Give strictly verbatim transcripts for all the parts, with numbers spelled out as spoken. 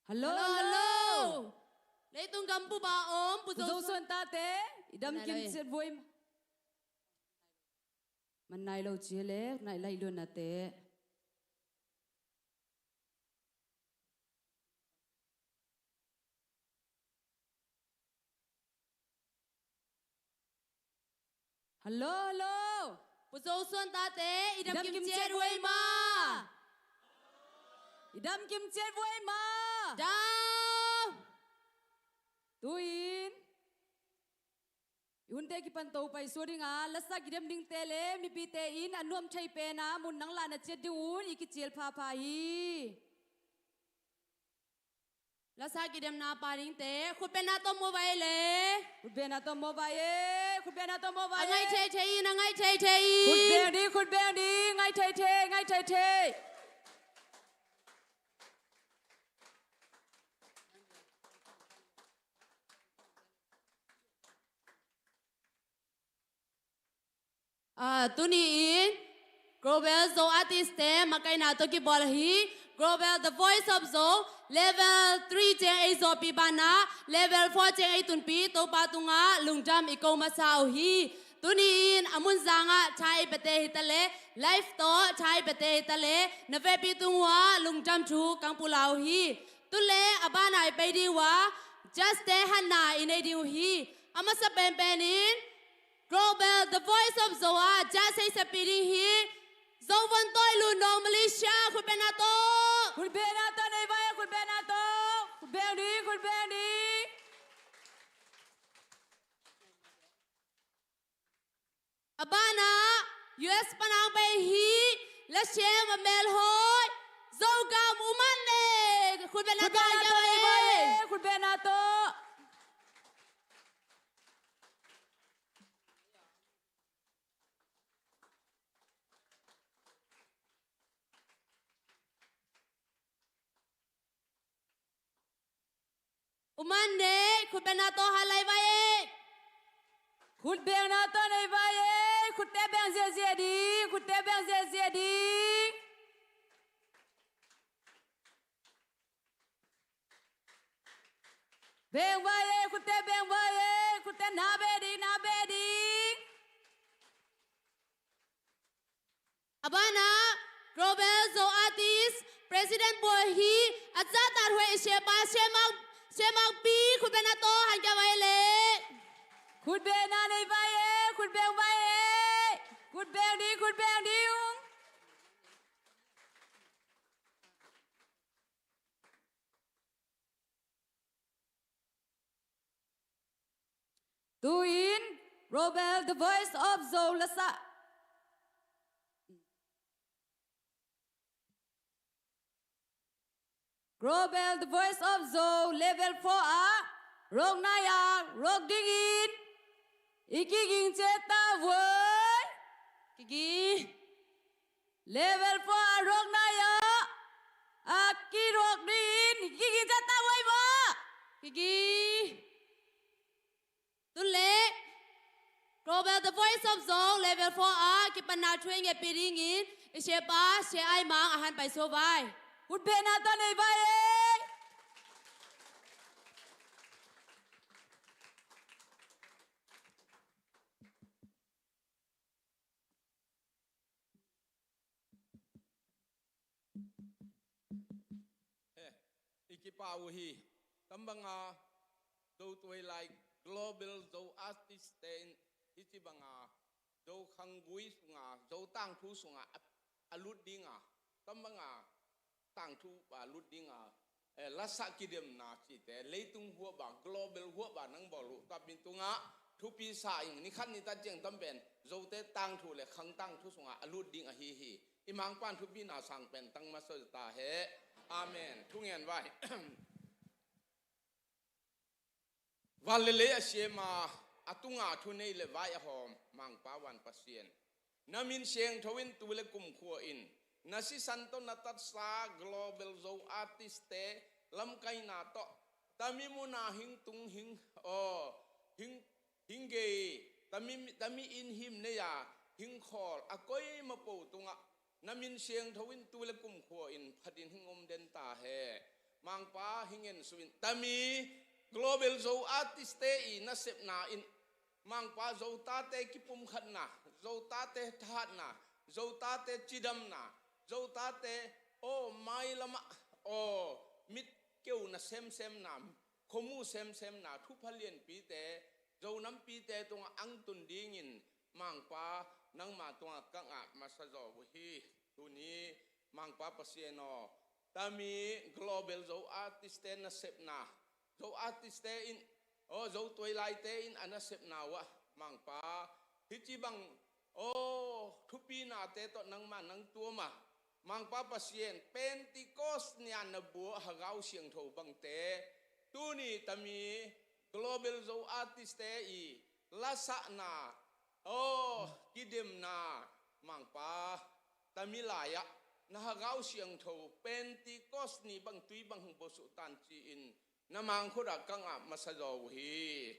Hello, hello, hello. Leitung gam bup a om Pu Zo Suan tate, i dam kim ciat vuai ma. Man nai lo ci le, nai lai luan nate. Hello, hello. Pu Zo Suan tate, i dam kim ciat vuai ma. I dam kim ciat vuai ma. Dau. Tu-in i hunte kipan to pai sua ding a, lasak i dem dingte le mipite in a nuam thei pen a mun nang lahna ciat ding un i kicial phapha hi. Lasak i demna pa dingte khutbetna tawh mawh vai le. Khutbetna tawh mawh vai e. Khutbetna tawh mawh vai e. A ngai thei thei in, a ngai thei thei in. Khutbeng ding, khutbeng ding, ngai thei thei, ngai thei thei. Ah, tuni-in Global Zo Artist te makaihna tawh kibawl ahi. Global The Voice of Zo Level three ciang ei zawhpih banah Level four ciang ei tunpih Topa tungah lungdam i ko masa uh hi. Tuni-in a munzangah tha ei piate hi ta le, live tawh tha ei piate hi ta le, na vekpi tung uhah lungdam thu kang pulak uh hi. Tu le a banah i pai ding uh a, judge te hatna i nei ding uh hi. A masa penpen in Global The Voice of Zo ah judge ei sepih ding hi. Zo Von Toi Lun Nong Malaysia, khutbetna tawh. Khutbetna tawh nei vai, khutbetna tawh. Khutbeng ding, khutbeng ding. A banah U S panang pai hi, Lasem a melhoih, Zogam U Man Ne, khutbetna tawh. Khutbetna tawh. U Man Ne, khutbetna tawh hat lai vai e. Khutbetna tawh nei vai e. Khutte beng ziahziah ding, khutte beng ziahziah ding. Beng vai e, khutte beng vai e. Khutte na beh ding, na beh ding. A banah Global Zo Artist President pawl hi, a zahtak huai i siapa, siamak, siamakpi, khutbetna tawh han kia vai le. Khutbetna nei vai e, khutbeng vai e. Khutbeng ding, khutbeng ding. Tu-in Global The Voice of Zo lasa, Global The Voice of Zo Level four ah rawkna ah rawk dingin i kiging ciat ta vuai. Kiging. Level four a rawkna ah a kirawk dingin i kiging ciat ta vuai maw. Kiging. Tun le Global The Voice of Zo Level four ah kipatna thu i ngetpih dingin i siapa Sia Ai Mang a han pai sua vai. Khutbetna tawh nei vai e. Eh, i kipah uh hi. Tambanga Zo tuai lai Global Zo Artist te in hih ci banga Zo khanggui sunga, Zo tangthu sunga a, a lut dinga, tambanga tangthu a lut dinga, eh, lasak kidemna cite, leitung huahba, global huahba nang bawl uh, tapi tungah thupi sa ing, nikhat nitak ciang tam pen Zote tangthu le khang tangthu sungah a lut ding ahi hi. I Mangpan thupina sang pen tang masa ta he. Amen. Thungen vai. Van le lei a siama, a tunga thunei le vai a hawm Mangpa Van Pasian, na min siangtho in tu le kumkhua in, na sisan tawh na tatsa Global Zo Artist te lamkaina tawh, tami muna hing tung hing, aw, hing, hing gei, tami, tami in him nei a hing khawl a koima po tungah na min siangtho in tu le kumkhua in phatin hing om den ta he. Mangpa hi ngen suk in. Tami Global Zo Artist te i nasepna in Mangpa Zo tate kipumkhatna, Zo tate thahatna, Zo tate cidamna, Zo tate aw mailamah aw mit keuna semsemna, khuamu semsemna, thupha lianpite, Zo nampite tungah ang tun dingin Mangpa nangma tungah ka ngak masa zaw uh hi. Tuni Mangpa Pasian aw, tami Global Zo Artist te nasepna, Zo Artist te in, aw Zo tuailaite in a nasepna uh ah Mangpa, hih ci bang aw thupinate tawh nangma nang tuam a, Mangpa Pasian, Pentecost ni-a na buak Hagau Siangtho bangte, tuni tami Global Zo Artist te i lasakna, aw kidemna, Mangpa, tami lai-ah na Hagau Siangtho Pentecost ni bang tui bang hong buak suk tan ci-in na mangkhut ah ka ngak masa zaw uh hi.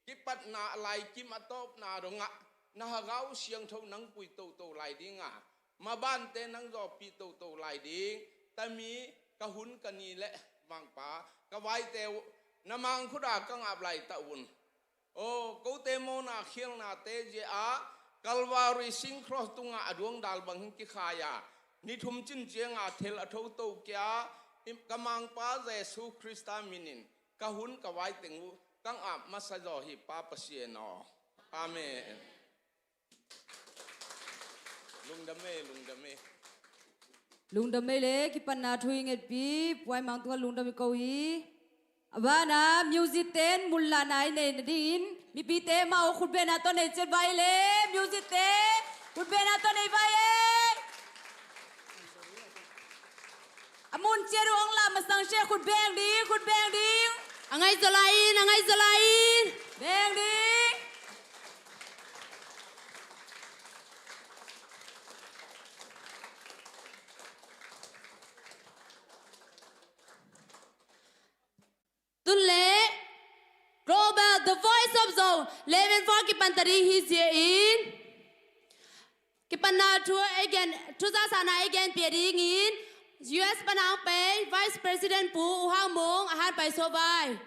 Kipatna a laikim a tawpna dongah na Hagau Siangtho nang pui toto lai ding a, mabante nang zawhpih toto lai ding, tami ka hun ka ni le Mangpa, ka vaite uh na mangkhut ah ka ngak lai ta un. Aw kote mawhna khialhnate zia ah Calvary singkros tungah a duangdal bang hing kikhai a, ni thum cin cianga thel a tho to kia, ka Mangpa Jesu Khrista minin ka hun ka vai teng uh ka ngak masa zaw hi, Pa Pasian aw. Amen. Lungdam e, lungdam e. Lungdam e le, kipatna thu i ngetpi Pu Aimang tungah lungdam i ko hi. A banah music ten mun lahna i nei nadingin mipite amau khutbetna tawh nei ciat vai le, music te khutbetna tawh nei vai e. A mun ciat uh hong lah masang sia khut beng ding, khut beng ding. A ngaihzaw lai in, a ngaihzaw lai in. Beng ding. Tun le Global The Voice of Zo level four kipan ta ding hi zia in, kipatna thu ei gen, thu zaksakna ei gen pia dingin U S pan a hong pai Vice President Pu U Hang Mung a han pai suak vai.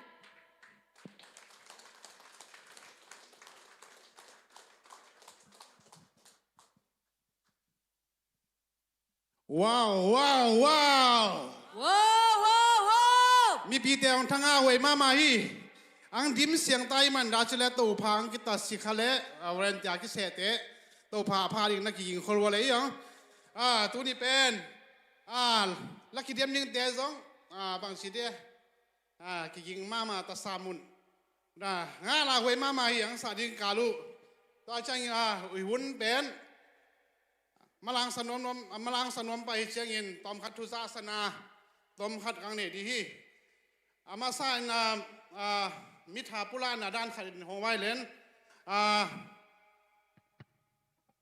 Wow, wow, wow! Wow, wow, wow! Mipite hong thangah huai mahmah hi. Ang dim siang ta i man dah ci le Topa ang kitat si kha le, a, volunteer kisehte Topa a pha ding na kiging khol ua le i ang. A, tuni pen, a, la kidiam dingte zong, a, bang ci te, a, kiging mahmah ta sam un. Na, ngah la huai mahmah hi ang sa ding kal uh. Tua ciangin, a, i hun pen malangsa nuamnuam, malangsa nuam pah hi ciangin tawmkhat thu zaksakna tawmkhat kang nei dih hi. A masa in, a, a, mitha pulakna dan khat in hong vai len. A,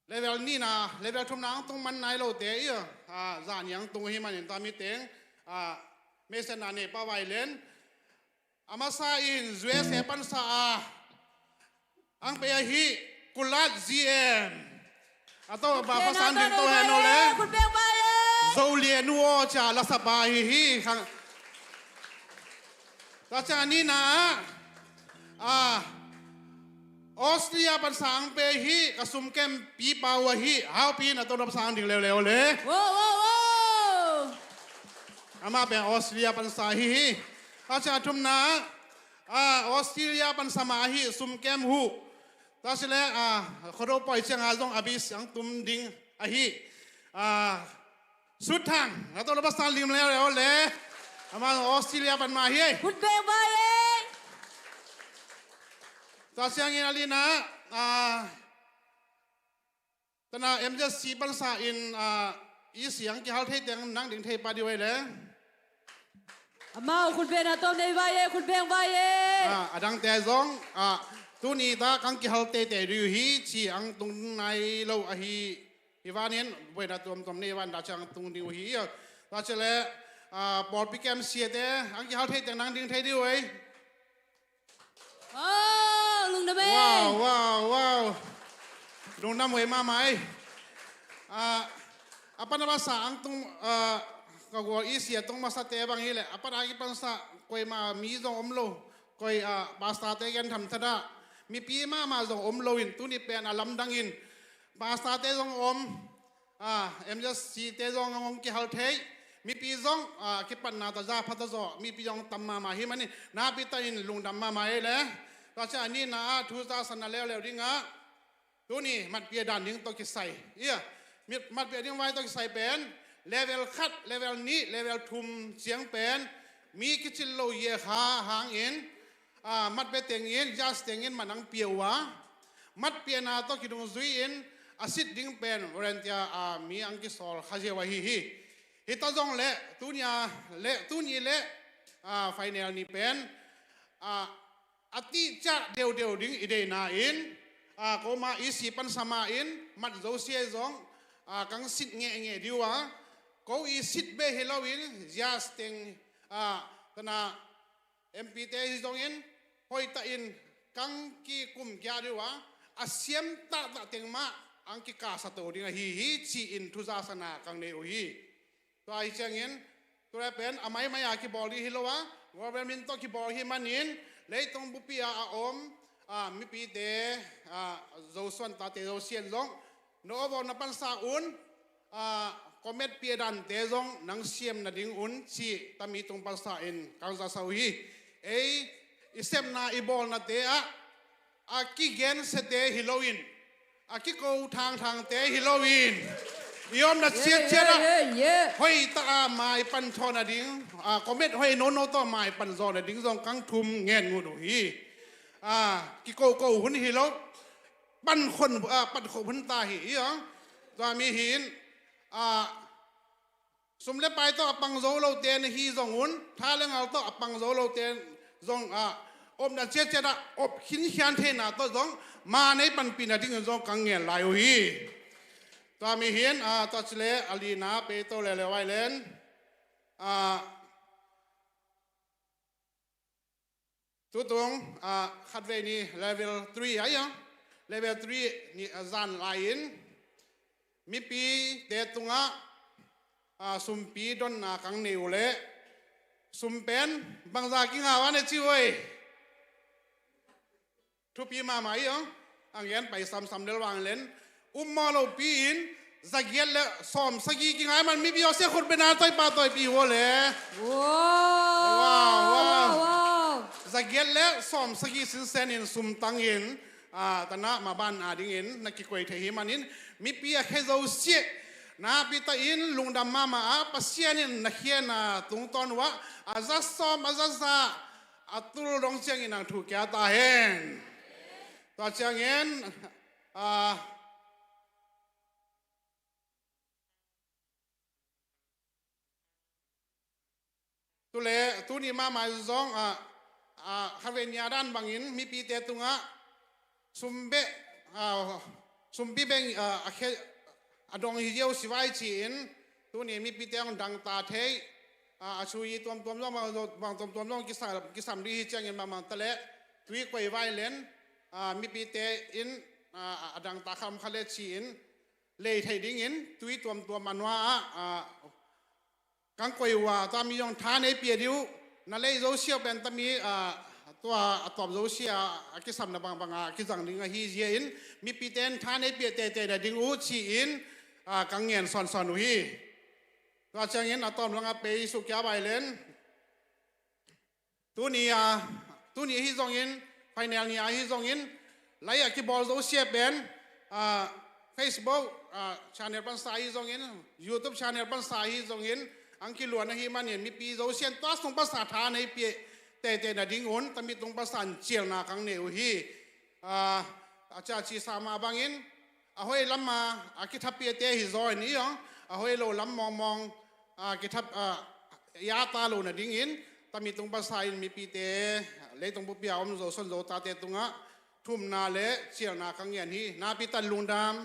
level nihna, level thumna ang tung man nai lote i, a, zani ang tung hi manin tua miteng, a, meisetna nei pah vai len. A masa in U S A pansa a ang pei ahi Kulat G M. A to ba pasan ding to hen o le. Zo lian uh aw cia lasa pa ahi hi. Tua cia nihna ah, a, Australia pansa ang pei hi, ka sumkem pi pau ahi, haupi na to na pasang ding leuleu le. Wow, wow, wow. Amah pen Australia pansa hi hi. Tua cia thumna, a, Australia pansa mah ahi, sumkem hu. Tua si le, a, khodo poi cianga zong a bi siang tum ding ahi. A, Sut Thang, na to na pasang lim leuleu le. Amah Australia pan mah hi. Khut beng vai e. Tua siangin a lina, a, tana M Z C pansa in, a, i siang kihal thei teng nang ding thei pa di vai le. Amau khut beng a tom nei vai e, khut beng vai e. A, a dangte zong, a, tuni ta kang kihal teitei di uh hi ci ang tung nai lo ahi. Hi vanin buaina tuamtuam nei van dah ciang tung ding uh hi. Tua ci le, a, pawlpi kem siate ang kihal thei teng nang ding thei di uh ei. Oh, lungdam e. Wow, wow, wow. Lungdam huai mahmah ei. A, a pan a masa ang tung, a, ka gual E C a tung masate bang hileh a pan a kipansa koima mi zong om lo, koi a pastor-te gen tham thadah mipi mahmah zong om lo in tuni pen a lamdangin pastor-te zong om, a M Z C-te zong hong kihal thei, mipi zong a kipatna tawh za pha tawh zawh mipi zong tam mahmah hi manin napi takin lungdam mahmah ei le. Tua ciang a nihna ah thu zasanna leuleu dingah tuni matpia dan ding tawh kisai ia, matpia ding vai tawh kisai pen level khat, level nih, level thum ciang pen mi kicil lo ia kha hangin a matpia tengin judge tengin man ang pia uh a, matpiana tawh kidungzui in a sit ding pen volunteer a mi ang kisawl kha ziau ahi hi. Hita zong le tunia le tuni le a final ni pen a a tihciah deudeu ding i deihna in a koma E C pansa ma in mat zosia zong a kang sit ngehngeh diu a, ko i sit beh hi loin zias teng a tana M P-te hi zongin hoihtahin kang kikum kia diu a, a siam tahtah teng mah ang kikasa to ding ahi hi ci-in thu zasana kang nei uh hi. Tua hi ciangin tua pen a maimai a kibawl ding hi lo a, government tawh kibawl hi manin leitung bupi a a om a mipite a Zosuan tate Zosian zong no bawl na pansa un a komet piadante zong nang siam nading un ci tami tung pansa in kang zasa uh hi. Ei i sepna i bawlnate ah a kigensiate hi loin a kiko thangthangte hi loin i omna ciatciat ah hoih taka mai pan thaw nading a komet hoih nono tawh mai pan zaw nading zong kang thum ngen ngun uh hi. A kikoko hun hi lo, pan khon a pan khop hun ta hi i ong. Tua mi hin a sum le pai tawh a pang zo lote na hi zong un, tha le ngal tawh a pang zo lote zong a omna ciatciat ah op khinkhian theina tawh zong ma nei panpihna dingin zong kang ngen lai uh hi. Tua mi hin a tua cile a lina pei to lele wai len a tutung a khatvei ni level three a ia, level three ni a zan lai-in mipite tungah a sumpi donna kang nei uh leh sum pen bangza kingau a ne ci uh ei. Thupi mahmah i ong. Ang gen pai samsam del vang len um maw lopi in zagiat le sawm sagi kingai man mipi awsia khut bena toipa toipi hua le. Wow, wow. Zagiat le sawm sagi sinsen in sumtang in a tana maban a dingin na kikoi thei hi manin mipi a khe zosia napi ta in lungdam mahmah a Pasian in na khiana tungtawn uh ah a za sawm a za za a tul dong ciangin ang thu kia ta hen. Tua ciangin a tule tuni mahmah zong a a khatvei nia dan bangin mipite tungah sum beh a sumpi beng a a khe a dong hi ziau sivai ci-in tuni mipite hong dangta thei a a sui tuamtuam zong bang tuamtuam zong kisam dih hi ciangin bangmang ta leh tui koi vai len a mipite in a a dangta kham kha le ci-in lei thei dingin tui tuamtuam a nua ah a kang koi uh a tami zong tha nei pia dih uh. Na lei zo siau pen tami a tua a tawp zo sia a kisamna bangbang a kizang ding ahi zia in mipite in tha nei pia teitei na ding uh ci-in a kang ngen sawnsawn uh hi. Tua ciangin a tawm langah pei suk kia bai len tuni a tuni ahi zongin final ni ahi zongin lai a kibawl zo sia pen a Facebook a channel pansa ahi zongin YouTube channel pansa ahi zongin ang kiluan ahi manin mipi zo sian tua sung pansa tha nei pia teitei na ding un tami tung pansa in cialna kang nei uh hi. A a ciaci sama bangin a hoi lama a kithapiate hi zaw in i ong a hoi lo lam mawngmawng a kithap a yata lo nadingin tamitung basa in mipite leitung bupia om zo son zo tate tungah thumna le cialna ka ngian hi. Napi tan lungdam.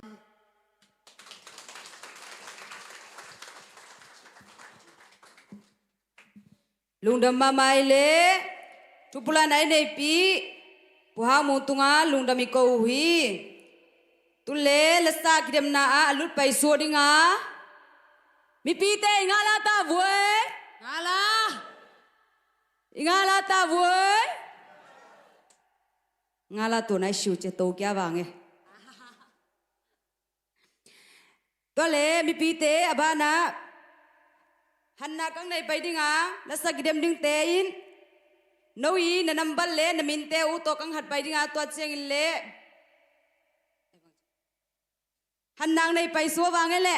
Lungdam mahmah i le thupulak na i neihpih Pu Hang Mung tungah lungdam i ko uh hi. Tule lasa kidemna ah a lutpai suah dinga Mipite i ngala ta vua e. Ngala. I ngala ta vua e. Ngala tua nai siu cia to kia vang e. Tua le mipite a bana hanna kang nei pai dinga na sa kidem dingte in no i na nambat le na minte uh tawh kang hat pai dinga tua ciangin le hanna nei pai sua vang e le.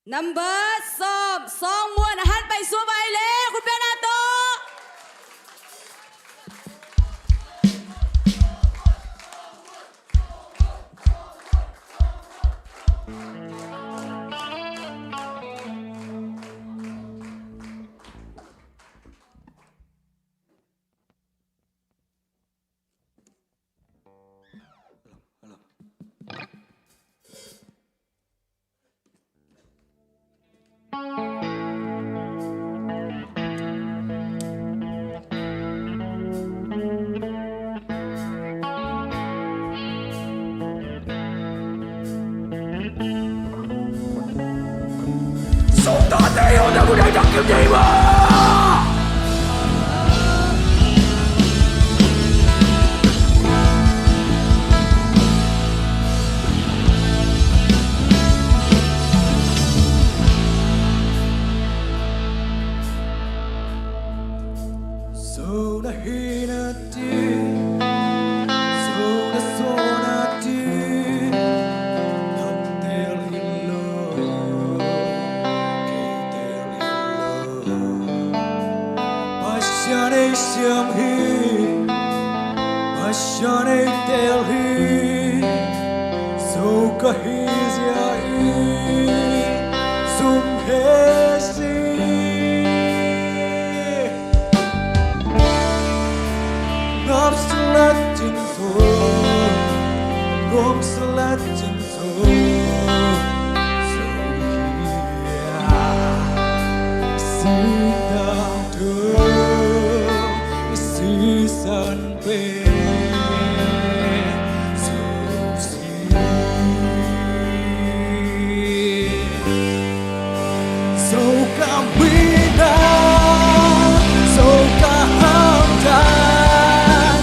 Number sawm, Sawng Muan a han pai sua vai le khut beng a tawh. So na hi na ti, so na so na ti, na tel hi lo, kei tel hi lo. Pasian ei siam hi, Pasian ei tel hi, so ka hi zia i zum he si. Ngap salat cin so, ngom salat cin so, so hi a, si ta do, si san pe, so si. So ka mina, so ka hamdan,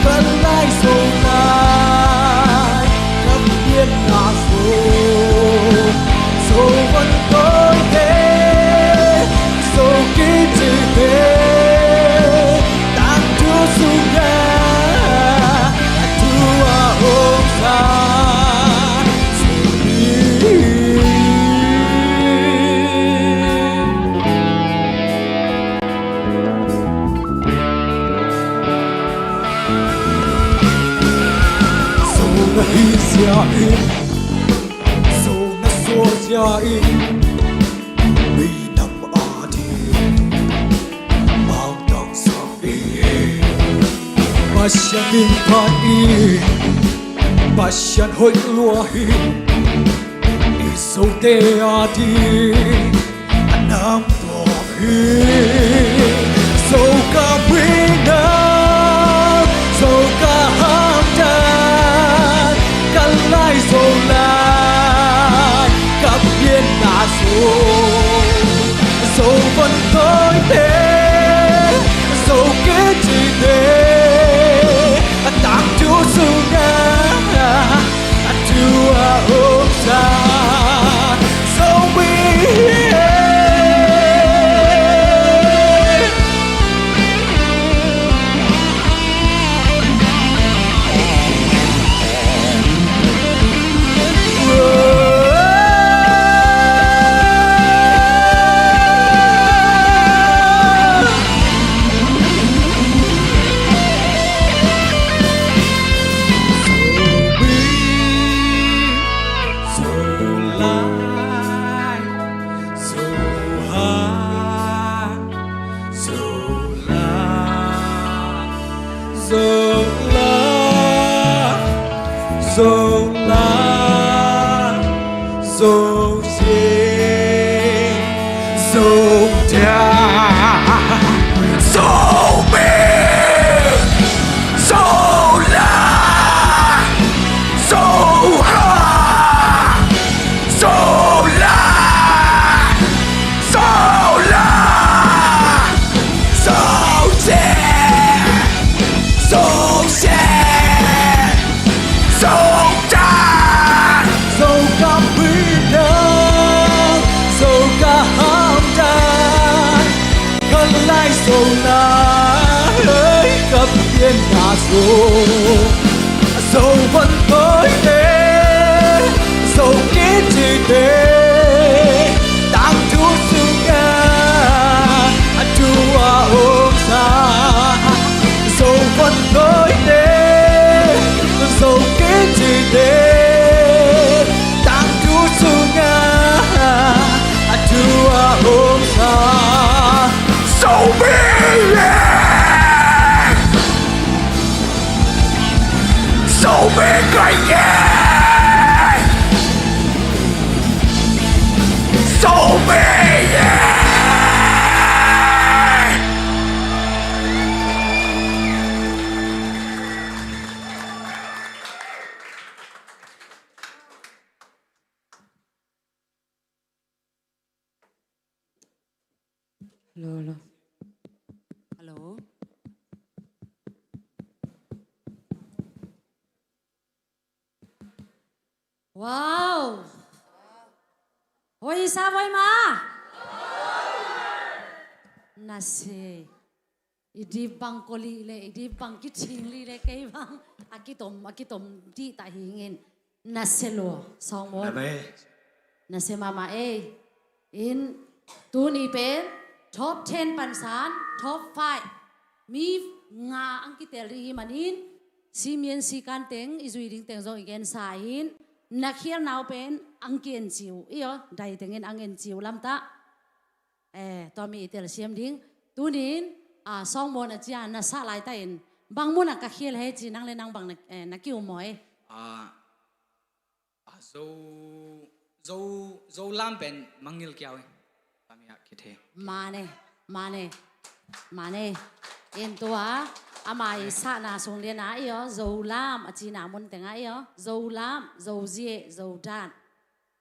ka lai so lai, ka pianna so, so van toite, so kicite, tangthu sungah, a thu a hong sa. So na hi zia in, so na suak zia in, minam a ding mangtang sak in, Pasian min phat in, Pasian hoih lua hi. I sote a ding a nam tuak hi. So ka mina, so ka hamdan, ka lai so lai, ka pianna so, so van toite, so kicite, a tangthu sungah, a thu a hong sa. So we, Zo van toite, zo kicite, tangthu sunga a thu a omsa. Zo van toite, zo kicite, tangthu sunga a thu a omsa. Zomi! Zomi ka hi e! Zomi hi e! Hello, hello. Hello. Wow. Hoih sa voi ma. Na se. I dip bang koli le, i dip bang kithing li le, kei bang a kitom, a kitom dih ta hingin. Na se lua, Sawngmon. Na se mama ei. In tuni pen top ten pansan, top five. Mi nga ang kitel ding hi manin, simian sikan teng, i zui ding teng zong i gensa in, na khial nau pen ang kien ciu, i aw, dai tengin ang en ciu lamta. Eh, tua mi i telsiam ding. Tunin, ah, Sawngmon a cia na sah laita in, bang mun a ka khial hei ci nang le nang bang na, eh, na kiu maw e? Ah, ah, Zo, Zo, Zo lam pen mangil kiau e. Kami a kithe. Mane, mane, mane. In tua, ama i sahna sung liana i aw, Zo lam a cina mun tenga i aw, Zo lam, Zo zie, Zo dan.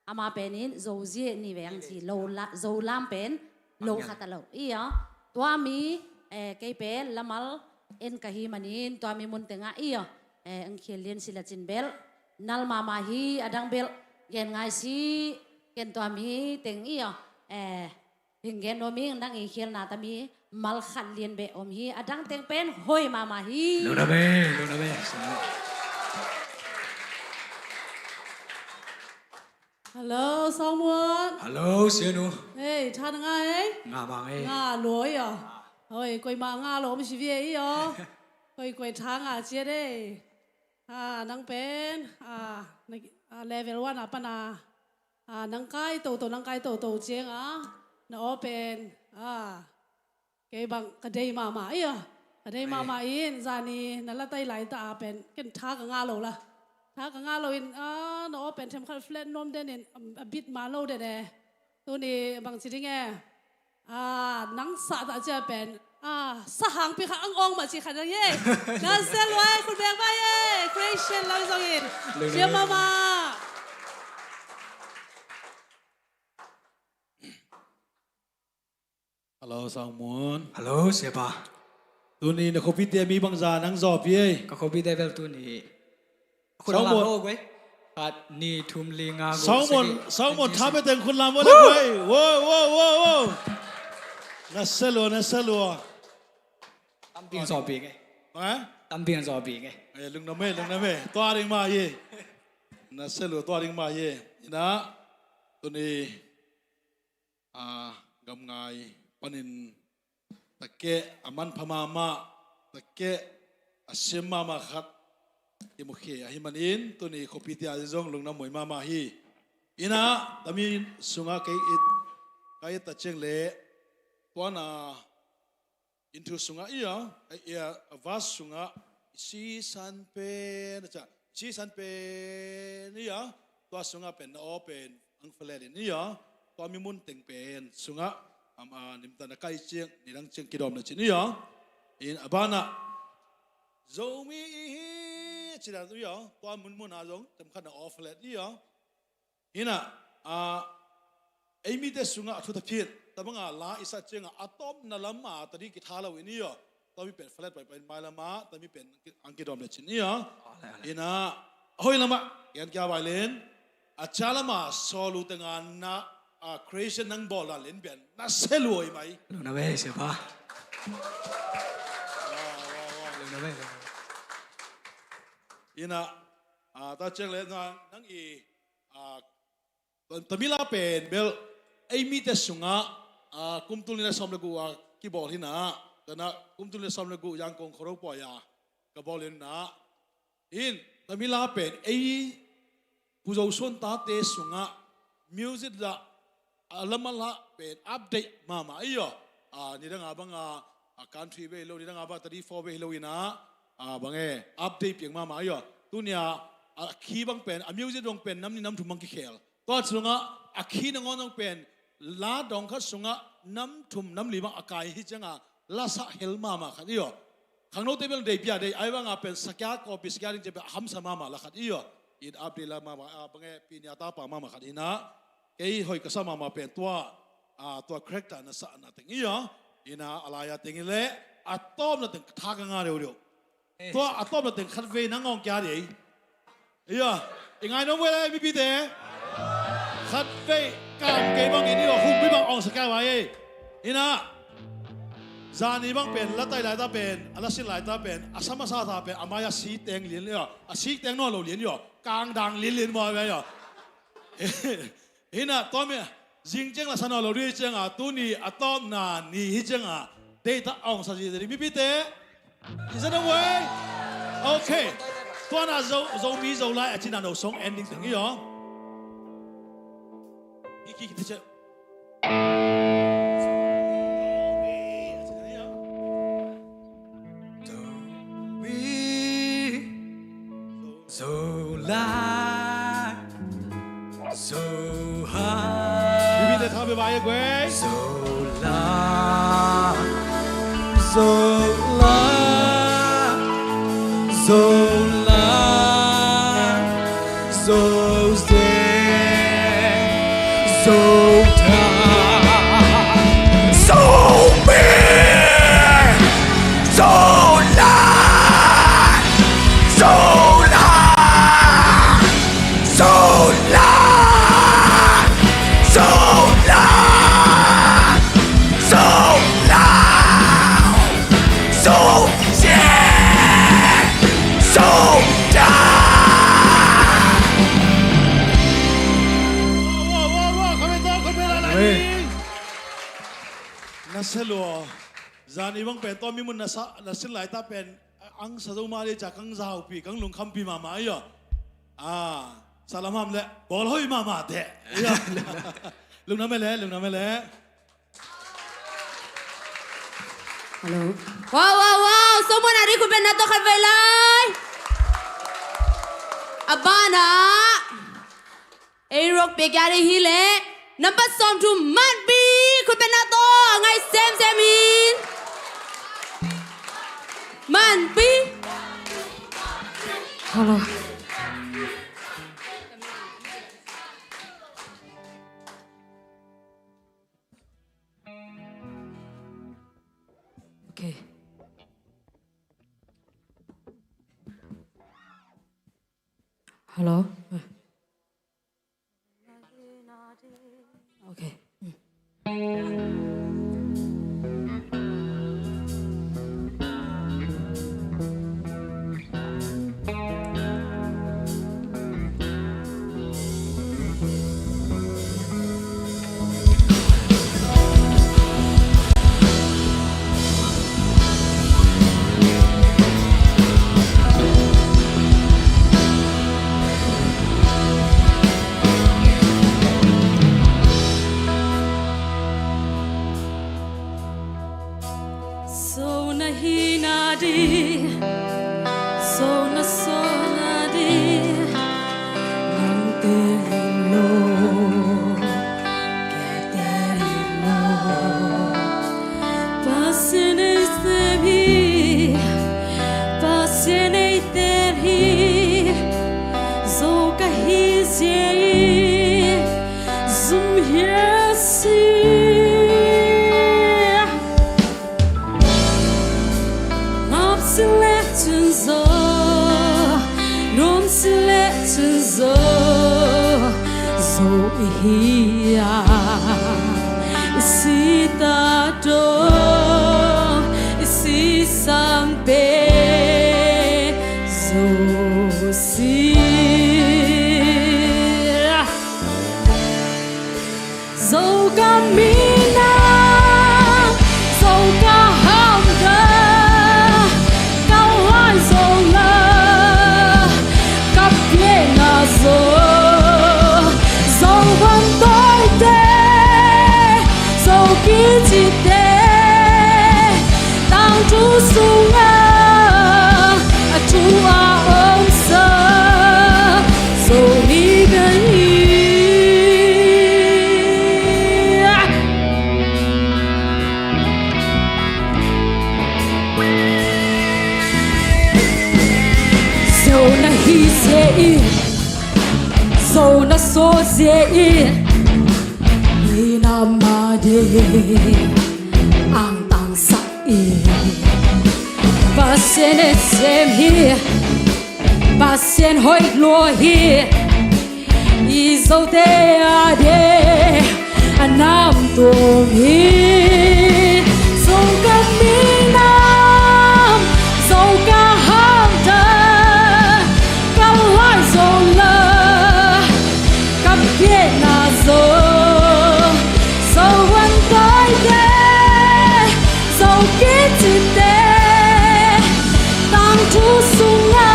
Ama penin Zo zie ni veng ci, lo la, Zo lam pen lo khat a lo. I aw, tua mi, eh, kei pen lamal en ka hi manin, tua mi mun tenga i aw, eh, ang khial lian sila cin bel. Nal mama hi a dang bel, gen ngai si, ken tua mi teng i aw, eh, hing gen nuam ing, nang i khialna tami mal khat lian beh om hi, a dang teng pen hoih mama hi. Lungdam e, lungdam e. Hello, Sawngmon. Hello, sianu. Hei, tha na nga ei? Nga mang ei. Nga lo i aw. Hoi, koi ma nga lo om si vi ei aw. Koi, koi tha nga ciat ei. Ah, nang pen, ah, na, ah, level one a pana, ah, nang kai toto, nang kai toto cianga, na aw pen, ah, kei bang ka dei mama i aw. Ka dei mama in, zani na la tai laita a pen, ken tha ka nga lo la. Tha ka nga lo in, ah, na aw pen themkhat flat nuam den in, a, a bit ma lo den e. Tuni bang ci ding e. Ah, nang sah ta cia pen. Ah, sahang pi kha ang ong ma ci kha dang ye. Na se lua e, khut beng ba ye. Creation lo zong in. Cia mama. Hello, Sawngmon. Hello, siapa. Tuni na khuapite mi bangza nang zawpi ei. Ka khuapite bel tuni. Khut lam lo guai. Khat, ni, thum, li, nga, guk, Sawngmon, sagi, Sawngmon, tha me teng khut lam lo guai. Wo, wo, wo, wo. Na se lua, na se lua. Tam ding zawpi nge. Ha? Tam ding zawpi nge. Eh, lungdam e, lungdam e. Tua ding mah hi. Na se lua, tua ding mah hi. Ina, tuni a, gamngai panin takeh a manpha mahmah, takeh a siam mahmah khat i mukhia ahi manin tuni khuapite a zong lungdam huai mahmah hi. Ina, tami sungah kei it, ka it ta ciang leh tuana in thu sungah i a, a, a, a verse sungah i sisan pen a ca, i sisan pen i a, tua sungah pen na aw pen ang falet in i a, tua mi mun teng pen sungah am a nimtan a kai ciang, nidang ciang kidawm na cin i a, in a banah Zomi i hi cina i a, tua mun mun a zong tam khat na aw falet i a, Hina, a, ei mite sungah a thu taphit, tabanga la i sat ciangah a tawpna lamah tadi kitha lo in i aw. Tami pen falet paipai in mai lamah, tami pen ang kidawm le cin i aw. Hina, a hoi lamah, kian kia vai len, a ca lamah sawl uh tengah na, a, creation nang bawl dan len pen, na se luai mai. Lungdam e, siapa. Ina, ah, ta ciang le na, nang i, ah, Tamila pen bel ei mite sungah, ah, kum tul nih le sawm le guk a kibawl hi na, tana kum tul nih le sawm le guk Yangon Khuado pawi a ka bawl hi na. In Tamila pen ei Pu Zo Suan tate sungah music lah a lam a lah pen update mahmah ei aw. Ah, nidang a bang a, ah, country ve hi lo, nidang a bang a thirty-four ve hi lo ina, ah, bang e, update piang mahmah ei aw. Tunia a key bang pen, a music dong pen nam nih nam thum bang kikhel. Tua sungah a key nangawn dong pen la dong khat sungah nam thum nam li bang a kai hi cianga lasa hel mahmah khat ei aw. Khangnote bel deih pia deih, ai bang a pen sakya copy sakya ding ciang pen a hamsa mahmah la khat ei aw. In update la mahmah, ah, bang e, pinia tapa mahmah khat ina. Kei hoih ka sa mahmah pen tua, ah, tua character na sa na teng ei aw. Ina a lai a teng i le a tawpna teng tha ka nga deuhdeuh. Tua a tawpna teng khat vei nang awng kia dei. Ei aw, i ngai nuam ve le mipite. Khat vei kam kei bang in ei aw, hum pi bang awng sa kia vai ei. Ina, zani bang pen la tai lai ta pen, a la sin lai ta pen, a sam a sa ta pen, a mai a si teng lian ei aw, a si teng nawn lo lian ei aw, kang dang lian lian maw vai ei aw. Hina, tua mi, zing ciang la sa nawn lo ding hi cianga, tuni a tawpna ni hi cianga, deita awng sa zi ding mipite. Is that a way? Okay. Tuana Zo, Zomi Zolai a cina no song ending teng ei aw. Ki, ki, ki, ki, Zola, Zoha. Bibi de tha be bai gwe. Zola, Zola, Zola, Zoze, Zota, Zomi, Zola, Zola. Zola, Zola, Zola, Zoze, Zota. Na se lua. Zani bang pen tua mi mun na sa, na sin lai ta pen ang sa zo ma le ca kang zau pi, kang lung kham pi mama ayo. Ah, salam ham le, bawl hoih mahmah teh. Lungdam e le, lungdam e le. Hello. Wow, wow, wow. Someone ari khut beng na tawh khat vei lai. A banah ei rock pe kia ding hi le. Nambat sawm thum, Manpi, khut beng na tawh a ngai semsem in. Manpi. Hello. Okay. Hello. Okay. So na hihna ding, so na sawlna ding, nang teel hi lo, kei teel hi lo. Pasian ei sem hi, Pasian ei teel hi, zo ka hi zia i zum hi a si. Ngap si le cun zo, nuam si le cun zo, zo i hi a, i si ta dong, i si sam pen. Ko na sawzia in, i na made angtangsak in, Pasian e sem hi, Pasian hoih lua hi, i Zote a de a nam tung hi. Zo ka minam, zo ka hamtang, ka lai zo la, ka piakna zo, zo wan taite, zo kicite, tangthu sunga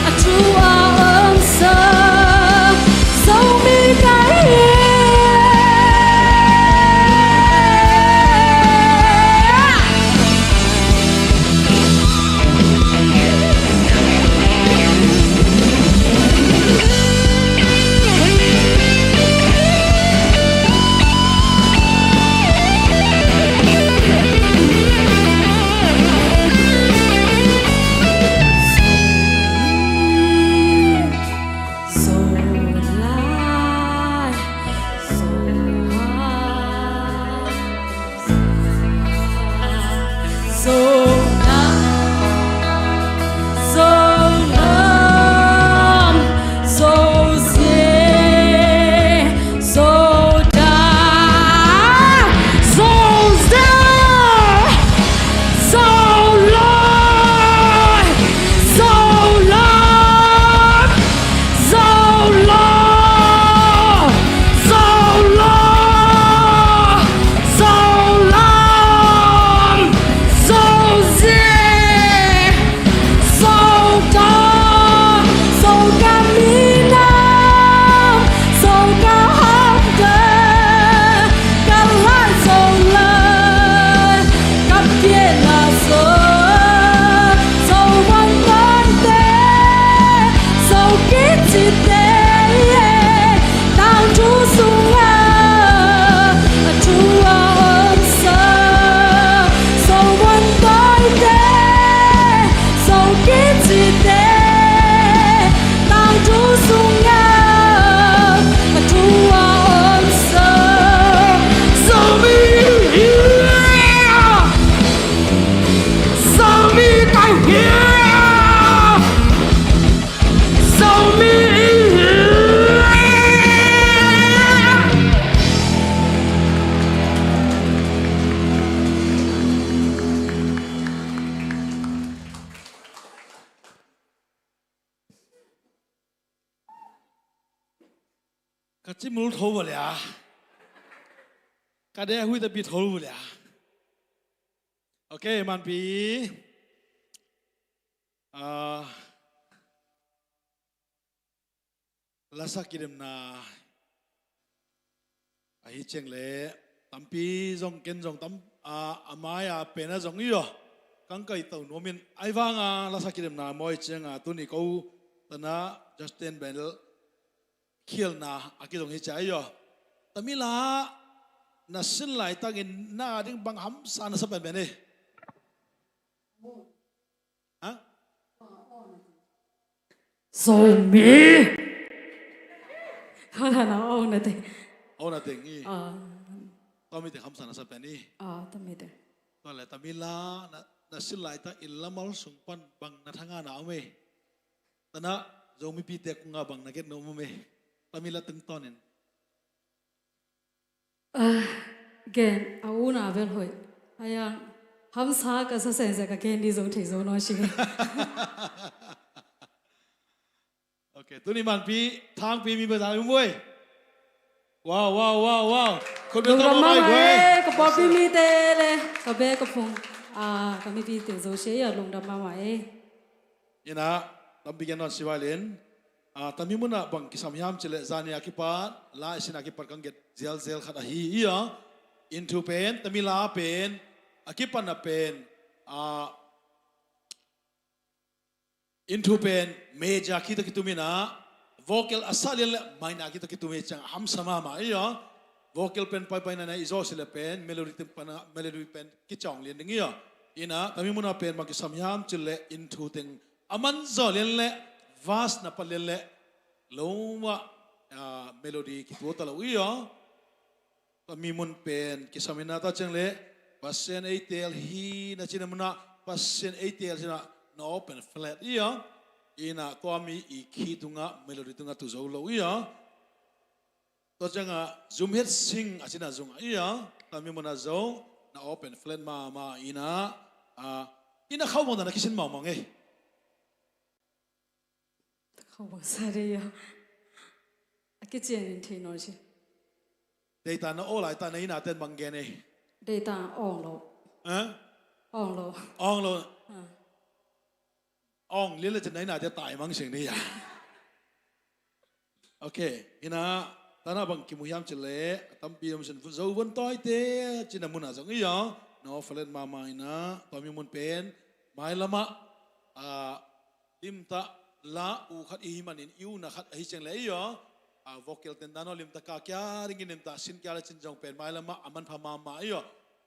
a thu a omsa Zomi ka hi. Zo lo, zo lo, zo lo, zo lam, zo zi, zo dong, zo ka minam, zo ka hamtang, ka lai zo lai, ka piakna zo, zo wan taite, zo kicite, tangthu sunga a thu a omsa, zo wan taite, zo kicite, tangthu sunga a thu a omsa Zomi hi. Zomi ka hi. Zomi hi. Ka cimul tho va lia. Ka de hui ta pi tho va lia. Ok, manpi. Ah, lasa kidemna ahi ciang le tampi zong ken zong tam, a, a mai-a pen a zong i aw kang kai to nuamin ai vanga lasa kidemna mawi cianga tuni ko tana Justin Bell khialna a kizong hi cia i aw. Tamila na sin laitakin na ding bang hamsa na sa penpen hi. Ha? Zomi. Kau na na ong na te. Ong na te ngi. Ah. Tami te hamsa na sa pen hi. Ah, tami te. Tua le tamila na, na sin laita illa mal sung pan bang na thanga na ome. Tana Zomi pite kunga bang na get na ome. Tamila tungtonin. Ah, gen a una vel hoih. Aya hamsa ka sa sense ka gen di zong thei zo no si. Ok, tuni manpi thangpi mi bazar mi buai. Wow, wow, wow, wow. Khut beng lungdam mama e, ka pawlpi mite le ka be ka phung, ah, ka mipi te zo si a lungdam mama e. Ina tampi gen non si vai len. Ah, tami muna bang kisam hiam cile zani a kipat lai sin a kipat kang get zial zel khat ahi ia. Inthu pen tamila pen a kipat na pen, ah, inthu pen major key to kitumina vocal a sa lian le minor key to kitumi ciang hamsa mama ia. Vocal pen paipaina na i zo sile pen melody teng pana melody pen kicawng lian ding ia. Ina tami muna pen bang kisam hiam cile inthu teng a man zo lian le verse na pa lian le lo mah, ah, melody kituak ta lo hi a. Tua mi mun pen kisam hi na, tua ciang leh Pasian ei teel hi na cihna munah Pasian ei teel cihna, na aw pen flat hi a. Ina tua mi i key tungah, melody tungah tu zo lo hi a. Tua ciangah zum het sing a cihna zong hi a. Tua mi munah zong na aw pen flat mahmah ina, ah, ina khauh bang dan a kisin mahmah ngei. Khauh bang sa dei a. A kician in thei nawn si. Deita na aw laita na ina ten bang gen ei. Deita awng lo. Eh? Awng lo. Awng lo. Ah. Awng lian le cin na ina te tai mang sing ni a. Ok, ina tana bang kimu hiam cih leh a tampi om sin zo vun tawi te cihna munah zong hi a. Na aw flat mahmah ina tua mi mun pen mailamah, ah, limtah la u khat i hi manin i una khat ahi ciang le hi a. Ah, vocal ten dan aw limtah ka kia ringin limtah sin kia le cin zong pen mailamah a manpha mahmah hi a.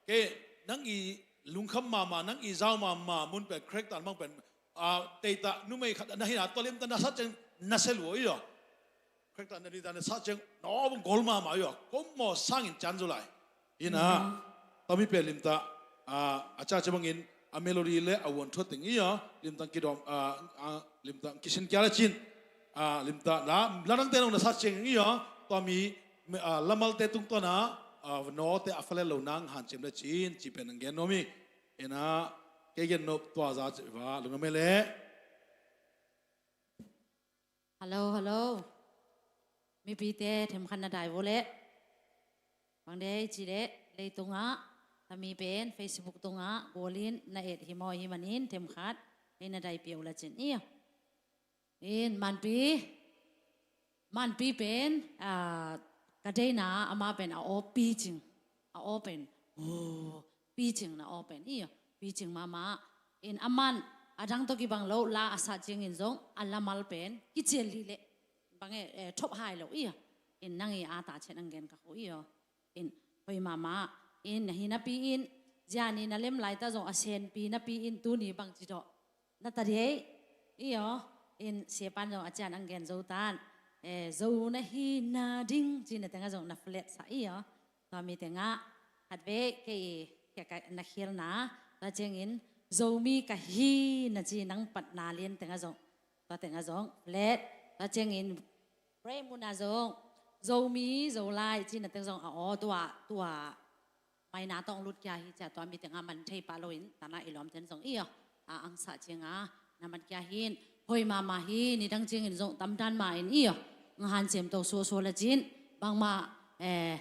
Kei nang i lungkham mahmah, nang i zau mahmah mun pen character mang pen, ah, teitah numei khat na hi na tua limtah na sat ciang na sia lua hi a. Character na limtah na sat ciang na aw bang gol mahmah hi a. Kum maw sangin cian zo lai. Ina tua mi pen limtah, ah, a ca ca bangin a melody le a vuan thuat teng hi a, limtang kidawm, ah, ah, limtang kisin kia le cin, ah, limtah la, la nang te nong na sat ciang hi a, tua mi, ah, lamalte tungtawn a, ah, na aw te a fale lo nang hanciam le cin, ci pen nang gen nuam hi. Ina kei gen nop tua za ci va lungam e le. Hello, hello. Mipite themkhat na dai vo leh. Bang dei ci leh leitungah, tami pen Facebook tungah gualin na et hi maw hi manin themkhat ei na dai piau la cin hi a. In manpi, manpi pen, ah, ka deina ama pen a aw picing, a aw pen, oh, picing na aw pen hi a, picing mahmah. In aman a dang tawh kibang lo la a sat ciangin zong a lamal pen kician lih leh bang e, eh, thop hai lo hi a. In nang i a ta cian ang gen ka khu hi a. In hoi mahmah. In na hi napi in zia ni na lem laita zong a senpi napi in tuni bang ci dawh na ta dei hi a. In siapan zong a cian ang gen zo tan, eh, zo na hi na ding cihna tengah zong na flat sa hi a. Tua mi tengah khat vei kei, kei ka, na khialna tua ciangin Zomi ka hi na ci nang patna lian tengah zong, tua tengah zong flat. Tua ciangin break muna zong Zomi Zolai cihna teng zong a aw tua, tua maina tawng lut kia hi cia tua mi tengah man thei pah loin tana i lawmten zong hi a, a ang sah cianga na man kia hin hoi mahmah hi. Nidang ciangin zong tamdan mah in hi a, ang hanciam to suasua la cin bangmah, eh,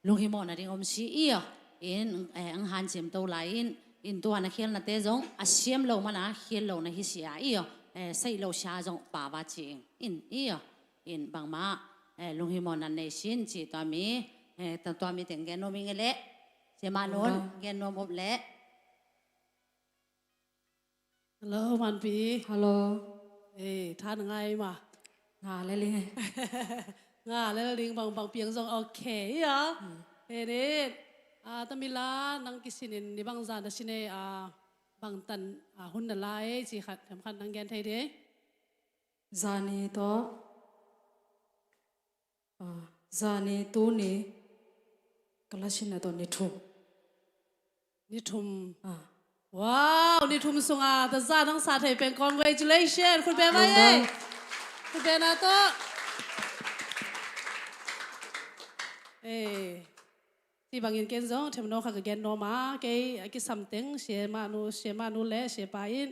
lunghimawhna ding om si hi a. In, eh, ang hanciam to lai in, in tua na khialnate zong a siam lo mana khial lo na hi si a hi a, eh, saih lo sia zong pava ci in hi a. In bangmah, eh, lunghimawhna nei sin ci tua mi, eh, tua mi teng gen nuam ing e leh. Siamah nun gen nuam om leh. Hello manpi. Hello. Eh, tha na ngai ma? Nga le ling. Nga le ling bang, bang piang zong ok hi a. Hmm. Eh, ni, ah, tamila nang kisinin ni bang zan da sine, ah, bang tan, ah, hun na lai ci khat, themkhat nang gen thei ding. Zani tawh, ah, zani tuni ka la sinna tawh ni thum. Ni thum. Ah. Wow, ni thum sunga taza nang sa thei pen congratulations. Khut beng mai e. Khut beng na tawh. Eh. Ci bangin ken zong themno kha ka gen nuam a, kei a kisam teng siamah nu, siamah nu le siapa in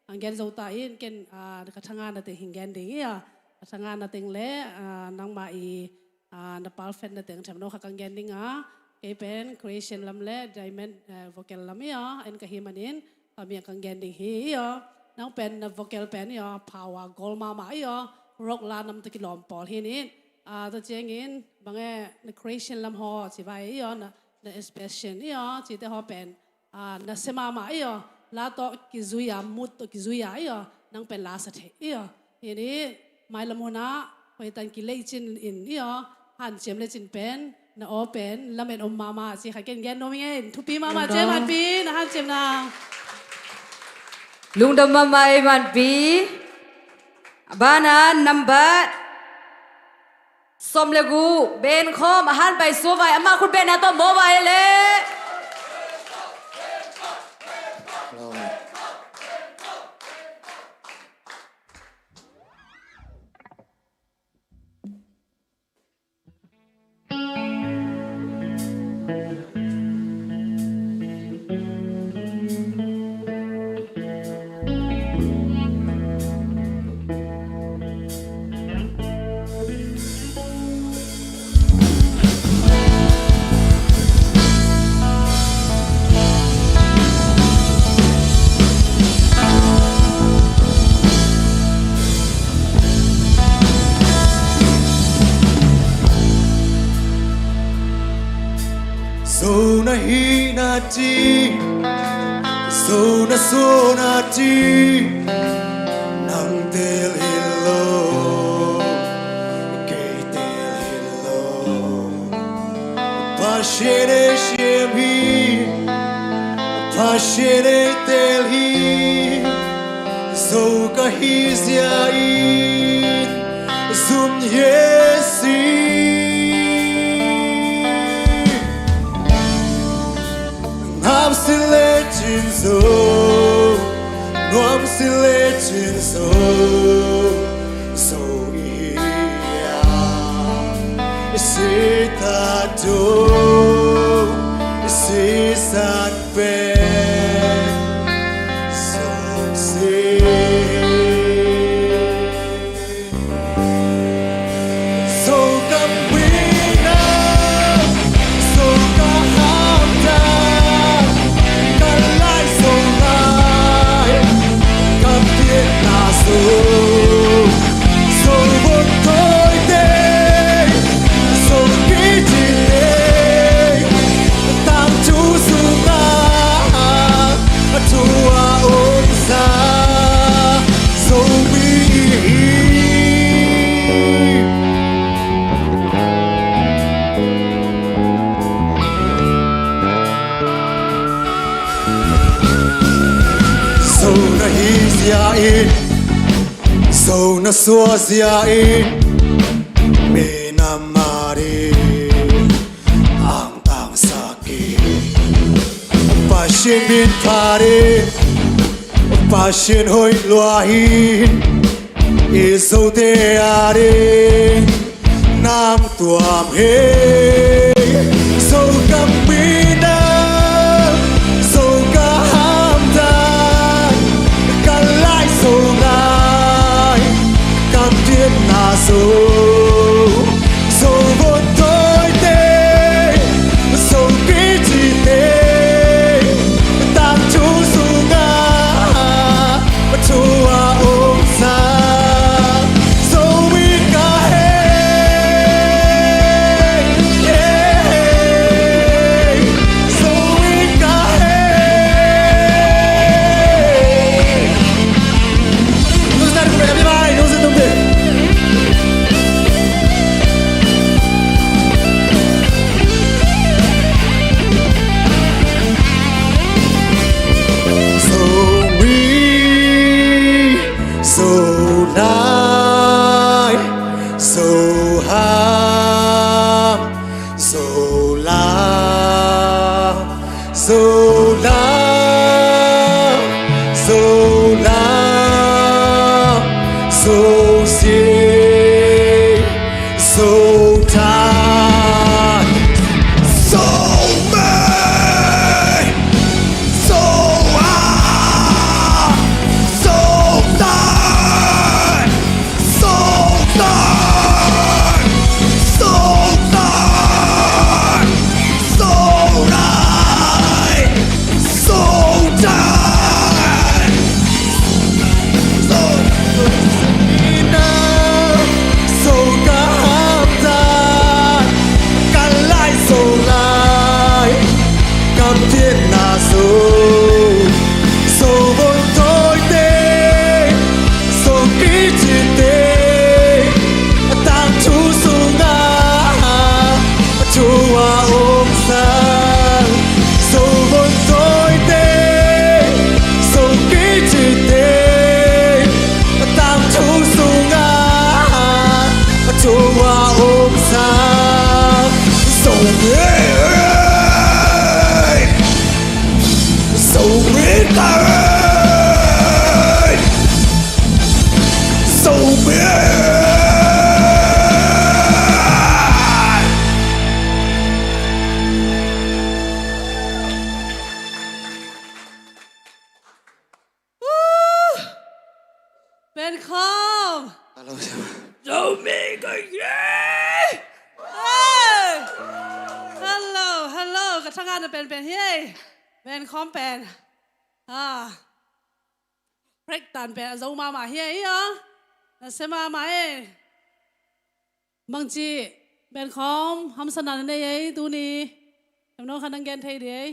ang gen zo ta in ken, ah, ka thangana teng hing gen ding hi a. Ka thangana teng le, ah, nangmah i, ah, na palfetna teng themno kha kang gen ding a. Kei pen creation lam le diamond, eh, vocal lam hi a, en ka hi manin a mi a kang gen ding hi hi a. Nang pen na vocal pen hi a, power gol mahmah hi a. Rock la nam tawh kilawm pawl hi in. Ah, tua ciangin bang e na creation lam haw ci vai hi a, na, na expression hi a, cite haw pen, ah, na sia mahmah hi a. La tawh kizui a, mood tawh kizui a hi a, nang pen la sa thei hi a. Hi in mailam hunah hoih tan kilei cin in hi a, hanciam le cin pen na aw pen lamen om mahmah ci kha ken gen nuam ing e. Thupi mahmah ci e manpi, na hanciamna. Lungdam mahmah e manpi. A bana nambat Sawm le guk, band khawm, a han pai sua vai, amah khut band na tawh mawh vai le. Zo na hihna ding, zo na suahna ding, nang teel hi lo, kei teel hi lo. Pasian ei siam hi, Pasian ei teel hi, zo ka hih zia in zum hi si. Ngap si lecin zo, nuam si lecin zo, zo i hi a, i si ta do, i si san pen zo si. Zo ka minam, zo ka hamtang, ka laih zo lai, ka pianna zo, zo vot tawite, zo kitite, tangthu sungah a thu a omsa Zomi i hi. Zo na hih zia in, zo na suah zia in, minam a ding angtangsak in, Pasian min phat in, Pasian hoih lua in, i zote a ding nang tuam hi. Zo ka minam, zo ka hamtang, ka laih zo lai, ka pianna zo, zo vot tawite, zo kitite, tangthu sungah a thu a omsa Zomi ka hi. Zomi ka hi. Zomi, Zolai, Zoham, Zolam, Zolam, Zolam, Zosia, Zotan, Zomei, Zoa, Zotan, Zotan, Zotan, Zorai, Zotan, Zotan, Zotan, Benkhawm. Hello, Sema. Zomi ka ye. Hey. Hello, hello. Ka thanga na penpen hi. Benkhawm pen. Ah. Break tan pen a zo mahmah hi ei ah. Na se mahmah ei. Bangci, Benkhawm, hamsatna na nei ei tuni. Themno khat nang gen thei di ei.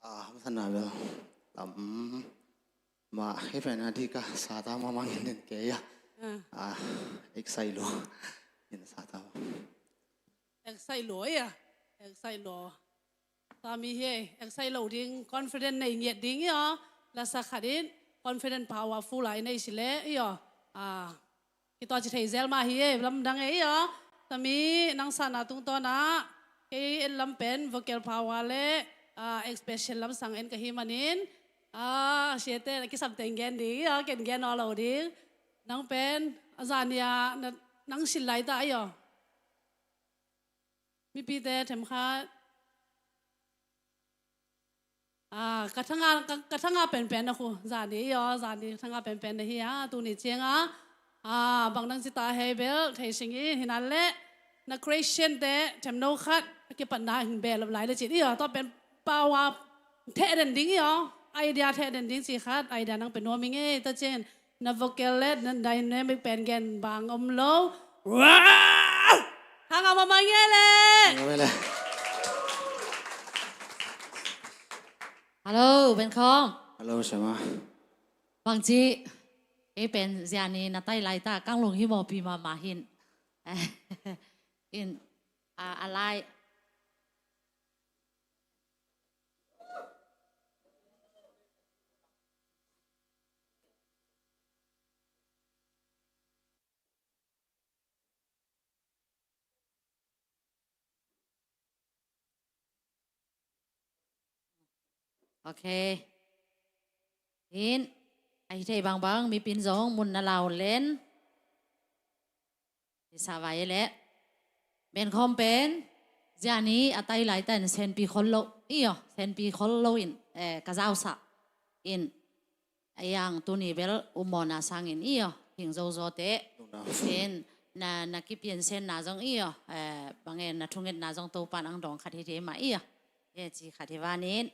Ah, hamsatna bel tam mah hi pen a dika sata mahmah ngin den kei ah. Ah. Ah, excite lo. Ngin sata. Excite lo ei ah. Excite lo. Tami hi ei, excite lo ding, confident nei ngiat ding hi aw. Lasa khat in, confident powerful a i nei si leh hi aw. Ah, kitua ci thei zel mah hi ei, lamdang ei hi aw. Tami, nang sahna tungtawn ah, kei en lam pen, vocal power leh, ah, expression lam sang en ka hi manin. Ah, siate, na kisam teng gen ding hi aw, ken gen aw lo ding. Nang pen, a zani a, na, nang sin lai ta hi aw. Mipite themkhat. Ah, ka thanga, ka, ka thanga penpen na khu. Zani hi aw, zani ka thanga penpen na hi a, tuni ciang a. Ah, bang nang ci ta hei bel, thei sing hi, hi nan leh. Na creation te, themno khat, a kipatna hing bel lai le cin hi aw, tua pen power theh den ding hi aw. Idea theh den ding ci khat, idea nang pen nuam hi ngei, ta cin. Na vocal le na dynamic pen gen bang om lo. Wow! Hang a mama nge le. Hello, Benkhawm. Hello, Sema. Bangci, ei pen ziani na tai lai ta, kang lung hi mawpi mahmah hin. In, a, a lai. Ok. In, a hi thei bangbang, mipin zong, mun na lau len. Hi sa vai leh. Benkhawm pen, ziani a tai lai tan senpi khol lo, hi aw, senpi khol lo in, eh, ka zausa. In, a yang tuni bel, um mawna sangin hi aw, hing zozo te. Nuna. In, na, na kipiansenna zong hi aw, eh, bang en na thungetna zong Topan ang dawng khat hi thei mah hi aw. Eh, ci khat hi vanin,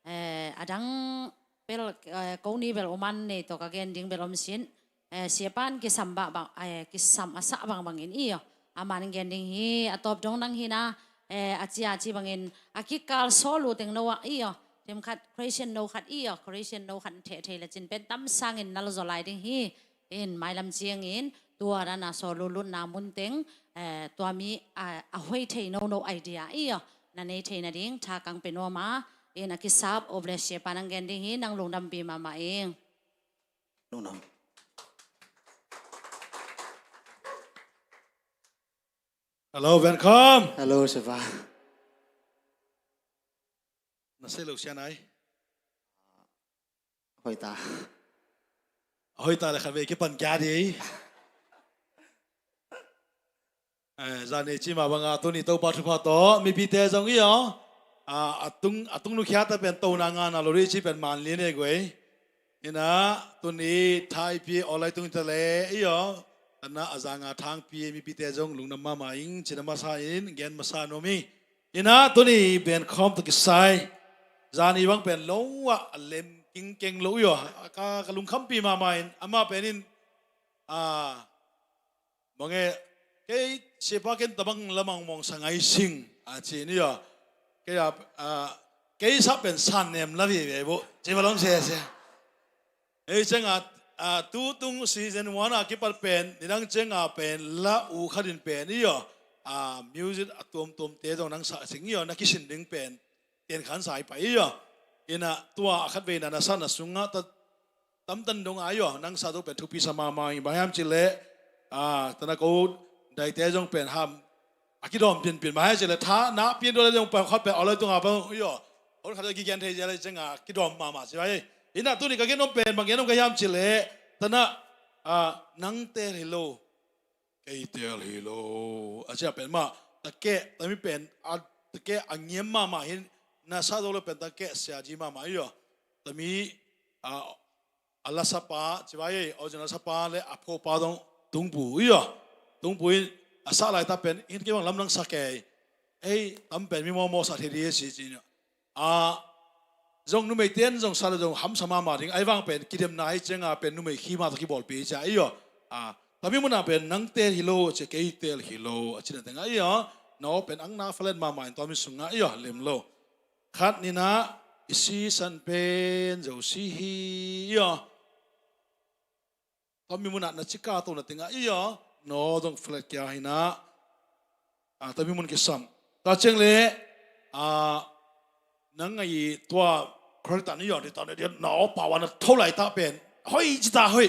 eh, a dang bel, eh, ko ni bel uman nei tawh ka gen ding bel om sin. Eh, siapan kisam bah bang, eh, kisam a sah bangbangin hi aw. Aman gen ding hi, a tawp dong nang hi na, eh, a cia ci bangin, a kikal sawl uh teng no ah hi aw. Themkhat, Christian no khat hi aw, Christian no khat theh thei le cin pen tam sangin nal zaw lai ding hi. In mailam ciangin, tua dan a sawl uh lutna mun teng, eh, tua mi, a, a hoih thei no no idea hi aw. Na nei thei nading, tha kang pe nuam a, in a kisap, obless siapan ang gen ding hi, nang lungdampi mahmah ing. Lungdam. Hello, Benkhawm. Hello, Siapa. Na sei lo sia nai. Hoih ta. Hoih ta le khat vei kipan kia di. Eh, zani ci mah banga tuni Topa thupha tawh, mipite zong hi aw. Ah, a tung, a tung nukhia ta pen tona ngana lo ri ci pen man lian e guai. Ina, tuni thaipi awlai tung ta le hi aw. Ana a zanga thangpi mipite zong lungdam mahmah ing, cina masa in, gen masa nuam hi. Ina, tuni Benkhawm tawh kisai. Zani bang pen lo ah, a lem kingkeng lo hi aw. Ka, ka lungkhampi mahmah in, ama pen in, ah, Mange, kei siapa ken tabang lamang mong sangai sing, a ci ni aw. Kei a, a, kei sa pen san nem la vi ve bu. Ci ba long se se. Ei cenga, a, tu tung season one a kipat pen, nidang cenga pen la u khatin pen hi aw. A, music a tuamtuam te zong nang sa sing hi aw, na kisin ding pen. Ten khan sai pai hi aw. Ina tua a khat veina na sa na sunga ta tamtan dong ai aw, nang sa tu pen thupi sa mahmah hi, bang hiam cih leh, a, tana ko, daihte zong pen ham a kidawm pianpian mah hi ci le, tha na pian dua le zong pen khawt pen aw le tunga pen io, hon khat a kigen thei zia le cianga kidawm mahmah ci vai. Ina tuni ka gen om pen bang gen om ka hiam ci le, tana, a, nang teel hi lo, kei teel hi lo a ci a pen mah, takeh tami pen a, takeh a ngiam mahmah hin, na sa zo lo pen takeh siaji mahmah io. Tami, a, a lasapa ci vai ei, original lasapa le a phopa dong tungpu io. Tungpu in a sah laita pen hin kei bang lamdang sa kei. Ei tam pen mi mawmaw sa thei di si ci io. A, zong numei ten zong sa le zong hamsa mahmah ding. Ai vang pen kidemna hi cianga pen numei khima tawh kibawlpi hi cia io. A, tami muna pen nang teel hi lo ci, kei teel hi lo a cina tenga io. Na aw pen ang na falet mahmah in tawmi sunga io, lem lo. Khat nina i sisan pen zo si hi io. Tawmi muna na cika to na tenga io. No dong falet kia hina. A, tawmi mun kisam. Ta ciang le, a, nang ngai tua character ni io, di ta na dia na aw pawa na tho laita pen hoi ci ta hoi.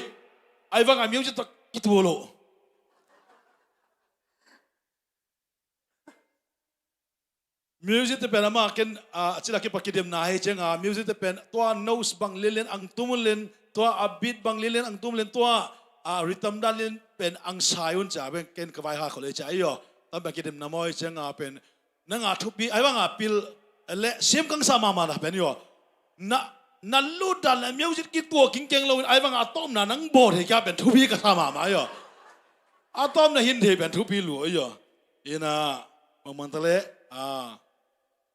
Ai vang a music ta kitua lo. Music te pen ama ken, a, a cila kipa kidemna hi cianga music te pen tua notes bang lianlian ang tum un len, tua a beat bang lianlian ang tum len, tua a rhythm dan lian pen ang sai un cia pen ken ka vai ha khol ei cia io. Tam pen kidemna maw hi cianga pen nanga thupi ai vanga pil le siam kangsa mahmah na pen io. Na, na lut dan le music kitua kingkeng lo in ai vanga a tawmna nang bawl thei kia pen thupi ka sa mahmah io. A tawmna hin thei pen thupi lua io. Ina, mangmang ta le, a,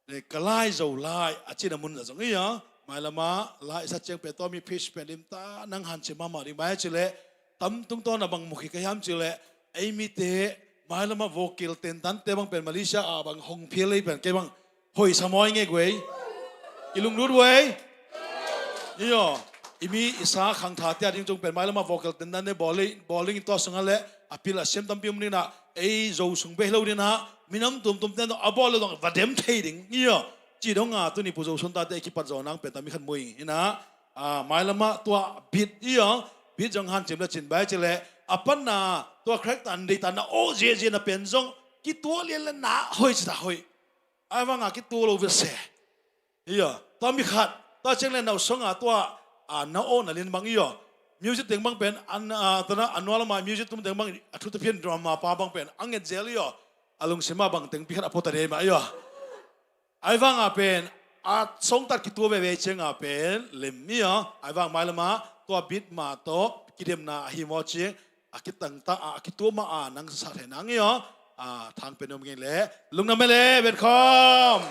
le ka lai zo lai a cina mun zong io. Mailama lai sa ciang pen tawmi pitch pen limta nang hancim mahmah ding mai ci le, tam tungtawna bang mukhi ka hiam ci le, ei mite mailama vocal tentante bang pen Malaysia a bang hong phial ei pen kei bang hoih sa mawi ngei guei. I lunglut guei. Io, i mi i sa khangtha tia ding cung pen mailama vocal tentante bowling, bowling i tua sunga le a pil a siam tampi um dingna, ei zo sung bei lo dingna, minam tumtum ten a bawl lo dong va dem thei ding. Io, ci donga tuni pu zo sun tate i kipat zo nang pen tami khat mui ina, a, mailama tua beat io, beat zong hancim le cin bai ci le, a panna tua crack tan dei tan na aw ziazia na pen zong kitua lian le na hoi ci ta hoi. Ai vanga kitua lo vese. Io, tua mi khat, tua ciang le nau songa tua, a, na aw na lin bang io. Music teng bang pen, an, a, tana, a nualama music tum teng bang, a thu te phian drama pa bang pen, ang et zel io. A lungsima bang teng pi khat a pota dei ma io. Ai vanga pen, a song tat kitua veve cianga pen, lem io. Ai vang mailama, tua beat ma to, kidemna a hi maw ciang, a kitangta a, a kitua ma a nang sa thei nang io. A, thang pen om ngei le lungdam mai le Benkhawm.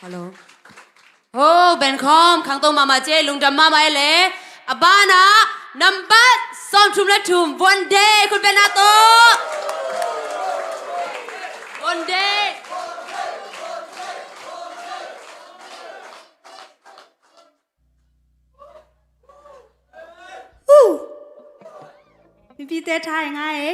Hello. Oh, Benkhawm khangto mahmah cia, lungdam mahmah le. A bana nambat sawmthum le thum, One Day khut bena to. One Day. Mipite tha ngai e.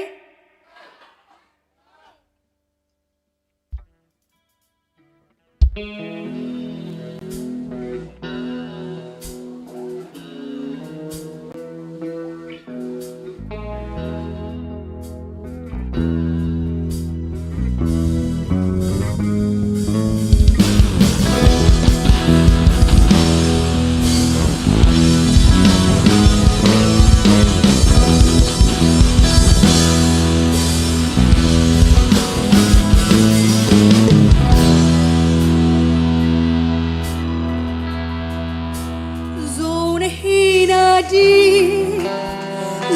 Zo na hina ding,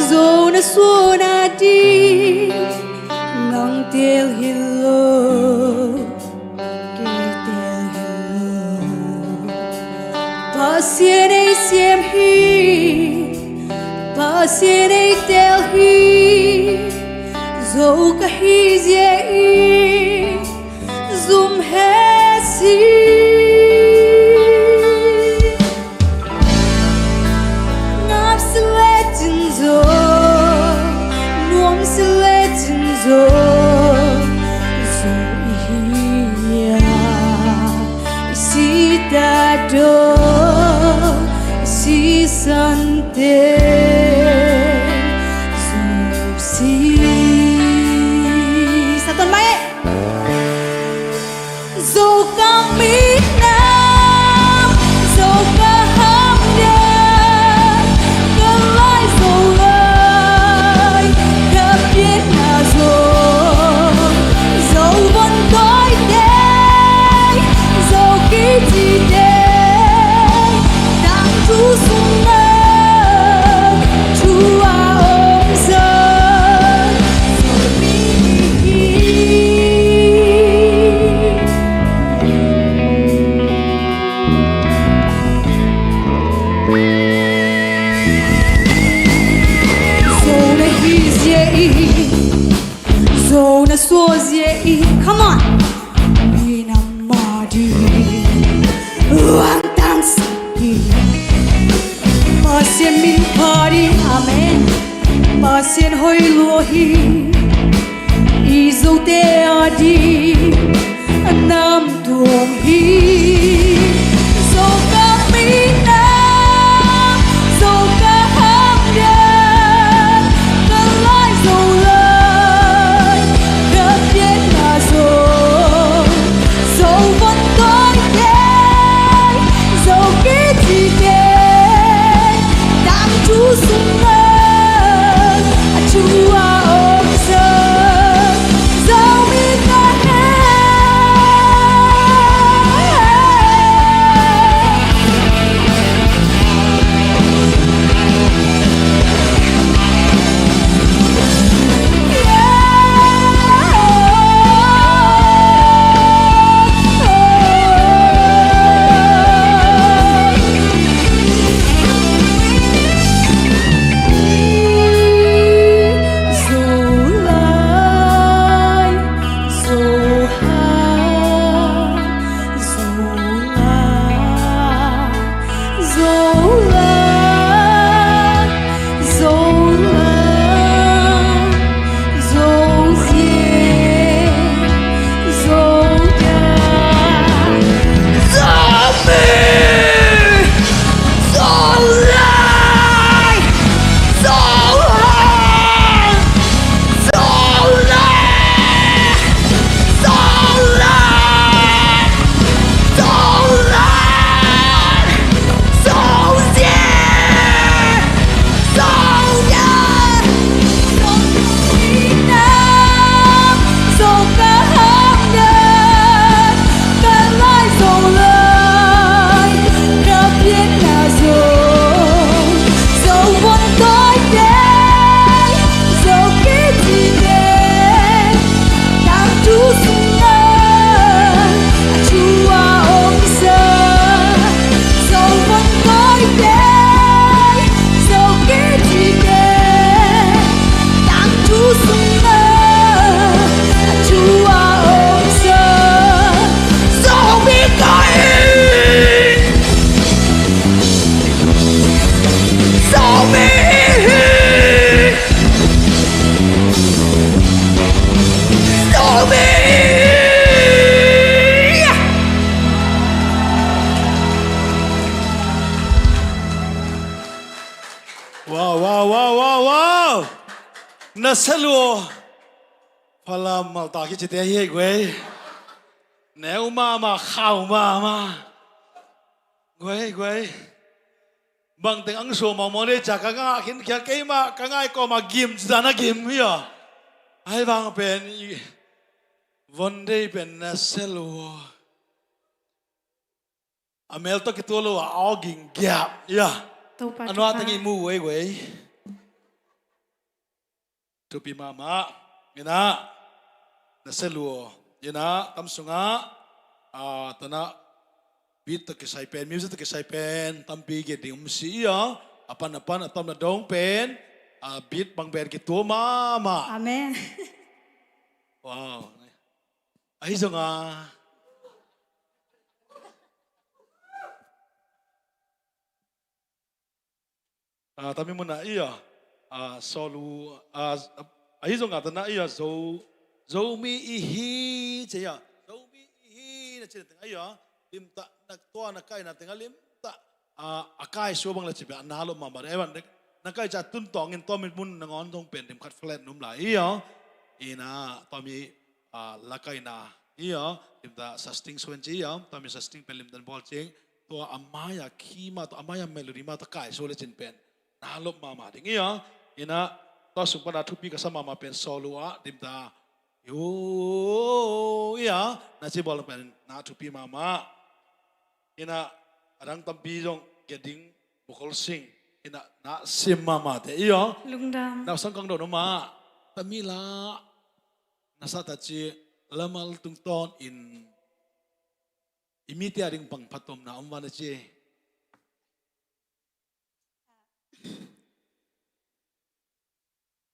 zo na suahna ding, nang teel hi lo, kei teel hi lo. Pasian ei siam hi, Pasian ei teel hi, zo ka hi zia in zum het si. Ngap si le cin zo, nuam si le cin zo, zo i hi a, i si ta do, i si san te, zo si Na suahzia in, come on. Minam madi. Wang tang si. Pasian min padi. Amen. Pasian hoih lua hi. I Zote ading a nam tuam hi. Zo ka minam, Zo ka hamdam, ka lai Zo lai, ka pianna Zo. Zo vun tawi teng, Zo kici teng, tangthu sung a, a thu a omsa, Zomi ka heh. Zo lai, Zo hang, Zo lai, Zo lai, Zo lai, Zo zian, Zo dang, Zo mi, Zo lai, Zo hang, Zo lai, Zo lai, Zo lai, Zo zian, Zo lai, Zo lai, Zo ka hamdam, ka lai Zo lai, ka pianna Zo. Zo vun tawi teng, Zo kici teng, tangthu sung a, a thu a omsa. Zo vun tawi teng, Zo kici teng, tangthu sung a, a thu a omsa. Zomi ka hi. Zomi hi. Zomi hi. Wow, wow, wow, wow, wow. Na se lua. Phalam malta kici te hi hei guai. Neu mama, khau mama. Guai, guai. Bangteng ang sua mawngmawng dei ca ka ngah khin khia keimah ka ngai kawma gim ci ta na gim hi a. Ai bang pen i von dei pen na se lua. A mel tawh kituak lo a aw ging giap. Ya. Topa a nuah teng i mu wei wei. Thupi mahmah. Ina. Na se lua. Ina. Tam sungah. A, tana. Beat tawh kisai pen, music tawh kisai pen tampi gen ding om si ia. A pan a pan a tom na dong pen. A, beat bang pen kituak mahmah. Amen. Wow. Ahi zongah. A, tami mun ah ia, a, sawlu, a, ahi zongah tana ia Zo, Zomi i hi ci ia, Zomi i hi na ci na teng ia, limtah na tua na kaina teng a limtah, a, a kaisuah bang le ci pia na lawm mahmah ding. Ai bang dek, na kai ca tun tawngin tawmi mun nangawn zong pen lim khat flat num lai ia, ina tawmi, a, la kaina ia, limtah sasting suan ci ia, tawmi sasting pen limtan bawl cing, tua a mai-a key mah, tua a mai-a melody mah, tua kaisuah le cin pen na lawm mahmah ding ia. Ina, tua sung pana thupi ka sa mahmah pen solo ah, limtah. Yo, ia, na ci bawl pen na thupi mahmah. Ina, a dang tampi zong gen ding, vocal sing. Ina, na sim mahmah te ia. Lungdam. Na sang kang do no ma. Tami la, na sa ta ci, lamal tungtawn in, i mite a ding pang phatom na om va na ci.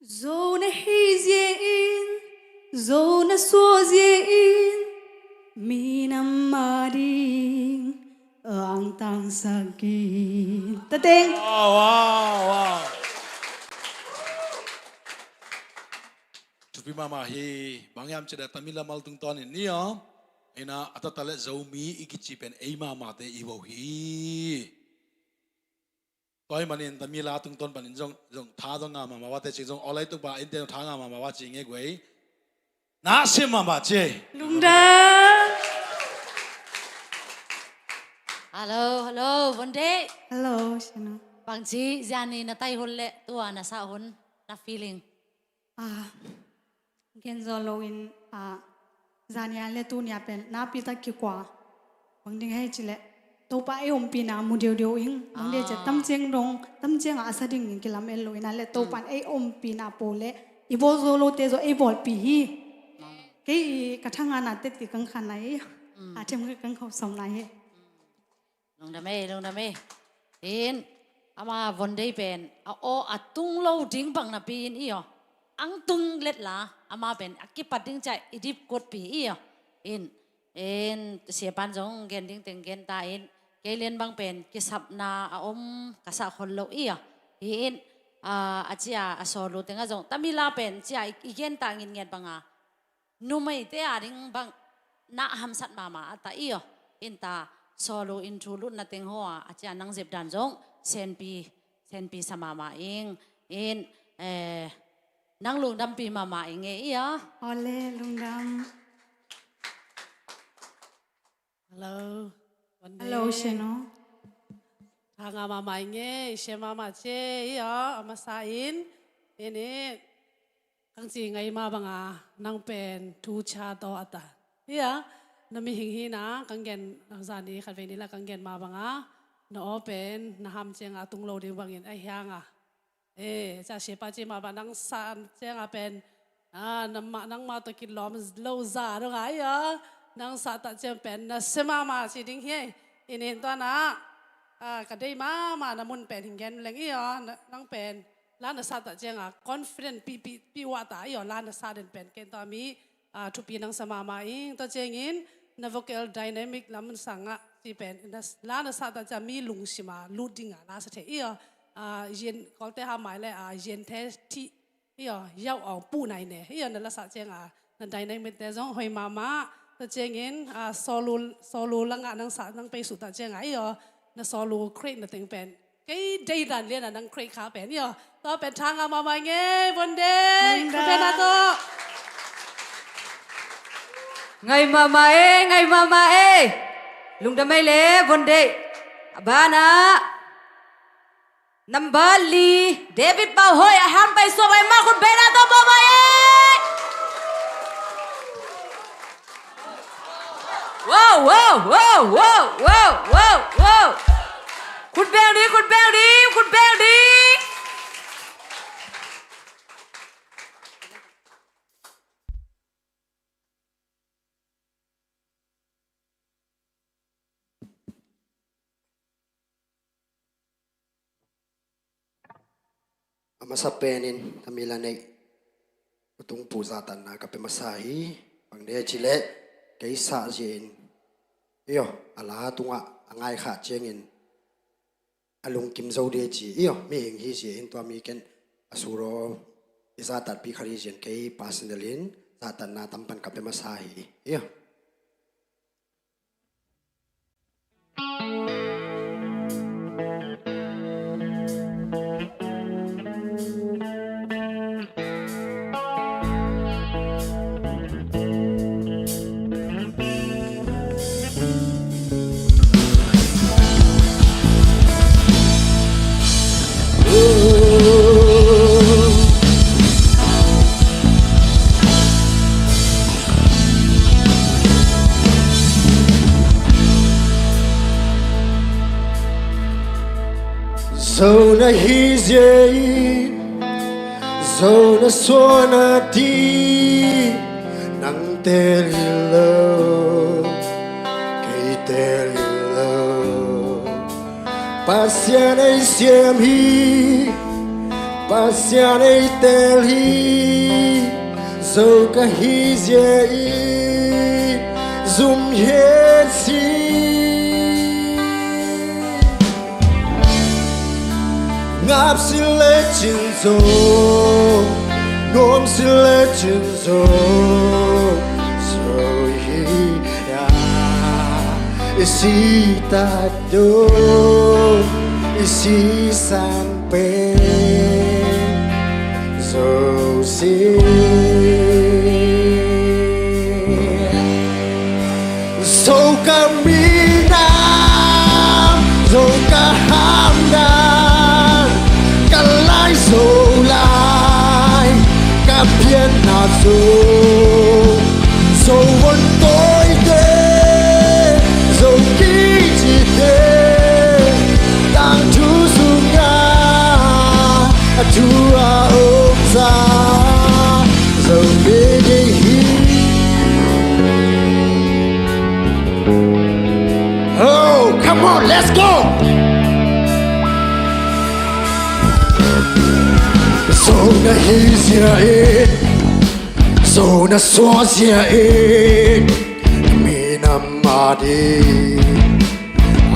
Zo na hi zia in, Zo na suah zia in minam a ding angtangsak in. Tateng. Wow, wow, wow. Thupi mahmah hi. Bang hiam cih leh Tamil lamal tungtawn in ni a, ina a tata le Zomi i kici pen ei mahmahte i bo hi. Tua ahih manin Tamil a tungtawn panin zong, zong tha zong ngah mahmah vate cing zong, aw laituk pa innte zong tha ngah mahmah va cing e guai. Na sim mahmah ci. Lungdam. Hello, hello, Von Deih. Hello, Shano. Bangci zani na tai hun le tua na sah hun na feeling? Ah, gen zo loin, ah, zania le tunia pen napi tak kikua. Bang ding hei ci leh Topa ei ompihna mu deuhdeuh ing. Bang ding ci leh tam ciang dong, tam ciang a sa ding in kilamen loin a le Topa in ei ompihna po le i bawl zo lote zo ei bawlpih hi. Kei i ka thangana teti kang khan na hi. A them kang khau som na hi. Lungdam ei, lungdam ei. In, ama Von Deih pen a aw a tung lo ding bang napi in i aw. Ang tung let la, ama pen a kipat ding ciah i dip kuatpi i aw. In, in, siapan zong gen ding teng gen ta in, kei lian bang pen kisapna a om ka sah khol lo i aw. Hi in, a, a cia a solo teng a zong Tamil a pen cia i, i gen ta ngitnget banga numeite a ding bang na hamsat mahmah a ta i aw. In ta solo in thu lutna teng haw a, a cia nang zep dan zong senpi, senpi sa mahmah ing. In, eh, nang lungdampi mahmah ing e i aw. Awle, lungdam. Hello. Hello, Sheno. Tha ngah mahmah ing e, i sia mahmah ci e i aw, a masa in. In i, kang ci ngai mah banga nang pen thu cia tawh a ta. Hi a, na mihing hina, kang gen, zani khatvei ni la kang gen mah banga, na aw pen, na ham cianga tung lo ding bangin a hianga. Eh, ca siapa ci mah bang nang sa cianga pen, ah, nangmah, nangmah tawh kilawm lo za dong a i aw. Nang sahtak ciang pen, na sia mahmah ci ding hi. In in tuana, ah, ka dei mahmah na mun pen hing gen leng i aw. Na, nang pen, la na sahtak cianga confident pi, pi, pi wah ta i aw, la na sah den pen ken tua mi, ah, thupi nang sa mahmah ing, tua ciangin, na vocal dynamic lam sangah, ci pen, na, la na sahtak ciang mi lungsima lut dinga la sa thei i aw. Ah, yen, Kawlte ha mai le, ah, yen the thi, i aw, yau au pu nai ne, i aw, na la sah cianga, na dynamic te zong hoi mahmah, tua ciangin, ah, solo, solo langah nang sah, nang pei suhtak cianga, i aw, na solo create na teng pen. Kei deidan liana nang create kha pen i aw. Tua pen tha ngah mahmah ing e, Von Deih. Lungdam. Khut beng na tawh. Ngai mahmah e, ngai mahmah e. Lungdam ei le, Von Deih. A banah. Number li, David Pau Hoih a hang pai suak lai mah khut beng na tawh mahmah e. Wow, wow, wow, wow, wow, wow, wow. Khut beng ding, khut beng ding, khut beng ding. A masa penin Tamil a neih utung pu zahtakna ka pia masa hi. Bang dei ci leh kei sah zia in, i aw, a la tungah a ngai khah ciangin a lungkim zo ding ci, i aw, mihing hi zia in tua mi ken a suro i zahtakpi kha ding zia in kei personal in zahtakna tampan ka pia masa hi, i aw. Zo na hi zia in, zo na suah na ti, nang teel hi lo, kei teel hi lo. Pasian ei siam hi, Pasian ei teel hi, Zo ka hi zia in zum hian si. Ngap si le cin zo, nuam si le cin zo, zo hi a i si ta do, i si sang pen zo si. Zo ka minam, zo ka hamdan, ka lai zo lai, ka pianna zo, zo von tawite, zo kicite, tangthu sunga a thu a omsa zo bege hi. Oh, come on, let's go. Zo na hi zia in, zo na suak zia in, minam a ding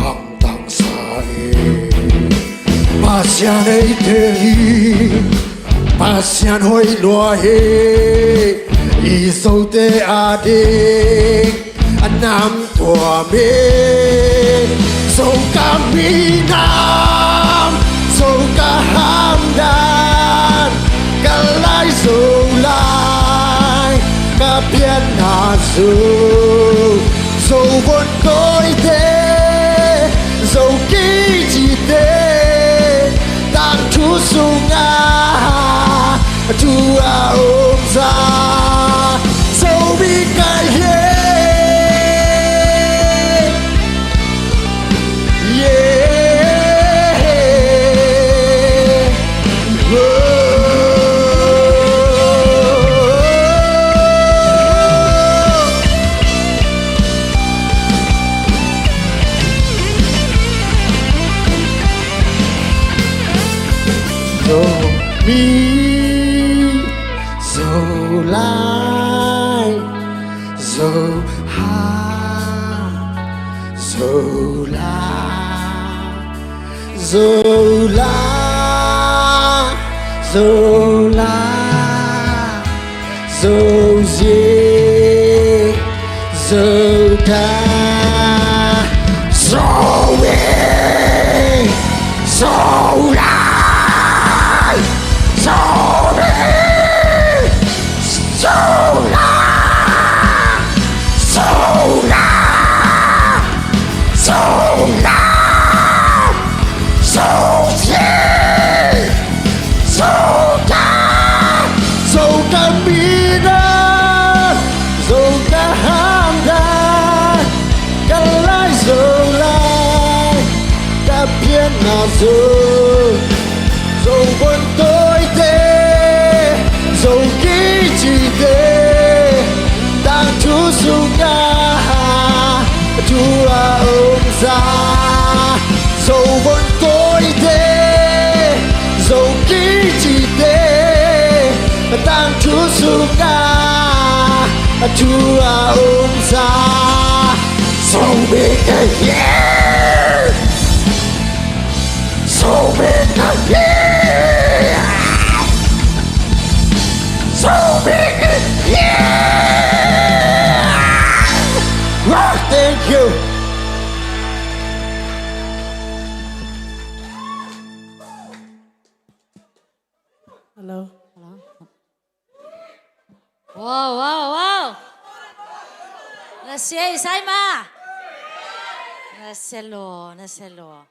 hamtang sa in, Pasian ei te hi. Pasian hoih lua hi, i zote a ding a nam tuam hi. Zo ka minam, zo ka hamdan, ka lai zo lai, ka pianna zo, zo von tawite, zo kicite, tangthu sunga a thu a omsa zo bik ka hi. Yeah. Oh. Zomi, Zolai, Zoha, Zola, Zola, Zola, Zozie, Zoda, Zoe, Zolai, Zomi, Zola, Zola, Zola, Zozie, Zoda, Zo ka minam, Zo ka hamdan, ka lai Zolai, ka pianna Zo, Zo von tawite, Zo kicite, tangthu sunga a thu a omsa, Zo von tawite, Zo kicite, tangthu sunga a thu a omsa, Zo bik ka hi. Zo bik ka hi. Zo bik ka hi. Wow, thank you. Hello. Hello. Wow, wow, wow. Na sia i sai ma. Na sia lo, na sia lo.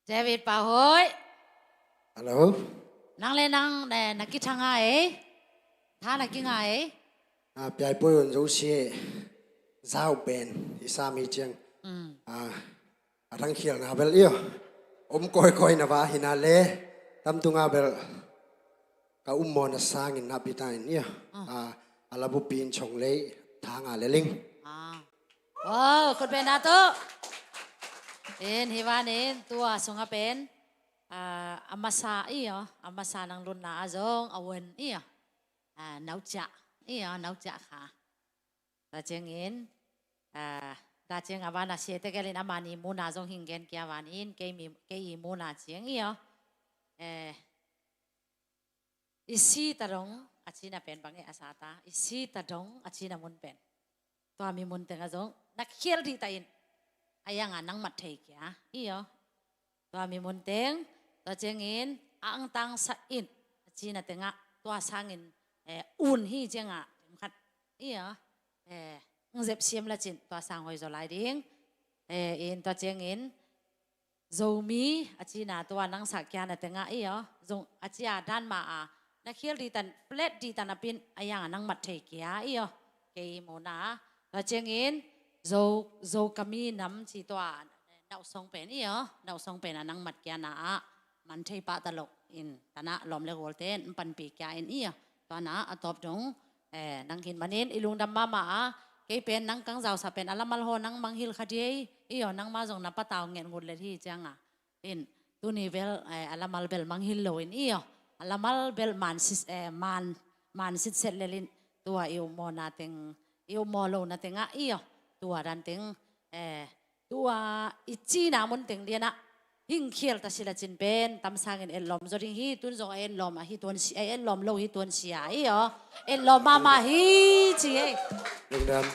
David Pau Hoih. Hello. Nang le nang, eh, na kithang a ei. Tha na kinga ei. A, piaipui un zo si zau pen i sa mi ciang. Mm. A, a thang khial na bel io. Om koi koi na ba hina le. Tam tunga bel ka um mawna sangin na pita in io. Ah. A, a labupi in chong lei thanga le ling. Ah. Wow, khut beng na tu. In hi van in tua sunga pen, ah, a masa io, a masa nang lunna a zong a wen io. ah, nauciah, iyo, nauciah kha. Tua ciangin, ah, tua ciang a vana siate gelin amani muna zong hing gen kia vanin, kei mi, kei i muna ciang, iyo. Eh, i si ta dong a cina pen bang e a sa ta, i si ta dong a cina mun pen. Tua mi mun teng a zong, na khial dih ta in, a yang a nang mat thei kia, iyo. Tua mi mun teng, tua ciangin, a angtang sa in, a cina tengah, tua sangin, eh, un hi ciangah, khat, iyo, eh, ang zep siam la cin, tua sang hoi zaw lai ding, eh, in tua ciangin, Zomi a cina tua nang sa kia na tengah iyo. Zong a cia dan ma a na khial dih tan, flat dih tan a pin a yang a nang mat thei kia iyo. Kei muna tua ciangin Zo, Zo kami nam ci tua nausong pen iyo. Nausong pen a nang mat kia na a man thei pah ta lo in tana lawm le gualte in panpi kia in iyo. Tua na a tawp dong Eh, nang hin manin i lungdam mahmah a, kei pen nang kang zausa pen a lamal ho nang manghil kha diei, iyo nangma zong na patau ngen ngut let hi cianga. In, tuni bel, eh, a lamal bel manghil lo in iyo. A lamal bel man sis, eh, man, man sitset lelin tua i upmawna teng, i upmaw lona tengah iyo. Tua dan teng, eh, Tua i cina mun teng lianah hing khial ta sila cin pen tam sangin etlawm zaw ding hi, tun zong a etlawm a hi tuan si, a etlawm lo hi tuan sia i aw. Etlawm mahmah hi ci ei. Lungdam.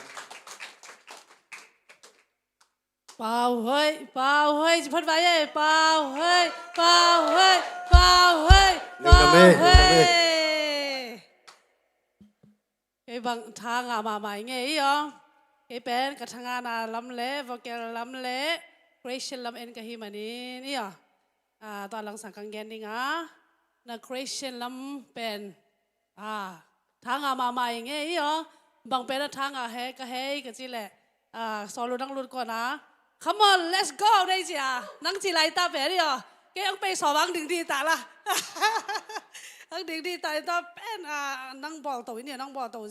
Pau Hoi, Pau Hoi, ci phat vai ei, Pau Hoi, Pau Hoi, Pau Hoi, Pau Hoi. Kei bang tha ngah mahmah i ngei i aw. Kei pen ka tha ngahna lam le vocal lam le creation lam en ka hi manin i aw. Ah, tua langsang kang gen ding a na creation lam pen ah, tha ngah mahmah i ngei i aw. Bang pen a tha ngah he ka hei ka ci leh Ah, sawlu nang lut kawna, "Come on, let's go," nei cia. Nang ci lai ta pen i aw. Kei ang pei sawm ang ding di ta la. Ang ding di ta i ta pen, ah, nang bawl to i ni, nang bawl to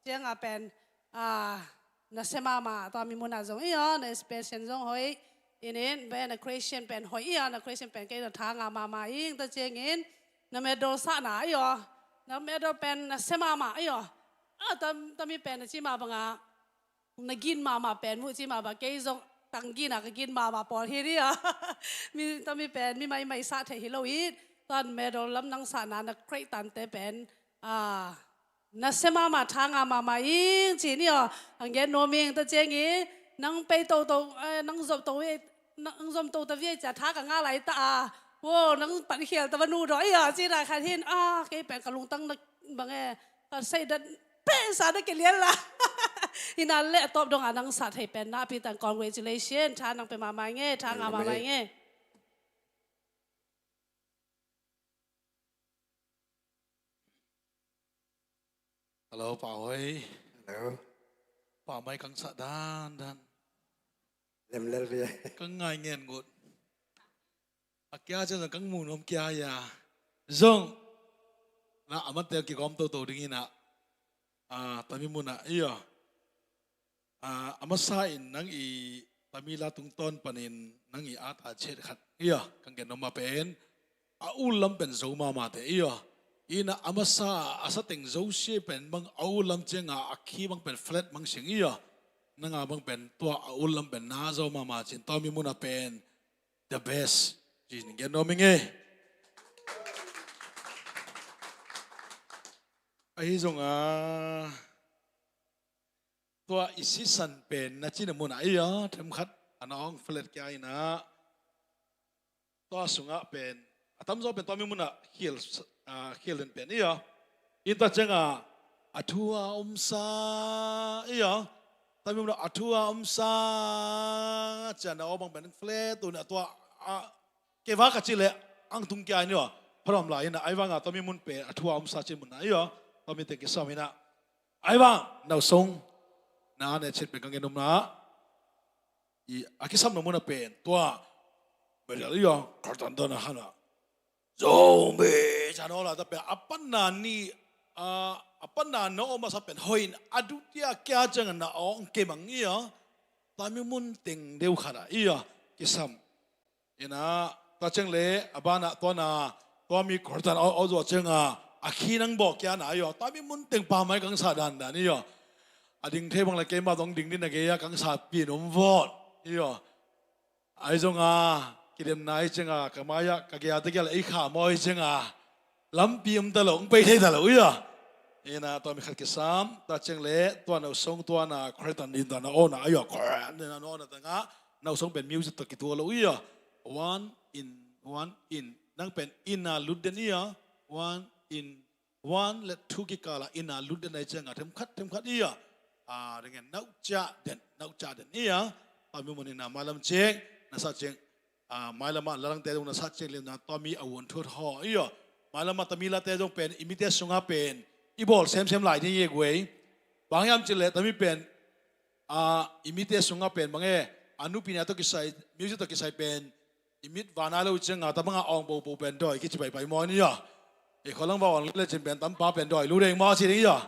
cianga pen, ah, na se mahmah, tua mi muna zong i aw, na expression zong hoi. Inin, pen na creation pen hoi i aw, na creation pen kei na tha ngah mahmah ing ta ciangin, na medal sahna i aw. Na medal pen na se mahmah i aw. Ah, tam, tami pen na ci mah banga, na gin mahmah pen muh ci mah bang kei zong tang gin a ka gin mahmah pawl hi dia. Mi tami pen mi mai mai sah thei hi lo it. Tan medal lam nang sahna na create tante pen, ah, na se mahmah tha ngah mahmah ing ci ni aw. Ang gen nuam ing ta ciang i nang pei to to, eh, nang zop to i, nang zom to ta viai cia tha ka ngah lai ta a. Wo, nang pan khial ta va nu daw i aw ci na khat hin, ah, kei pen ka lungtang na bang e, ka sei dan Pesa na kilian la. Ina le top dong a nang sa thei pen na pi tan congratulation. Tha nang pe mama nge, tha nga mama nge. Hello, Pa Hoi. Hello. Pa mai kang sa dan dan. Lemlel bia. Kang ngai ngen ngut. A kia cian zong kang mu nuam kia ia. Zong na a man tel kigawm toto dingin a, a, tami mun a ia. A, a masa in nang i tami la tungtawn panin nang i at a ciat khat ia. Kang gen nuam a pen a ul lam pen zo mama te ia. Ina a masa a sa teng zo sia pen bang a ul lam cianga a khi bang pen flat bang sing ia. Nanga bang pen tua a ul lam pen na zo mama cin tami mun a pen the best. Ci-in gen nuam ing e. Ahi zong a tua i sisan pen na cina mun a ia them khat a na ong flat kia ina. Tua sungah pen a tamzaw pen tua mi mun a khial, a, khial den pen ia. Inn ta cianga a thu a omsa ia. Tua mi mun a a thu a omsa ciana aw bang pen fle tu na tua a keva ka ci le ang tung kia ni aw. Pharam lai ina ai vanga tua mi mun pen a thu a omsa ci mun na ia. Tua mi te kisam ina ai vang nau song na ne chet pen kang enum na. I a kisam na mun a pen tua. Berial ia kartan dona hana. Zomi canola ta pen a panna ni, a, a panna na om a sa pen hoin a dutia kia ciang na ong kemang ia. Tami mun teng deu khana ia kisam. Ina ta ciang le a bana tua na tua mi kartan au au zo cianga a khi nang bawh kia na i aw. Tua mi mun teng pa mai kangsa dandan i aw. A ding thei bang le keima dong ding din a gei a kangsa pin om vawt i aw. Ahi zong a kidemna i ciang a ka mai a ka gei a te kia le ei kha maw i ciang a lampi om ta lo, hong pei thei ta lo i aw. Ina tua mi khat kisam ta ciang le tua no song tua na khretan din ta na aw na i aw khretan din na aw na ta nga. No song pen music ta kitua lo i aw. One in, one in. Nang pen in a lut den i aw. One in, one le two kikal a in a lut den a i ciang a themkhat themkhat i a. A, ringen nauh ciah den, nauh ciah den i a. A mi mun in a mailam ciang na sa ciang, a, mailam a lalangte zong na sa ciang liam na tua mi a uan thuat haw i a. Mailam a tami late zong pen i mite sungah pen i bawl semsem lai ding i guai. Bang hiam cih leh tami pen, a, i mite sungah pen bang e, a nupi na tawh kisai, music tawh kisai pen i mit vana lo ciang a ta bang a awng popo pen dawi kici paipai maw ni a. I khualang va awng le cin pen tampa pen dawi lu deng maw ci ding i a.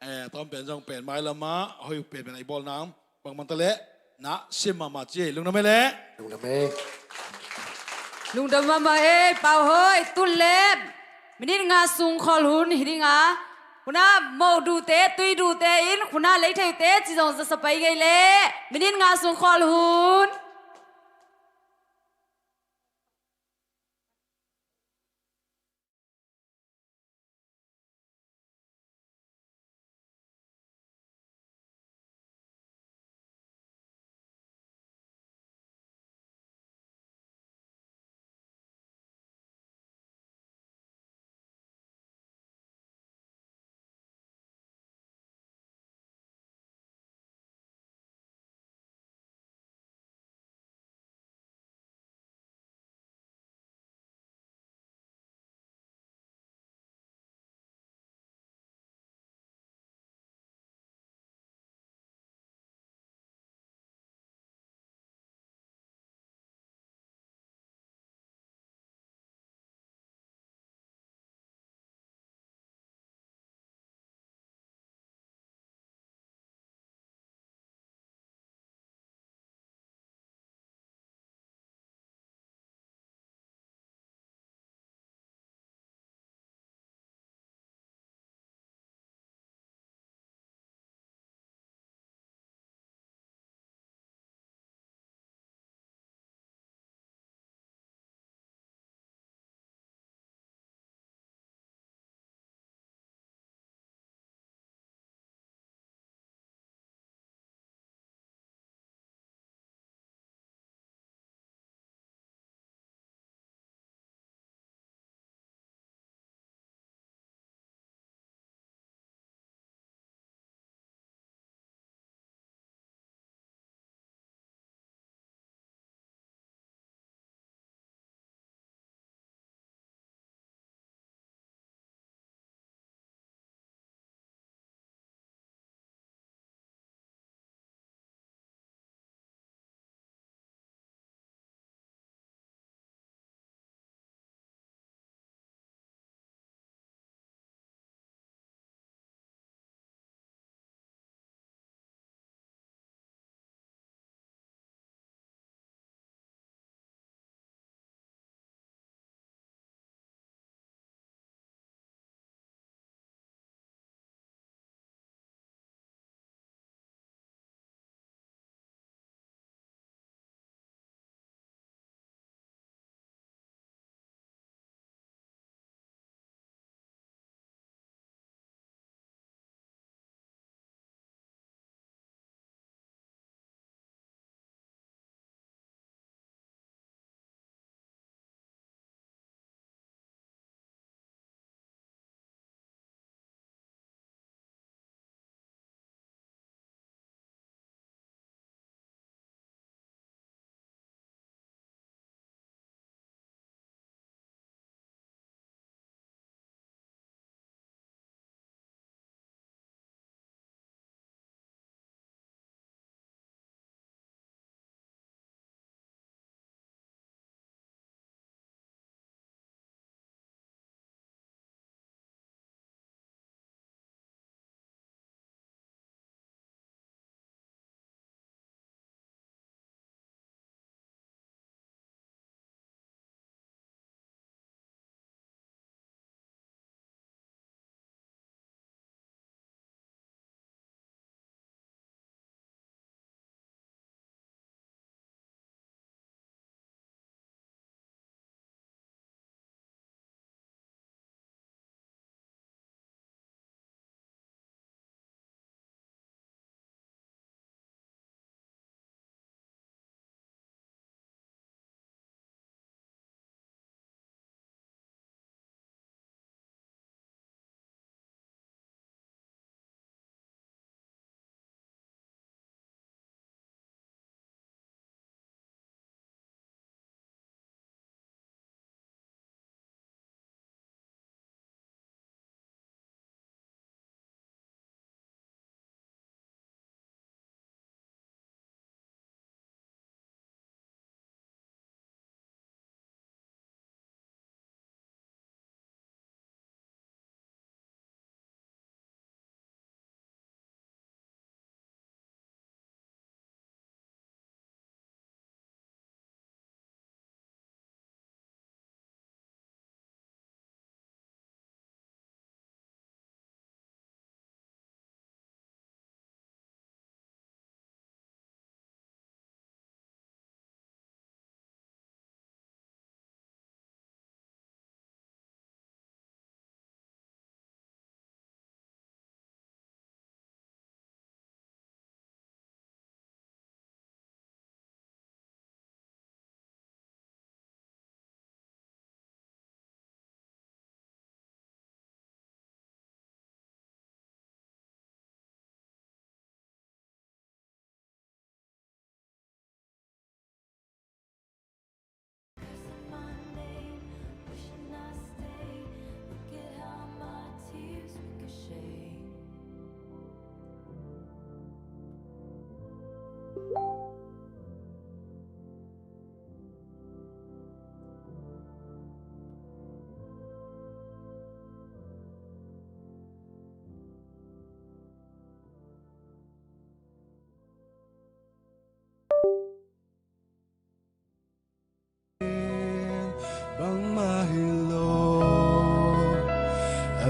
E, tom pen zong pen mailam a hoi pen pen a i bawl nang bang man ta leh na sim mahmah ci lungdam e le. Lungdam e. Lungdam mahmah e, Pau Hoi, tun le minit nga sung khawl hun hi ding a. Hun a mo dute, tui dute in hun a lei thei te ci zong zasa pai ngei le. Minit nga sung khawl hun.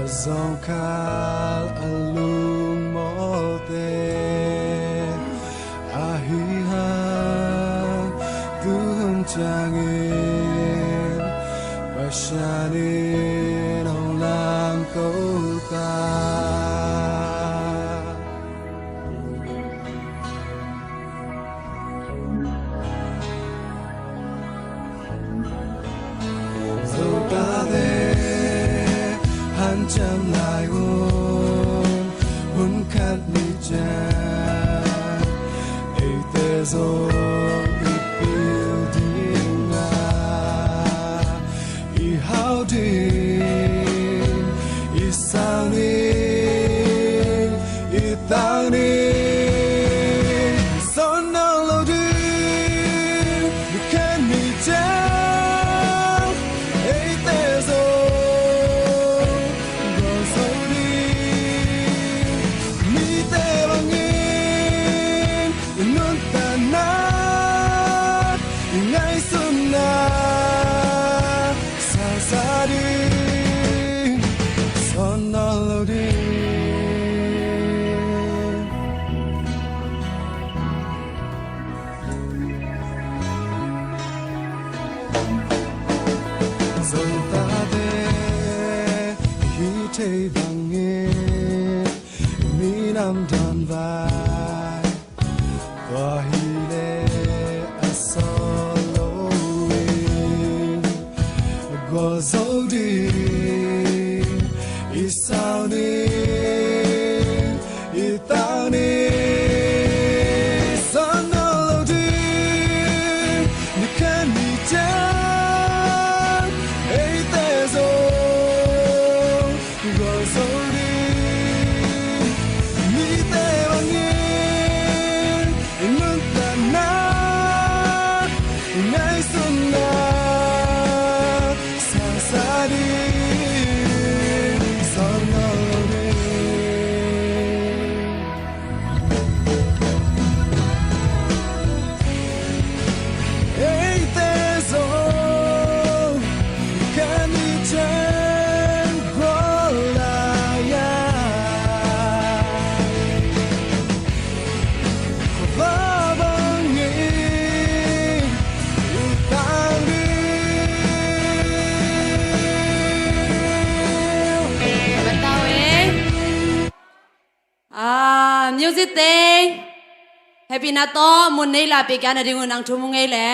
Zawngkhal a lungmawlte ahi hang, tuhun ciangin Pasian in hong lamto ta. Zotate hanciam lai un, hun khat ni ciang eite zong i pil ding a, i hau ding, i sang ding, i tang ding. Son nawn lo ding, ni khat ni ciang eite zong gualzo ding. Mite bangin i nuntakna, i ngaihsutna sangsa ding, son nawn lo ding. Zotate hih thei bangin minam dawn vai, tua hileh a sawt loin gualzo ding, i sau ding, i tang ding, son nawn lo ding, ni khat ni ciang eite zong gualzo ding. Mite bangin i nuntakna, i ngaihsutna sangsa ding, son nawn lo ding. Eite zong khat ni ciang gual lai-a, khuavak bangin i tang ding. Ka tau e. Ah, music te, hehpihna tawh mun nei lahpih kei a, na ding un nang thu mu ngei le.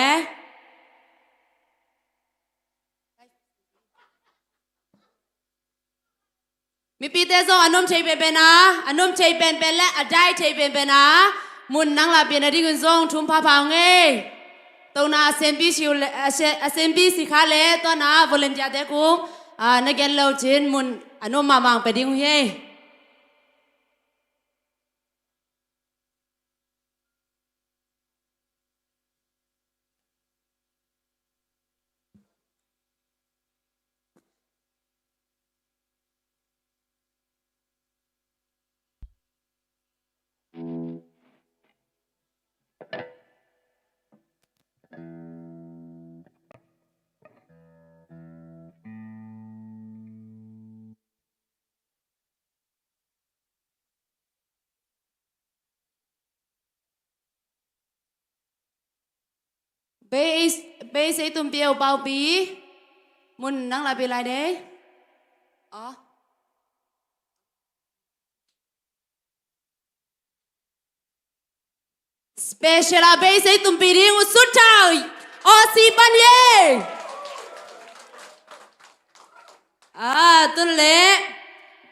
Mipite zong a nuam thei penpen a, a nuam thei penpen le a dai thei penpen a, mun nang lahpih na ding un zong thu pha pha ngei. Tona a senpi si uh le, a se-, a senpi si kha le, tua na volunteer te kung, ah, na gen lo cin mun a nuam mahmah pia ding uh hi. Bei, bei sei tumpi eu paupi. Mun nang lahpih lai de. Oh. Special a bei sei tumpi ding uh sut thau. Aw si pan ye. Ah, tun le,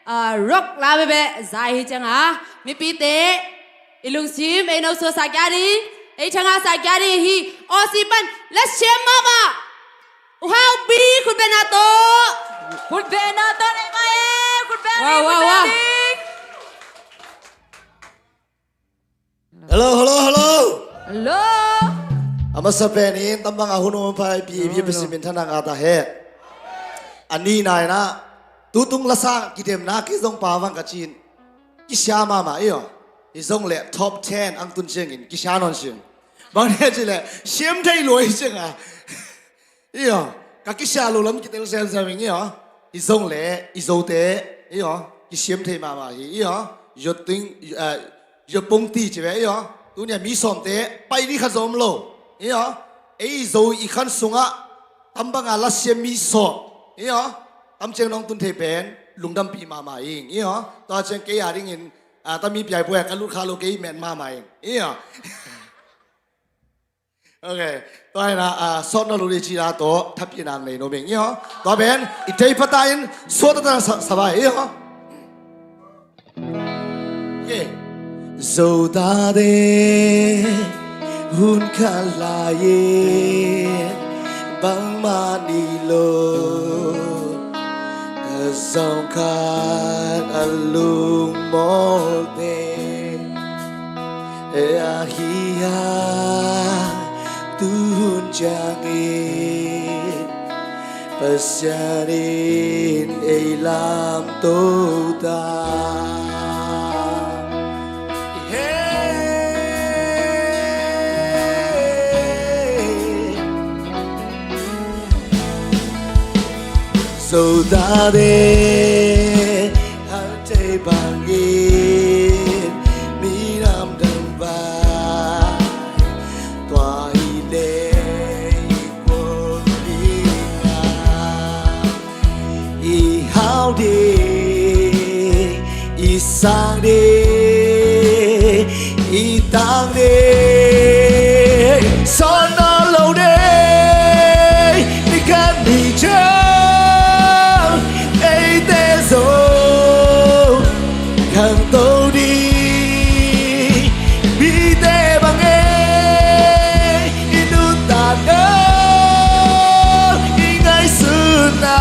ah, rock la bebe zai hi ciang a, mipite i lungsim ei no sua sa kia ding, ei thanga sa kia ding hi. Aw si pan, let's share mama. U hau pi khut bena to. Khut bena to le ma e, khut bena. Wow, wow, wow. Hello, hello, hello. Hello. A masa pen in tambang a hun um pai pi pi pi simin thana nga ta he. Ani nai na. Tutung lasa kidemna kizong pa vang ka cin. Kisia mama iyo. I zong le top ten ang tun ciangin kisia non sing. Bang ne ci le siam thei luai sing a. Iyo. Ka kisia lo lam kitel sem sem ing iyo. I zong le i zo te. Hi aw, kisiam thei mahmah hi. Hi aw, yotting, eh, yotpong ti ci ve. Hi aw, tunia mi sawmte pai ding khat zong om lo. Hi aw, ei Zo i khan sungah tambanga lasiam mi sawm. Hi aw, tamciang nong tun thei pen lungdampih mahmah ing. Hi aw, tua ciang kei a dingin, ah, tami piaipuai a ka lut kha lo kei met mahmah ing. Hi aw. Ok. Tua hi na, ah, sawt nawn lo ding ci-a tawh thapiakna nei nuam ing. Hi aw. Tua pen i thei pata in sawt tata sa, sa vai. Hi aw. Ok. Zo tate hun khat lai-in bangmah nei lo, ka zong khat a lungmawlte ahi a, tu hun ciangin Pasian in ei lamto ta. Hey. Zo tate hal thei bangin minam dang vai, tua hi leh i kuan ding a, i hau ding, i sang ding, i tang ding, sawt nawn lo ding. Ni khat ni ciang eite zong khangto ding. Mite bang e, i nuntakna, i ngaihsutna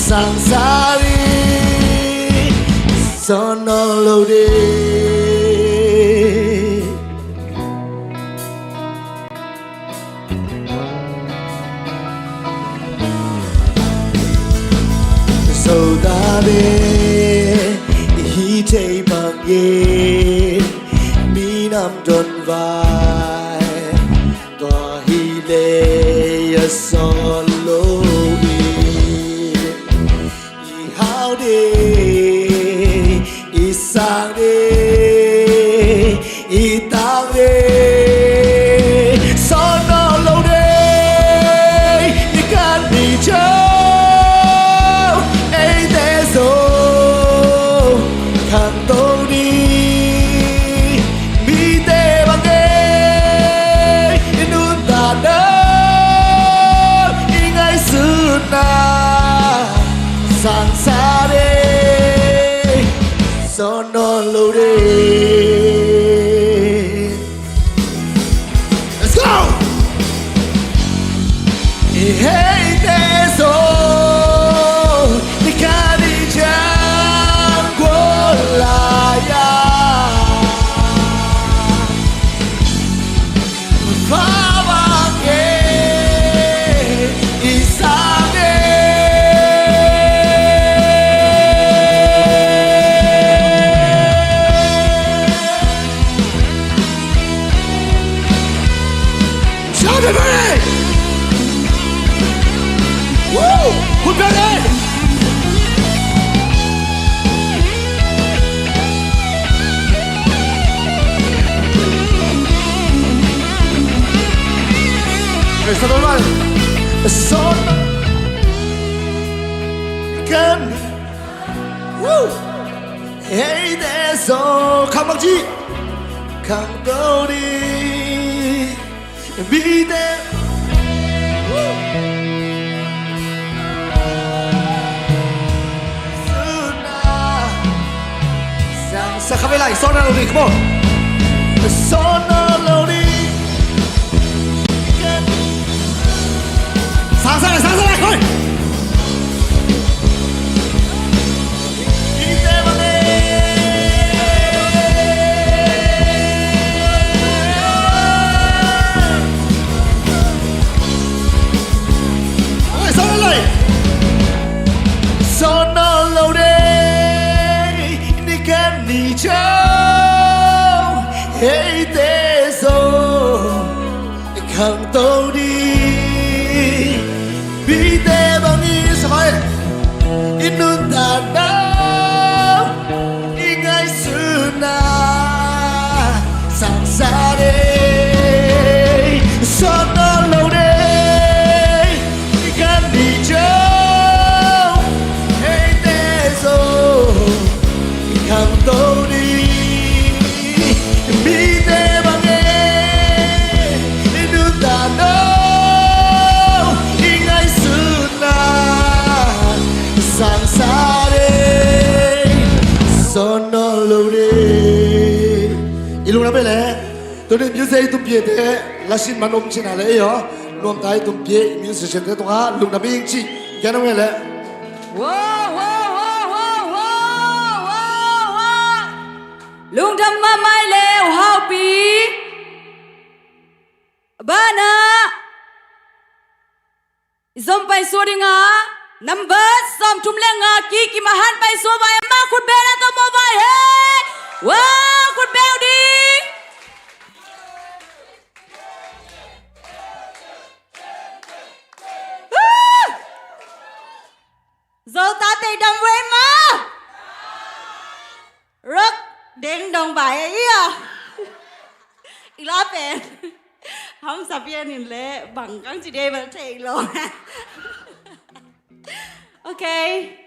sang sa ding, sawt nawn lo ding. Zo tate i hih thei bangin minam dang vai, tua hi leh a sawt lo in, i hau ding, i sang ding, i tang ding, sawt nawn lo ding. Ni khat ni ciang eite zong khangto ding. Mite bang e, i nuntakna, i ngaihsutna sang sa ding, sawt nawn lo ding. Let's go! Eite zong ni khat ni ciang guan lai-a, fa bang e, i sang e. Shout it, buddy! Woo! Put back in! Hey, stop, everybody. Son kan Woo! Hey, there's all. Come on, G. Come, go, di. Be there. Woo! Soon now. Sang, sang, come on, like, sound out of it, come on. Sound out of it. Sang, sang, sang, sang, sang, sang. Sound out of it. Ni khat ni ciang eite zong khangto ding. Mite bangin sa mai. I nuntak Ka bele, tuni music i tumpih te, lasin man om cina le, eh, oh. Nuam ta i tumpih, musician te tunga, lungdam ing ci, kena nge le. Wow, wow, wow. Lungdam mahmah le, uh haupi. Bana. I zom paisuah ding a, number sawmthum le nga, Kikim a han paisuah vai, amah khut beng a tawm vai he. Wow, khut beng ding. Woo! Zolta te dam wei ma. Rock deng dong bai a ia. I la pen. Hong sa pian in le bang kang ci dei bel thei lo. Okay.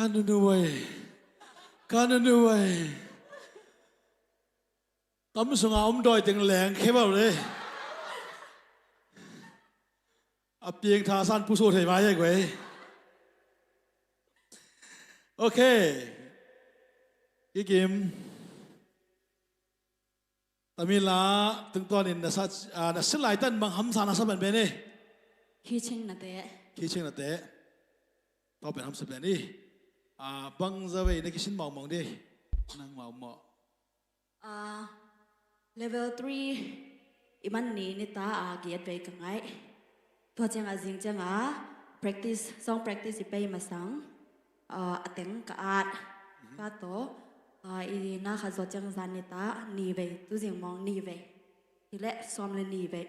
Ka nunu ei. Ka nunu ei. Kam sunga om dawi teng leng khe bau le. A piang tha san pusu thei vai ei guai. Ok. Kikim. Tami la tungtuan in na sa, ah, na silai tan bang hamsa na sa pen pen ei. Khi ching na te. Khi ching na te. Tau pen hamsa pen ei. Ah, bang za vei na kisin mau mau di. Nang mau mau. Ah, level three i man ni ni ta a giat vei ka ngai. Tua ciang a zing ciang a practice, song practice i pei masang, ah, a teng ka at. Ka to, ah, i na kha zo ciang zan ni ta ni vei, tu zing mong ni vei. Hi le som le ni vei.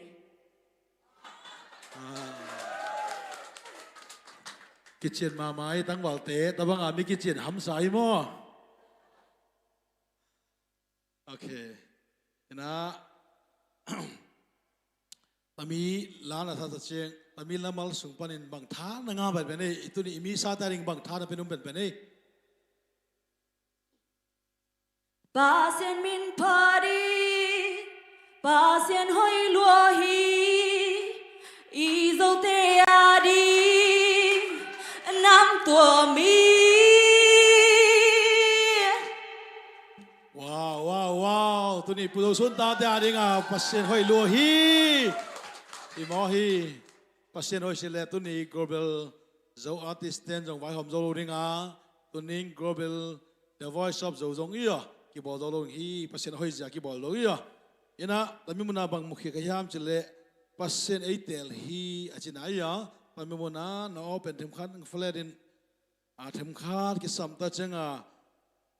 Ah. Kician mama i tangvalte, tabang a mi kician hamsa i maw. Ok. Ina, tami la na sa sa ciang, tami la mal sung panin bang tha na ngah pen pen ei, i tuni i mi sa ta ding bang tha na pen um pen pen ei. Pasian min phat hi, Pasian hoih lua hi, i Zote a ding nam tua mi. Wow, wow, wow. Tuni Pu Zo Sun tate a dinga Pasian hoih lua hi. I maw hi. Pasian hoih si le tuni Global Zo Artist ten zong vaihawm zo lo dinga. Tuning Global The Voice of Zo zong i a kibawl zo lo hi. Pasian hoih zia kibawl lo i a. Ina, tami muna bang mukhia ka hiam ci le Pasian ei teel hi a cina i a. Tami muna na aw pen themkhat flet in, a themkhat kisam ta ciang a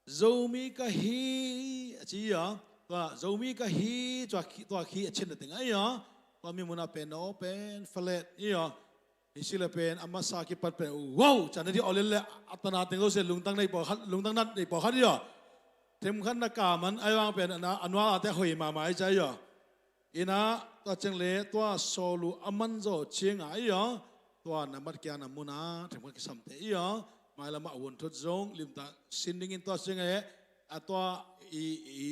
Zomi ka hi a ci a, tua Zomi ka hi, tua khi, tua khi a chin na teng a i a, tua mi muna pen na aw pen flet i a. Hi si le pen a masa kipat pen wow, can na di aw le le a tana teng zo se lungtang nei pawh khat, lungtang nat nei pawh khat i a. Themkhat na ka man a i vang pen a nual a te hoih mama i ca i a. Ina, tua ciang le tua sawlu a man zaw ciang a i a, tua na mat kia na muna themkhat kisamte i a, mailam a a vuanthut zong limtah sin dingin tua ciang e, a tua i, i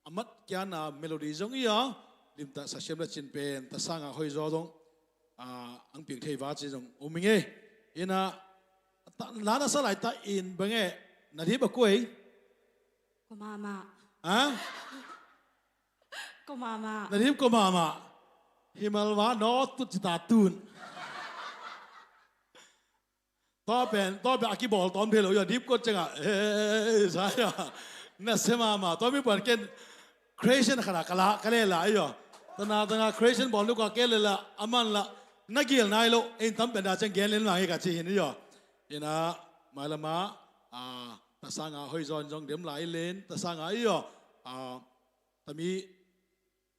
a mat kia na melody zong i a, limtah sa siam le cin pen ta sang a hoih zaw zong, a, ang piang thei va ci zong um ing e. Ina, la na sa lai ta in bang e, na dip a kuai. Ko mama. Ha? Ko mama. Na dip ko mama. Himalwa no tut ci ta tun. Tua pen, tua pen a kibawl tawm thei lo i a dip ko ciang a. Eh, sa i a. Na se mama. Tua mi puan ken creation khat a ka la, ka le la i a. Tana tana creation bawl nu ka ke le la, a man la. Na gil nai lo, in tam pen da ciang gen len la i ka ci hin i a. Ina, mailam a, a, ta sang a hoih zaw in zong dem lai len, ta sang a i a. A, tami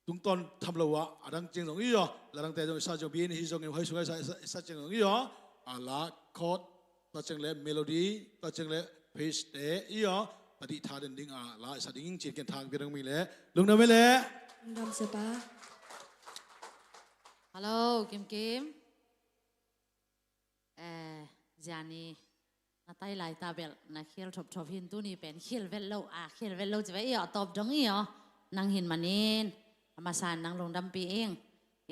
tungtawn tham lo a, a dang ciang zong i a, la dangte zong i sa zong bi in hi zong in hoi sung a i sa, i sa, i sa ciang zong i a, a la chord, tua ciang le melody, tua ciang le page te i a, ta dih tha den ding a, la i sa ding cin ken thang pi dang mi le, lungdam i le. Lungdam se pa. Hello, Kim Kim. Eh, ziani na tai lai ta bel na khial thopthop hin tuni pen khial vet lo a, khial vet lo ci ve i aw, tawp dong i aw, nang hin manin a masa in nang lungdampi ing.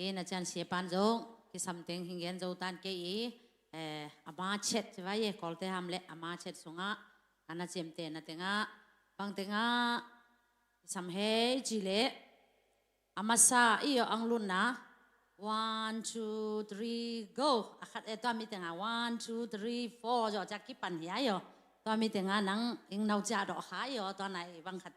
I na cian sia pan zong kisam teng hing gen zo tan kei i, eh, a ma chet ci vai e, Kawlte ham le a ma chet sungah a na ciamtehna tengah bang tengah kisam hei ci le a masa i aw ang lunna. One, two, three, go. A khat e tua mi tengah one, two, three, four zawh ciak kipan hi a i aw. Tua mi tengah nang ing nau ciah dawh kha i aw. Tua na i bang khat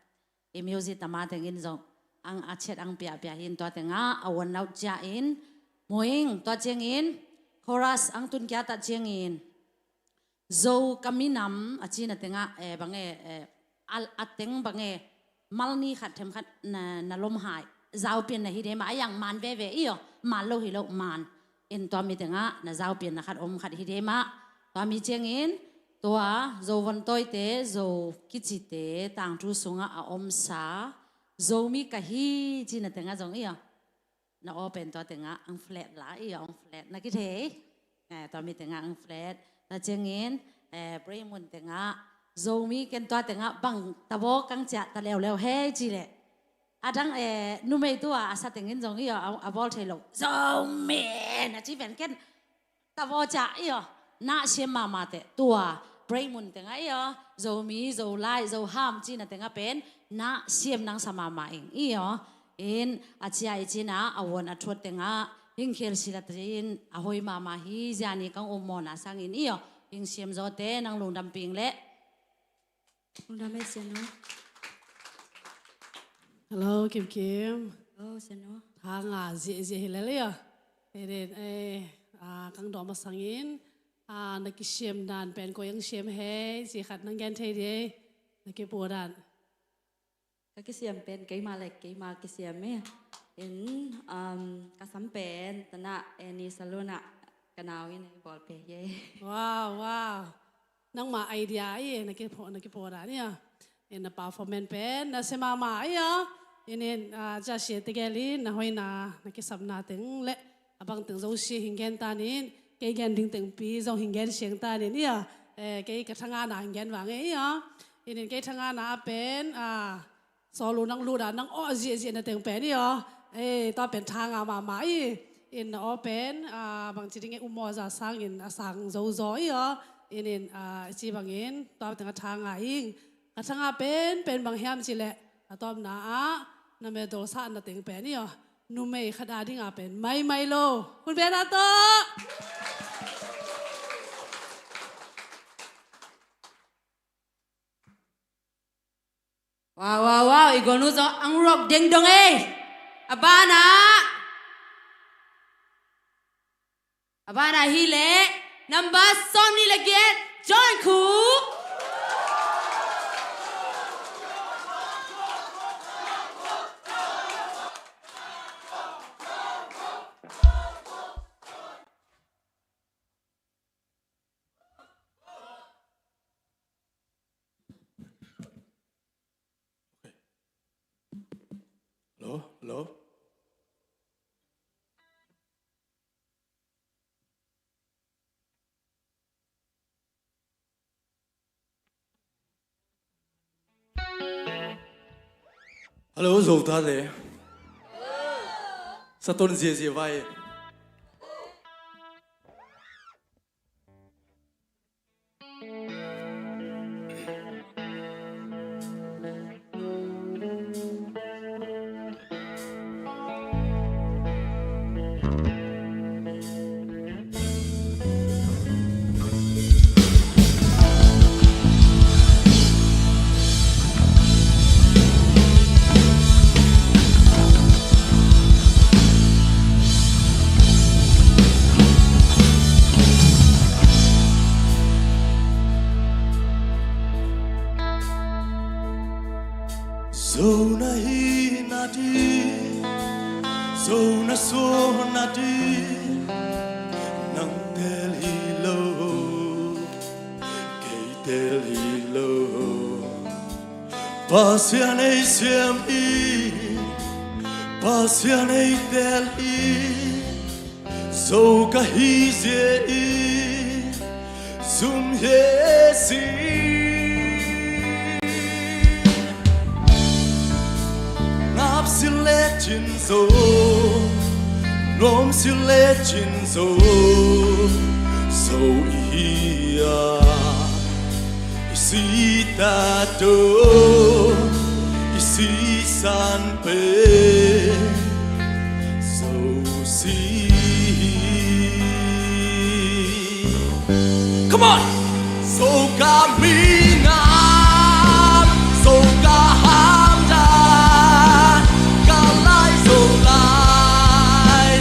i music tama tengin zong ang a chet ang piahpiah hin tua tengah a wan nau ciah in muing tua ciangin chorus ang tun kia ta ciangin Zo ka minam a cina tengah, eh, bang e, eh, a, a teng bang e, mal ni khat them khat na, na lom hai. Zau pian na hi de mah, a yang man veve i aw, man lo hi lo man. In tua mi tengah, na zau pian na khat om khat hi de mah. Tua mi ciangin, tua Zo von tawite, Zo kicite, tangthu sungah a omsa, Zomi ka hi cina tengah zong i aw. Na aw pen tua tengah ang flat la i aw, ang flat na kithei. Eh, tua mi tengah ang flat. Tua ciangin eh, break mun tengah Zomi ken tua tengah bang tavo kang ciah ta leuleu hei ci leh, a dang, eh, numei tua a sa tengin zong i aw, a, a bawl thei lo Zomi na ci pen ken tavo ciah i aw, na siam mahmah teh tua break mun tengah i aw, Zomi, Zolai, Zoham cina tengah pen na siam nang sa mahmah ing i aw. In a cia i cina a vuan a thuat tengah hing khel sila in a hoi mahmah hi. Ziani kang um mawna sangin i aw, hing siam zawte nang lungdam ping leh. Lungdam e Sianu. Hello Kim Kim. Hello Sianu. Thanga ziahziah hi lel i aw. Hei den, eh, ah, kang dawm a sangin, ah, na kisiam dan pen koi ang siam hei ci khat nang gen thei di ei, na kipua dan. Ka kisiam pen keima le keima kisiam e. In, um, ka sam pen tana, eh, ni salon ah ka nau in ei bawl pe hi ei. Wow, wow. Nangma idea i na kipua, na kipua dan i aw. In na performance pen na sia mahmah i aw. In in, ah, cia sia tegel in na hoina, na kisapna teng le a bang teng zosia hing gen ta nin, kei gen ding tengpi zong hing gen siang ta nin i aw. Eh, kei ka thangana hing gen vang e i aw. In in kei thangana a pen, ah, Sawl uh nang lut a nang awh ziahziah na teng pen i aw. Eh, tua pen thanga mahmah i. In na aw pen, ah, bangci ding e, um maw za sangin a sang zozaw i aw. In in, ah, ci bangin tua teng a thanga ing. Ka thanga pen pen bang hiam ci leh, a tawpna ah na medal sah na teng pen i aw, numei khat a ding a pen maimai lo. Hun pen a tawh. Wow, wow, wow. I gualnu zong ang ruak dengdong ei. A banah, a banah hi leh number sawmnih le giat, John Khuk. Hello, hello. Hello, Zo ta le. Sa ton ziazia vai. Zo na hihna ding, zo na suahna ding, nang tel hi lo, kei tel hi lo. Pasian ei siam hi, Pasian ei tel hi. Zo ka hi zia in zum hi si. Ngap si le cin zo, nuam si le cin zo, zo i hi a, i si ta to, i si san pen zo si. Come on! Zo ka minam, zo ka hamdan, ka lai zo lai,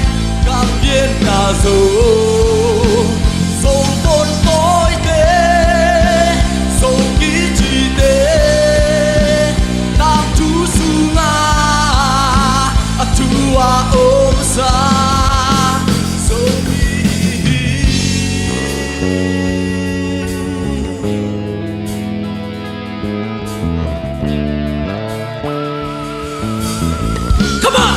ka pianna zo, zo ton tawite, zo kicite, tangthu sungah a thu a omsa zo hi. Come on!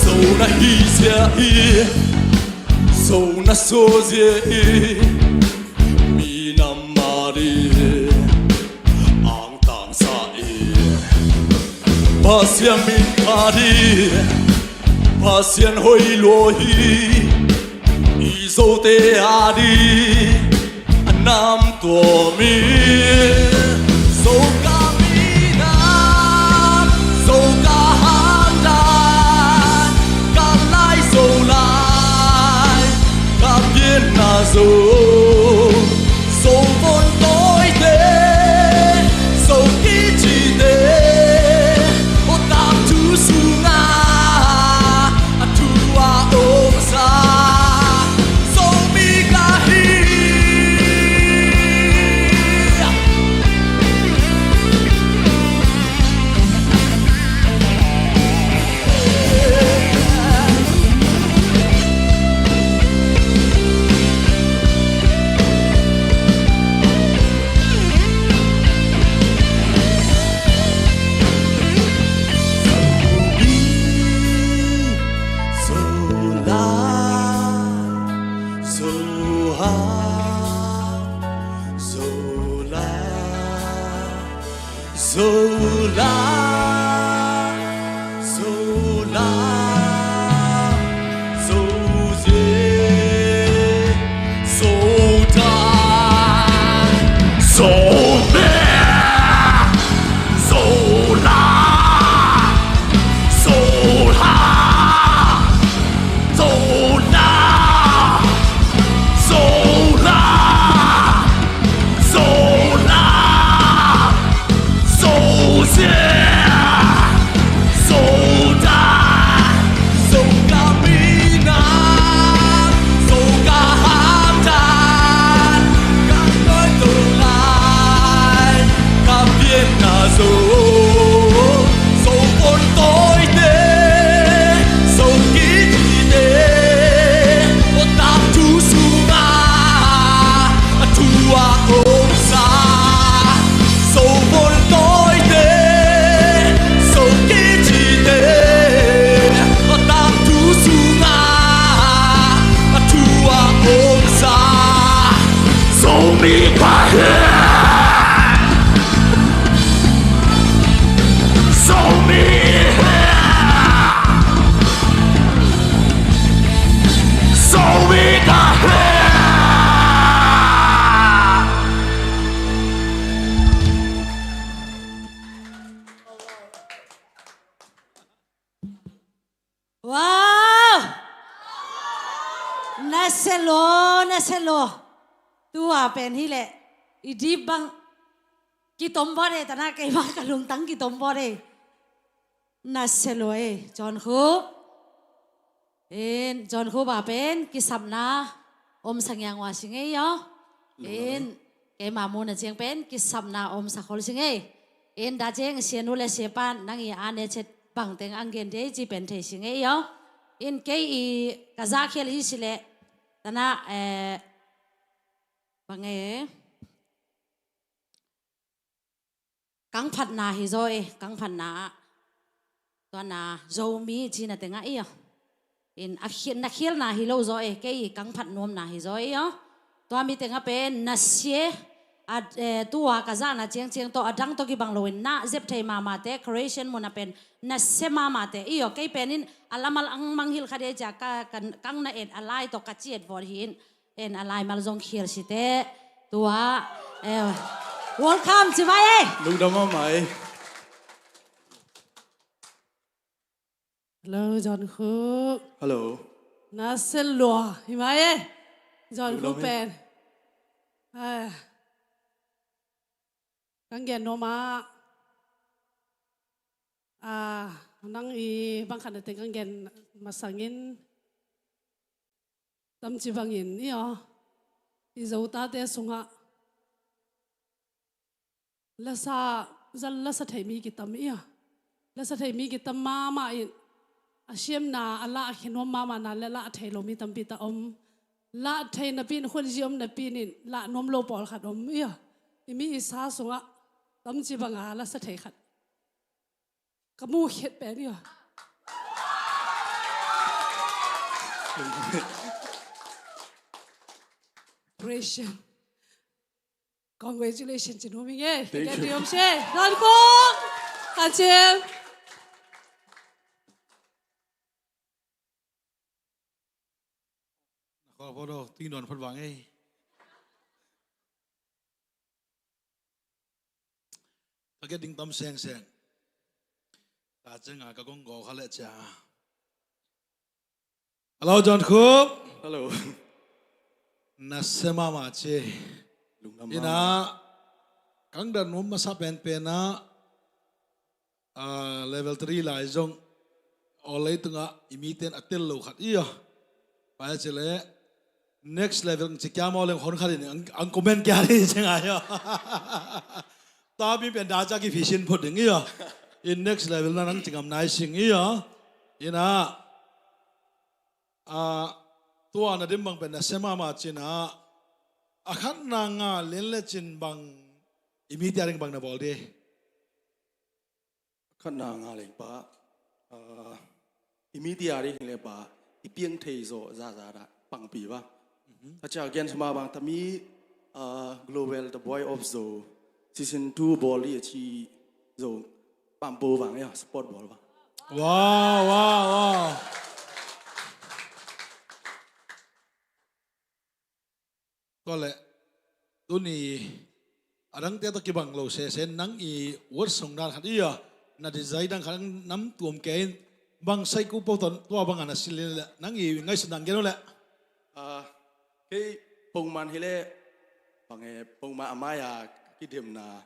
Zo na hi zia hi, zo na suah zia hi, minam Pasian min kha ding, Pasian hoih lua hi. I Zote a ding a nam tua mi. Zo ka minam, Zo ka hamdan, ka lai Zo lai, ka pianna Zo. Zo vun tawite, Zo kicite, aw tangthu sungah a thu a omsa Zomi ka hi. Zola, Zoha, Zola. Zola, Zola, Zoze, Zoda, Zome, Zola, Zola, Zola, Zola, Zola, Zosia, Zoda, Zokamina, Zokahamdan, Kanoi Tolai, Kapianna Zo, Zo Pon Toite, Zo Kitite, Otam Thu Sunga, Atua Omsa, Zo Pon Toite, Zo Kitite, Otam Thu Sunga, Atua Omsa, Zomi Kahe. Zomi Hia. Zomi Kahe. Wow! Na se lo, na se lo. Tua pen hi leh i dip bang kitom bawh de, tana keimah ka lungtang kitom bawh de. Na se lo e, John Khup. In, John Khup a pen kisapna om sangiang ua si ngei aw. In, keima muna ciang pen kisapna om sakhol si ngei. In, da ciang sianu le siapa nang i a ne chet bangteng ang gen dei ci pen thei si ngei aw. In, kei i ka za khial hi si leh tana, eh, bang e, kangphatna hi zaw e, kangphatna ah tua na Zomi cina tengah i aw. In, a khi-, na khialna hi lo zaw e, kei i kangphat nuamna hi zaw e aw. Tua mi tengah pen na sia a, eh, tua ka zahna ciangciang tawh a dang tawh kibang loin na zep thei mahmahte, Croatian muna pen na sia mahmahte i aw. Kei pen in a lamal ang manghilh kha dei cia ka, ka, kang na et a lai tawh ka ciet vawt hi in. En a laimal zong khial site. Tua, eh, welcome ci mai e. Lungdam mahmah e. Hello, John Khup. Hello. Na se lua hi mai e. John Khup pen. Ah. Kang gen nuam ah, ah, nang i bang khat na teng kang gen masangin tamci bangin i aw, i Zotate sungah lasa, zal lasa thei mi kitam i aw. Lasa thei mi kitam mahmah in a siamna, a lah a khe nuam mahmahna le lah a thei lo mi tampi tak om. Lah thei napi in, huanzi om napi in lah nuam lo pawlkhat om i aw. I mi i sa sungah tamci banga lasa thei khat ka mu khiat pen i aw. Congratulations. Congratulations ci nuam ing e. Thank you. Thank you. John Khup. Kacim. Kawlpho do, tingnuan phat vang ei. Ka gen ding tam sengseng. Ta cianga ka gong gaw kha leh cia. Hello, John Khup. Hello. Na se mahmah ci. Lungdam mahmah. Ina, kang dan nuam masa penpen ah, ah, level three lai zong aw leitungah i mite in a tel lo khat ia. Pai a ci leh next level ci kia maw leng hon khat in ang, ang comment kia ding ci ngai ia. Tapi pen da ca ki phisin phot ding ia. In next level na nang ci ngam nai sing ia. Ina, ah, tua na dim bang pen na se mahmah cin ah, a khat na nga len le cin bang i mite a ding bang na bawl di. Khat na nga leng pa, ah, i mite a ding hi le pa, i piang thei zaw zaza da pangpi ba. Mhm. A cia gen suma bang tami, ah, Global The Voice of Zo season two bawl di a ci zo pampo bang ia, support bawl bang. Wow, wow, wow. Tua leh tuni a dangte tawh kibang lo sese nang i word song dan khat ia, na design dan khat nam tuam kei in bang sai ku po ton tua bang a na sil leh nang i ngaihsun dan gen uh leh. Ah, kei pongman hi leh bang e pongman a mai a kidemna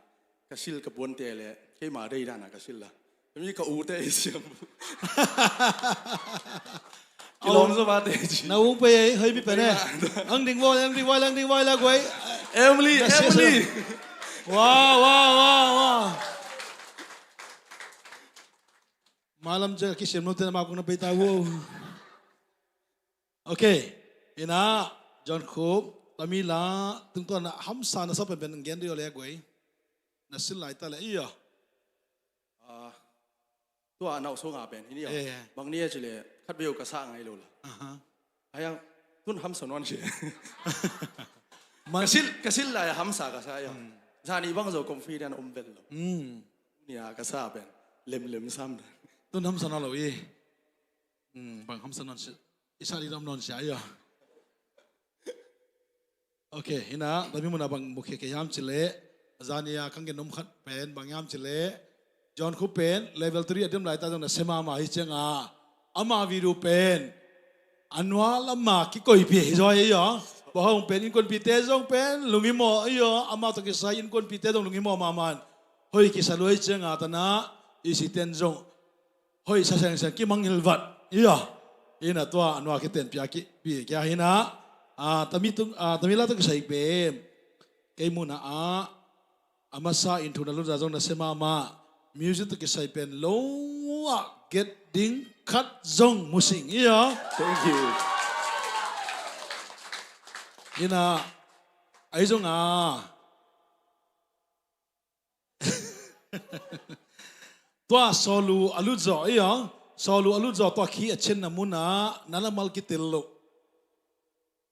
ka sil ka puante leh keima dei dan a ka sil la. Tami ka ute i siam. Kilawm zaw mate ci. Na ung pei ei, hei mi pen e. Ang ding vai, ang ding vai, ang ding vai la guai. Emily, Emily. Wow, wow, wow, wow. Malam je kisiam lo te na ma kung na pei ta wow. Ok. Ina, John Khup, tami la tungtawn a hamsa na sa penpen gen dio le guai. Na sil lai ta le ia. Ah, tua nau so nga pen hi ni ia. Eh. Bang ni a ci le khat beu ka sa ngai lo la. Aha. Aya tun hamsa non si. Ka sil, ka sil lai hamsa ka sa ia. Hmm. Zani bang zo confident om vel lo. Hmm. Ni a ka sa pen lem lem sam da. Tun hamsa non lo i. Hmm, bang hamsa non si. I sa di dam non sia ia. Ok, ina, tami muna bang mukhe ke yam ci le, zani a kang gen nom khat pen bang yam ci le, John Khup pen level three a dim lai ta zong na se mahmah hi cianga, ama video pen a nua lama kikoipi hi zaw ia. Bang hong pen innkuanpite zong pen lungimaw ia, ama tawh kisai innkuanpite zong lungimaw mahmah in hoi kisa lua hi cianga tana i siten zong hoih sa sengseng kimangngilh vat ia. Ina tua a nua kitenpih a kipih kia hi na. A, tami tung, a, tami la tawh kisai pen kei muna a, a masa in thu na lutza zong na se mahmah. Music tawh kisai pen lo a get ding khat zong musing ia. Thank you. Ina, ai zong a tua solo a lut zaw ia, solo a lut zaw tua khi a chenna muna na lamal kitel lo.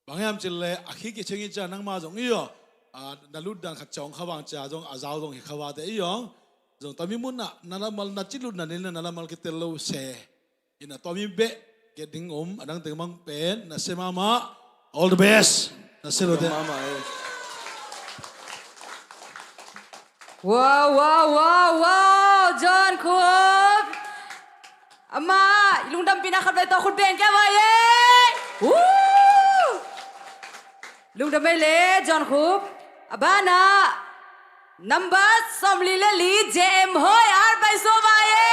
Bang hiam cin le a khi kicheng i cia nangma zong ia, a, na lut dan khat cawng kha vang cia zong a zau zong hi kha vate ia. Zong tami muna na lamal na ci lut na nil na na lamal kitel lo se. Ina tua mi beh, get ding om, a dang teng mang pen, na se mahmah, all the best. Na se lo te. Mahmah e. Wow, wow, wow, wow, John Khup. Ama, lungdampina khat vai tawh khut beng kia vai e. Woo! Lungdam mai le John Khup. A bana number sawmli le li J M Hoi ar bai sua mai e.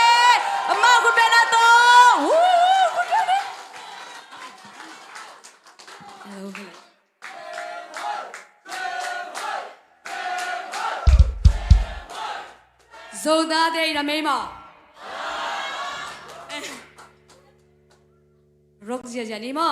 Ama khut bena to. Woo, khut bena. Hello, hello. Zo da de ina mei ma. Rock zia zia ni ma.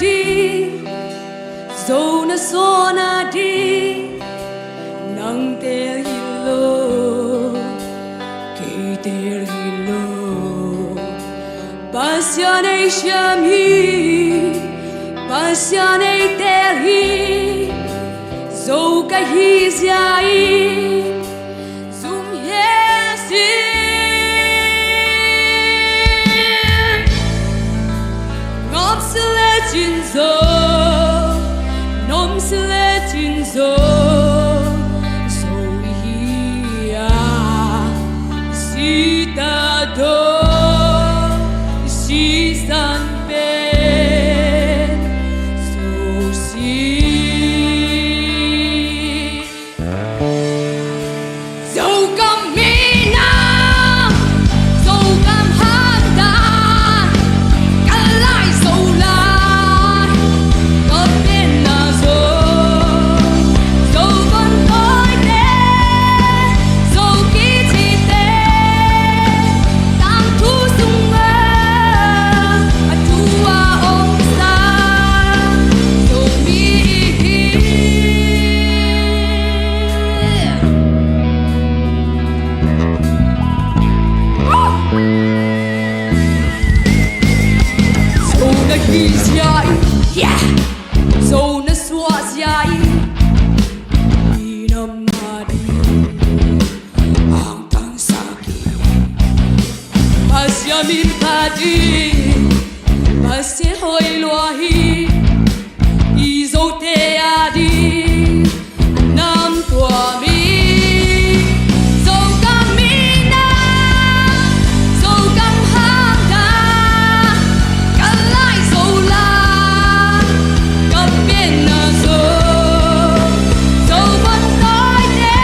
ding, zo na suahna ding, nang teel hi lo, kei teel hi lo. Pasian ei siam hi, Pasian ei teel hi, zo ka hi zia in zum hi sin. Ngap si le cin zo, nuam si le cin zo, zo i hi a, sita daw, sisan pen zo si. Zogam minam, Zogam hamtang, ka lai Zo lai, ka pianna Zo, Zo vantawite, Zo kicite, tangthu sungah a thu a omsa Zomi i hi. Zo na hi zia in, yeah! Zo na suah zia in, minam a ding angtangsak hi. Pasian min phat ding, Pasian hoih lua hi. I Zote a ding a nam tuam hi. Zogam minam, Zogam hamtang, ka lai Zo lai, ka pianna Zo, Zo vantawite,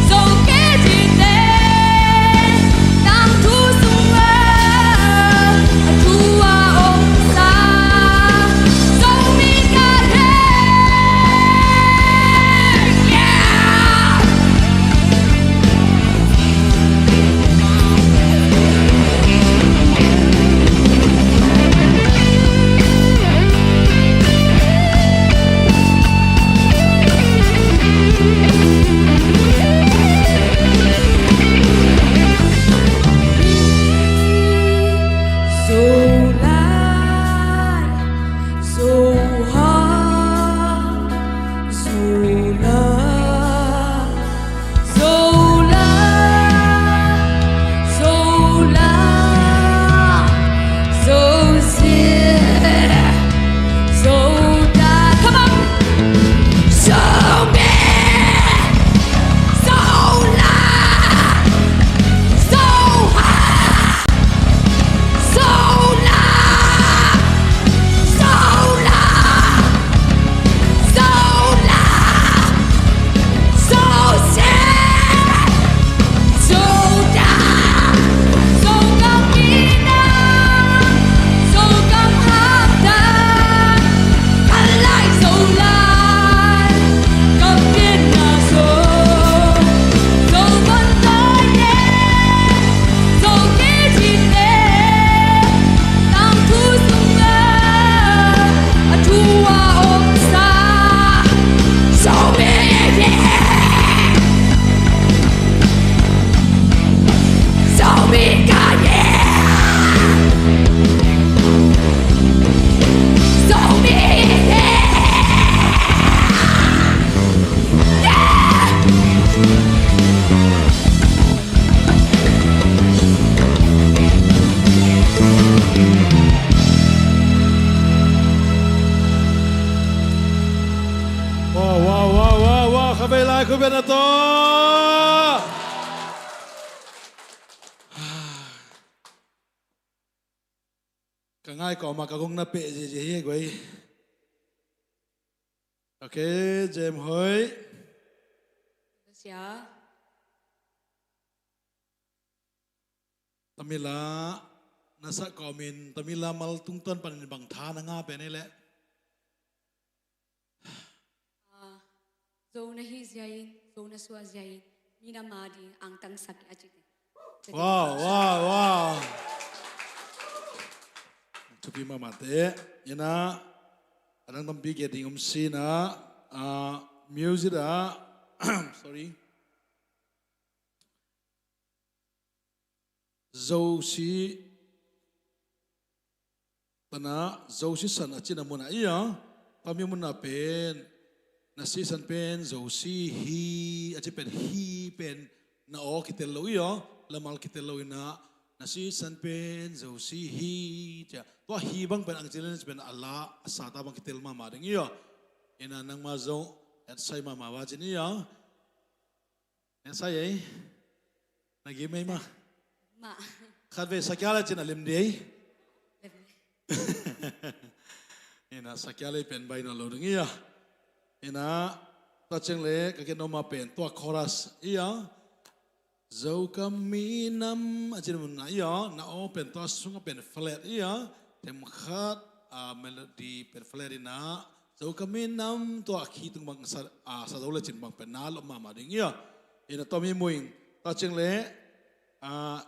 Zo kicite, tangthu sungah a thu a omsa Zomi ka hi. Yeah! Zo lai, Zo hang, Zo la, Zo la, Zo la, Zo zia, Zo da. Come on. Zomi, Zo la, Zo ha, Zo la, Zo la, Zo la, Zo zia, Zo da, Zogam minam, Zogam hamtang, ka lai Zo lai, ka pianna Zo, Zo vantawite, Zo kicite, tangthu sungah a thu a omsa Zomi i hi. Zomi ka hi. Zomi i hi. Yeah! Wow, wow, wow, wow, wow. Khavei lai khut beng a tawh. Ka ngai kawmah ka gong na peh ziazia hi guai. Okay, Jem Hoih. Sia. Tamila na sak kawmin Tamila mal tungtawn panin bang tha na ngah pen ei leh? Ah, Zo na hi zia in, Zo na suah zia in, minam a ding angtangsak hi a ci te. Wow, wow, wow. Thupi mahmah teh. Ina, a dang tampi gen ding om si ina, ah, music ah, sorry. Zosi, tana Zosi San a cina mun ah ia, tua mi mun ah pen, na sisan pen Zosi hi, a ci pen hi pen, na aw kitel lo ia, lamal kitel lo ina, na sisan pen Zosi hi, cia. Tua hi bang pen ang ci len pen a la, a sata bang kitel mahmah ding ia. Ina nangma zong, et sai mahmah va cin ia. Ensai ei. Na gim ei ma. Ma. Khat vei sakia le cin a lim di ei. Ina sakia le pen bai na lo ding ia. Ina ta ceng le ka gen noma pen tua chorus ia. Zo ka minam a cin mun na ia. Na aw pen tua sunga pen flat ia. Tem khat a melody pen flat ina. Zo ka minam tua khi tung bang sa, ah, sa zo le cin bang pen na lom mahmah ding ia. Ina tua mi muing ta ceng le, ah,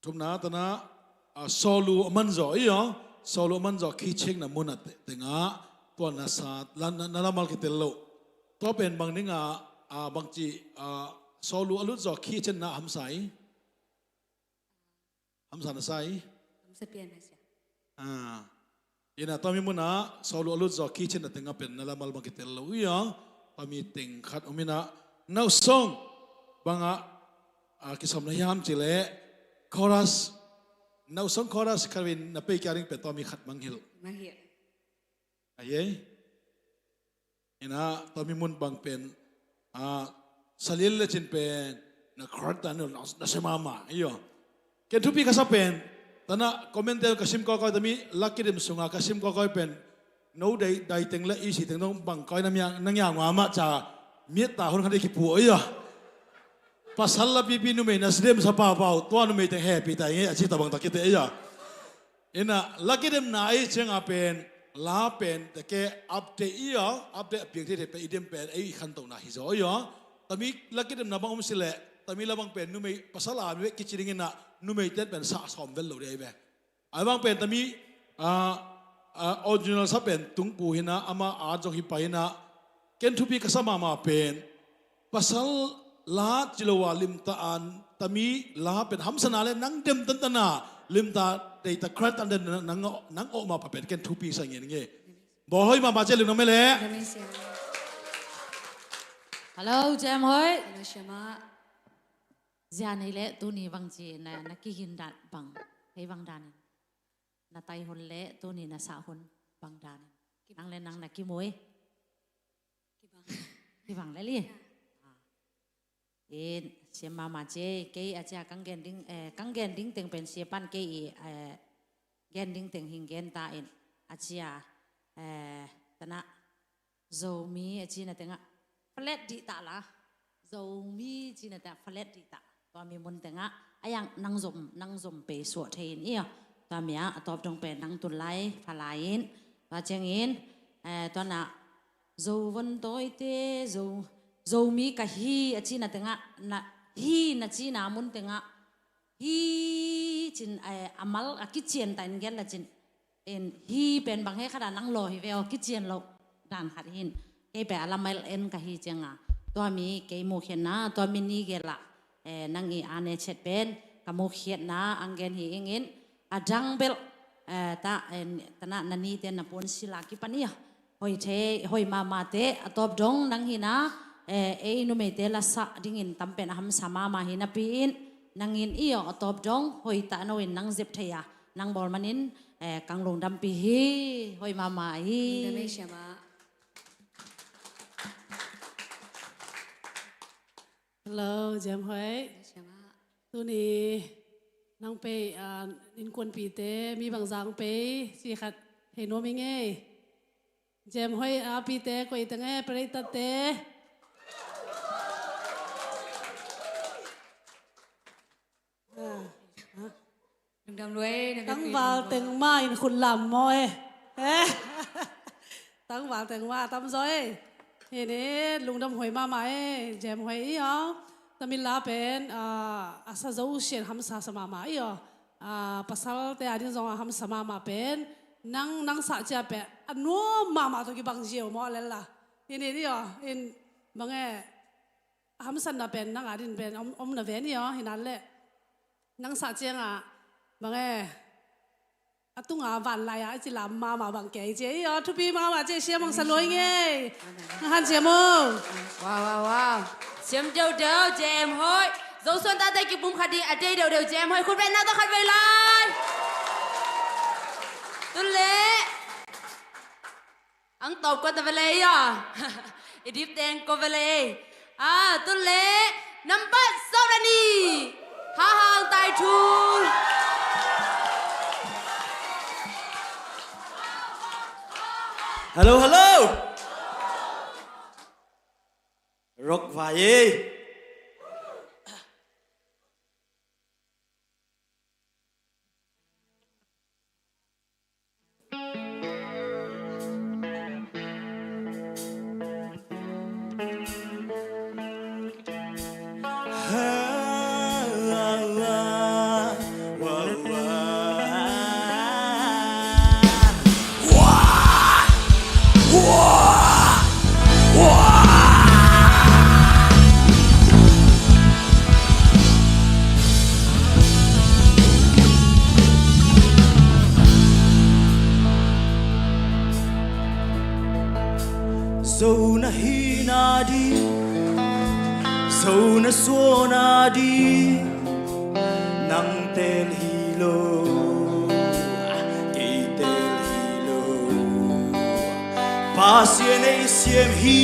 thumna tana, ah, solo a man zaw ia. Solo a man zaw khi ceng na mun a te, tenga tua na sa, la, na, na lamal kitel lo. Tua pen bang ninga, ah, bang ci, ah, solo a lut zaw khi cen na hamsai. Hamsa na sai. Hamsa pian na sia. Ah. Ina tua mi muna, solo a lut zaw khi cen na tenga pen na lamal bang kitel lo ia. Tua mi teng khat om ina. Nau song. Banga, ah, kisom na hiam ci le. Chorus. Nau song chorus khat vei na pei kia ring pen tua mi khat manghil. Manghil. Ai ei. Ina tua mi mun bang pen, ah, salil le cin pen na khuat ta na, na se mahmah ia. Ken thupi ka sa pen tana comment te ka sim kawikawi tami lak kidim sunga ka sim kawikawi pen no dai, dai teng le i si teng dong bang kawina mia na ngiau ngua mah ca miat ta hun khan i kipu ia. Pasal la pipi numei na sidem sa pau pau tua numei teng happy ta i nge a ci ta bang ta kite ia. Ina lak kidemna i cianga pen la pen teke update ia, update a piang thei thei pen i dem pen ei i khantohna hi zaw ia. Tami lak kidemna bang om si le tami la bang pen numei pasal a mi ve kici ding ina numei ten pen sa sawm vel lo dei ve. Ai bang pen tami, ah, ah, original sa pen tungpu hina ama a zong hi pa hina. Ken thupi ka sa mahmah pen pasal la ci lo a limta an tami la pen hamsana le nang dem tantana limta deita khuat tan den nang, nang awh mah pa pen ken thupi sa ngen nge. Bawl hoi mahmah ci lungdam mele. Hello, Jem Hoi. Hello, Shema. Zia nei le tuni bang ci na, na kihin dan bang. Hei bang dan. Na tai hun le tuni na sa hun bang dan. Nang le nang na kimui. Kibang. Kibang le li. Ah. In, siam mahmah ci, kei a cia kang gen ding, eh, kang gen ding teng pen sia pan kei i, eh, gen ding teng hing gen ta in, a cia, eh, tana, Zomi a cina tengah, flat dih ta la, Zomi cina tengah, flat dih ta. Tua mi mun tengah, a yang nang zom, nang zom pe suah thei in ia. Tua mi a, a tawp dong pe nang tun lai, pha lai in. Tua ciang in, eh, tua na, Zo von tawi te, Zo, Zomi ka hi a cina tengah, na, hi na cina mun tengah, hi cin, eh, a mal a kician ta in gel la cin. En, hi pen bang he khat a nang law hi ve aw, kician lo dan khat hin. Kei pe a lamel en ka hi cianga. Tua mi kei mukhiatna, tua mi ni gela, eh, nang i ane chet pen, ka mukhiatna, ang gen hi ingin, a dang bel, eh, ta, eh, tana na ni te na pun sila kipan ia. Hoi te, hoi mahmah te, a tawp dong nang hina, eh, ei numei te la sa dingin tam pen a hamsa mahmah hina pi in, nang in ia a tawp dong, hoi ta no in nang zep thei a, nang bawl manin, eh, kang lungdam pi hi, hoi mahmah hi. Lungdam ei siama. Hello, Jem Hoi. Tuni nang pei, ah, innkuanpihte, mi bangzah pei, ci khat thei nuam ing ei. Jem Hoi a pihte, koi teng e, pei tate. Ah, ah. Lungdam luai, na biakpi lungdam. Tangval teng mah in khut lam maw e. Eh? Tangval teng mah tam zaw e. Hih ni lungdam huai mahmah e. Jem Hoi i aw. Tamil la pen, ah, a sa zo sian hamsa sa mahmah i aw. ah, pasalte ading zong a hamsa mahmah pen, nang, nang sah ciang pen a nuam mahmah tawh kibang ziau maw lel la. In, in, i aw, in, bang e, a hamsatna pen nang ading pen om, om na ve ni aw, hi na leh. Nang sah ciangah, bang e, a tunga vanlai-ah a ci lam mahmah bang kei ci e, i aw, thupi mahmah ci e, siam hong sa lua ing ei. Nang han siam o. Wow, wow, wow. Siam deuhdeuh, J M Hoih. Zosuan tate kipum khat ding a dei deuhdeuh, J M Hoih. Khut beng na tawh khat vei lai. Tun leh. Ang tawp kua ta ve lei a. I dip teng kua ve lei. A, tun leh nambat sawm le nih. Hahang Tai Thu. Hello, hello. Rock vai e. Zo na hihna ding, zo na suahna ding, nang teel hi lo, kei teel hi lo. Pasian ei siam hi,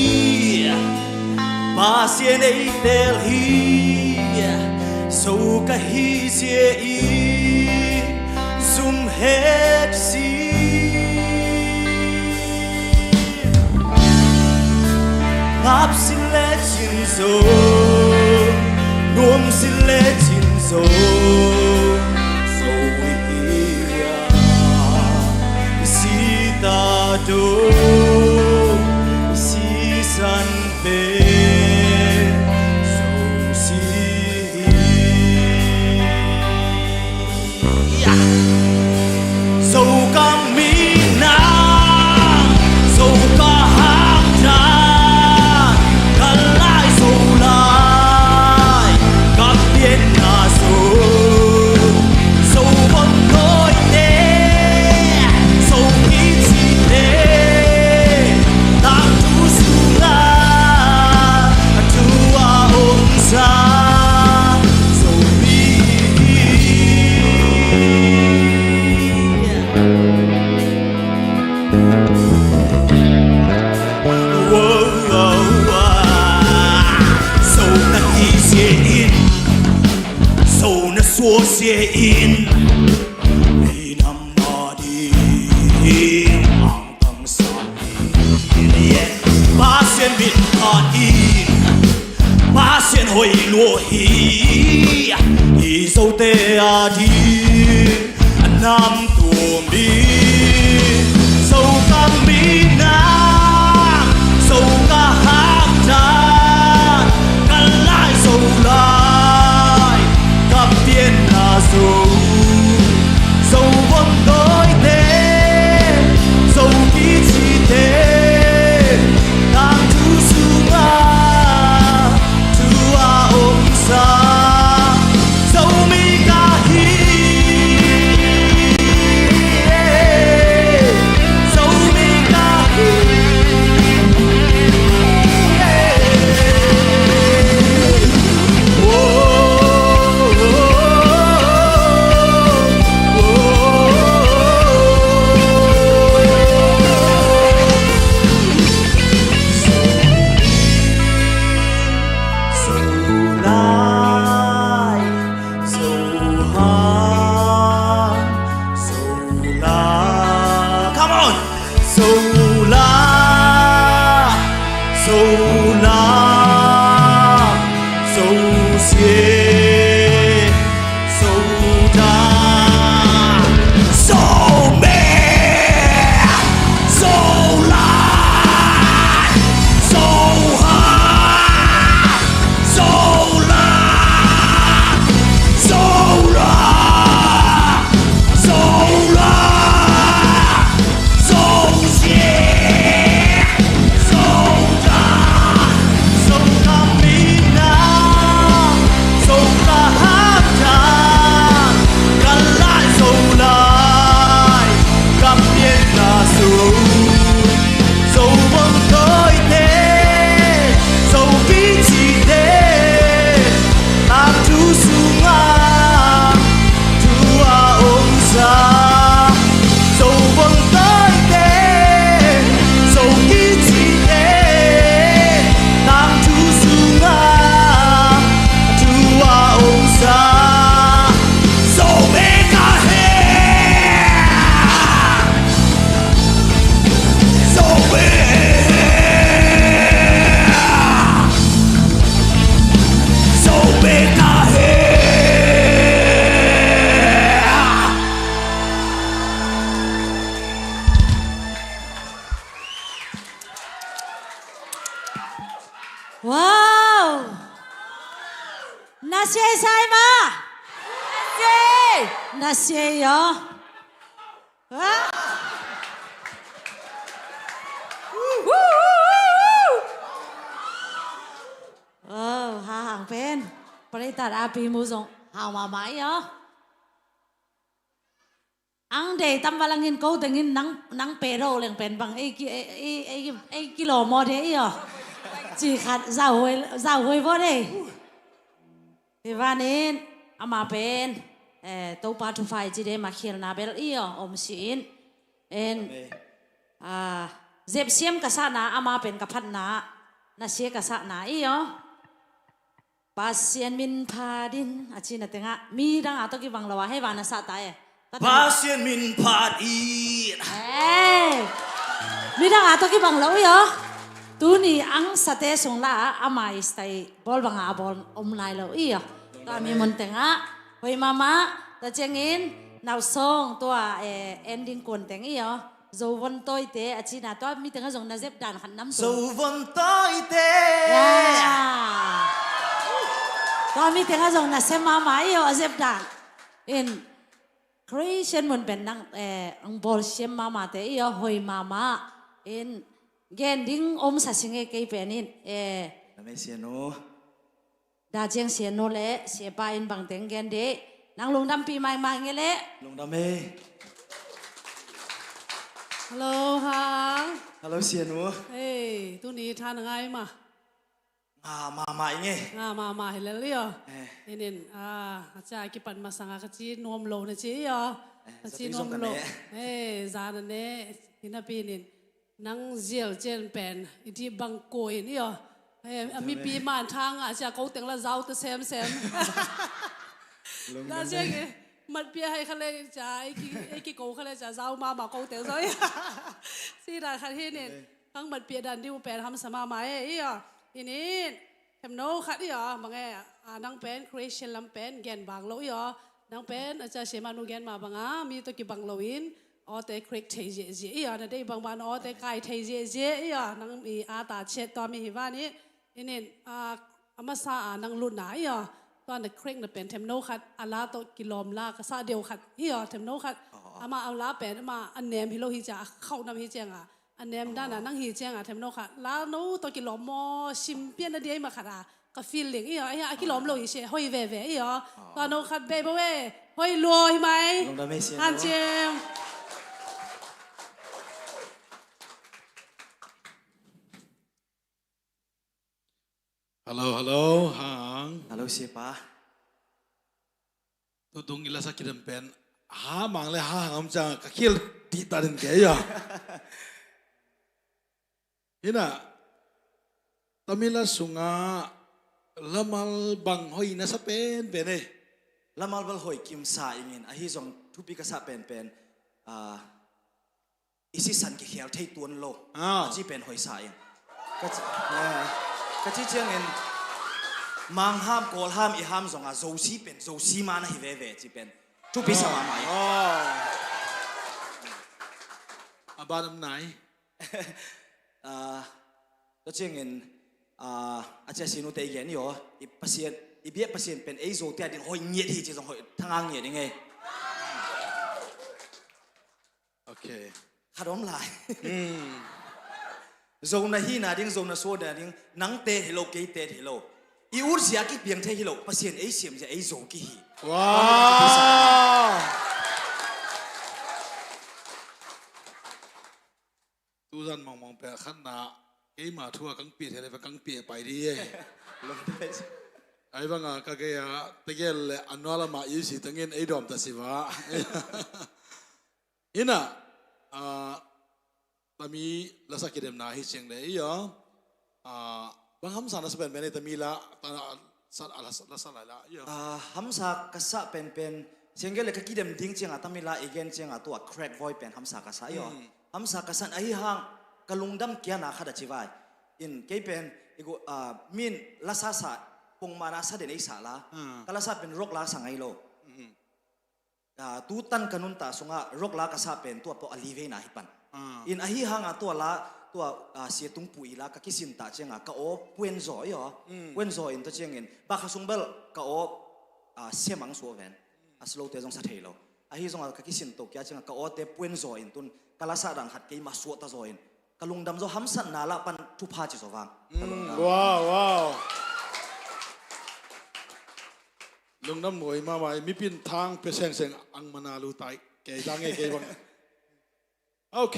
Pasian ei teel hi, zo ka hi zia in zum het si. Ngap sin le cin zo, nuam sin le cin zo, zo i hi a, i si ta do, i sisan pen zo si hi. Zo ka minam, zo ka hangsan, ka lai zo lai, ka pianna zo, zo vondawite, zo kicite, tangthu sungah thu a omsa. Zo na hi zia in, zo na suah zia in, minam a ding angtang sa in, Pasian min phat in, Pasian hoih lua hi, i zote a ding a nam tuam in. Zo ka minam, zo ka hangsan, ka lai zo lai, ka pianna zo, zo vondawite, zo kicite, tangthu sungah thu a omsa, Zomi ka hi. Zomi ka Na sia i sai ma? Na sia i aw. Ha? Oh, ha hang pen. Paritat api mu zong hau mama i aw. Ang dei tam valangin ko tengin nang nang pero leng pen bang ei ki ei ei ei ei kilo mo de i aw. Ci khat zau hoi zau hoi bo dei. Hi vanin ama pen eh Topa thupha i ci de ma khialna bel i aw om si in. En ah zep siam ka sahna ama pen ka phatna na sia ka sahna i aw. Pasian min phat in a cina tengah midang a tawh kibang lo a hei vana sah ta e. Pasian min phat in. Midang a tawh kibang lo i aw. Tuni ang sate sung la a ama i stai bawl banga a bawl om lai lo i aw. Tua mi mun tengah hoi mama ta ciangin nausong tua ending kuan teng i aw. Zovon tawite a cina tua mi tengah zong na zep dan khat nam tu. Zovon tawite. Tua mi tengah zong na sem mama i aw a zep dan. In Christian mun pen nang eh ang bawl siam mama te i aw hoi mama. In gen ding om sa singe kei pen in eh. Na mei sianu. Da ciang sianu le siapa in bangteng gen dih. Nang lungdampi maimai nge le. Lungdam e. Hello hang. Hello sianu. Hei tuni tha na ngai ma. Nga mama i nge. Nga mama hi lel i aw. Inin a ca kipan masanga ka ci nuam lo na ci i aw. Ka ci nuam lo. Hei zana ne. Hinapi inin. Nang zial cian pen i dih bang ko in i aw. A mipi man thang a cia ko teng la zau ta semsem. Da cia nge matpia hai khale cia ei ki ko khale cia zau mama ko teng zau i aw. Si dan khat hi nin kang matpia dan diu pen hamsa mama e i aw. Inin themno khat i aw mange a nang pen Christian lam pen gen bang lo i aw. Nang pen a cia siamanu gen ma banga mi to kibang lo in. Awte crack thei ziahziah i aw na dei bangbang na awte kai thei ziahziah i aw nang mi a ta chiat tua mi hi van i inin a masa a nang lutna i aw tua na crack na pen themno khat a la tawh kilawm la ka sa deuh khat i aw themno khat ama a la pen ama a nem hi lo hi cia a khauhnam hi cianga a nem dana nang hi cianga themno khat la no tawh kilawm maw sim pian na dia i ma khat a Ka feeling i aw, a kilawm lo i si hoi veve i aw. Tua no khat bei bo e, hoi lua hi mai. Lungdam e, Sia Nu. Hancim. Hello, hello, hang. Hello, Siapa. Tutung i lasa kidem pen ha mang le ha hang om ciang ka khial dih ta den kei a. Hina tamila sunga lamal bang hoi na sa pen pen e. Lamal bal hoi kim sa ingin ahi zong thupi ka sa pen pen. Ah, i sisan kikhial thei tuan lo. Ah. A ci pen hoisa in. Ka ci, eh, ka ci ciangin mangham kawlham i ham zonga zosi pen zosi man ahi veve ci pen thupi sa mahmah in. Oh. A ban om nai. Ah, tua ciangin ah, a cia sinute i gen i aw i Pasian i biak Pasian pen ei zote a ding hoi ngiat hi ci zong hoi thanga ngiat i ngei. Okay. Khat om lai. Zo na hihna ding zo na suahna ding nang teet hi lo kei teet hi lo. I utzia kipiang thei hi lo Pasian ei siamzia ei zo kihi. Wow. Tuzan mongmong pek khatna keima thu a kang pia thei le kang pia pai di e. Ai banga ka gei a tegel le anua lama i si tengin ei dawm ta si va. Hina ah, tami lasa kidemna hi ciang le i aw. Ah, bang hamsa na sa pen pen i tami la ta na sa a lasa lasa lai la i aw. Ah, hamsa ka sa pen pen ciang le ka kidem ding cianga tami la i gen cianga tua crack voi pen hamsa ka sa i aw. Hamsa ka san ahi hang ka lungdam kiana khat a ci vai. In kei pen i gu ah, min lasa sa pungmana sa den ei sa la. Ka lasa pen rock la sa ngai lo. Ah, tu tan ka nunta sunga rock la ka sa pen tua pawh a li veina hi pan. In ahi hanga tua la tua, ah, sia tung pui la ka kisin ta cianga ka aw puen zaw i aw. Puen zaw in tua ciangin bakha sung bel ka aw, ah, semang suah ven. A slow te zong sa thei lo. Ahi zonga ka kisin to kia cianga ka aw te puen zaw in tun ka lasa dan khat keima suah ta zaw in ka lungdam zaw, hamsatna lah pan thupha ci zaw vang. Ka lungdam. Wow, wow. Lungdam ngoi mahmah, mipin thang pe sengseng ang mana lu tai. Kei tang e kei bang. Ok.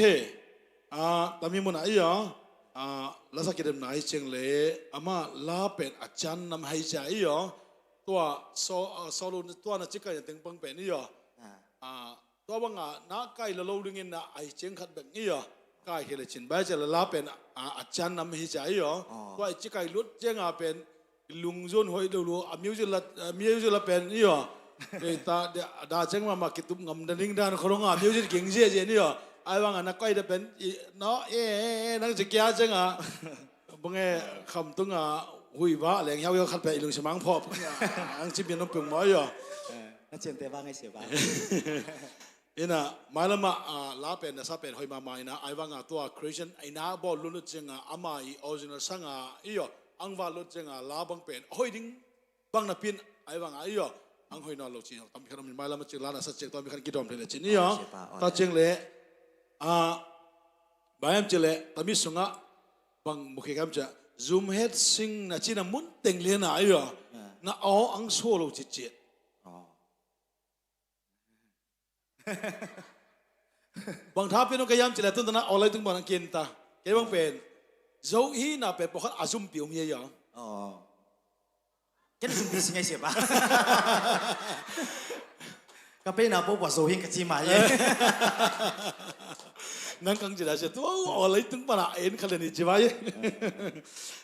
Ah, tami muna i aw. Ah, lasa kidemna hi ceng le ama la pen a cian nam hei cia i aw. Tua so, ah, solo tua na cikai na teng pang pen i aw. Ah, tua banga na kai lo lo dingin na ai ciang khat bek i aw. Kai khele cin bai cia la la pen a, a cian nam hi cia i aw. Tua i cikai lut cianga pen lungzun hoih lo lo a music la, a music la pen i aw. Kei ta da ceng mama kitup ngam da ning dan khorong a music ging zia zia ni aw. Ai banga na kai da pen i no e, e, e, nang ci kia cianga. Bange kham tunga hui ba leng hiau hiau khat pe i lungsim ang phop. Ang ci bian nong pung mo i aw. Na cian te ba ngai sia ba. Ina, mailama, ah, la pen, na sa pen, hoi mama ina, ai vanga tua Christian, ina bawl lut lut cianga, ama i original sanga, i aw, ang val lut cianga, la bang pen, hoi ding, bang na pin, ai vanga, i aw, ang hoi na lo ci, tam khan min mailama ci la na sa ciang, tua mi khan kidom le cin, i aw, ta ciang le, ah, bayam ci le, tami sunga, bang mukhe kam ci, zum het sing na ci na mun teng le na, i aw, na aw ang so lo ci ci. Bang tha pen ka yam ci le tun tana aw lai tung bang kin ta. Kei bang pen. Zo hi na pen pawkhat a zumpi um hi a. Ken zumpi si ngai sia ba. Ka pe na pawpaw zo hi ka ci mai. Nang kang ci da sia tu aw lai tung pana en kha le ni ci mai.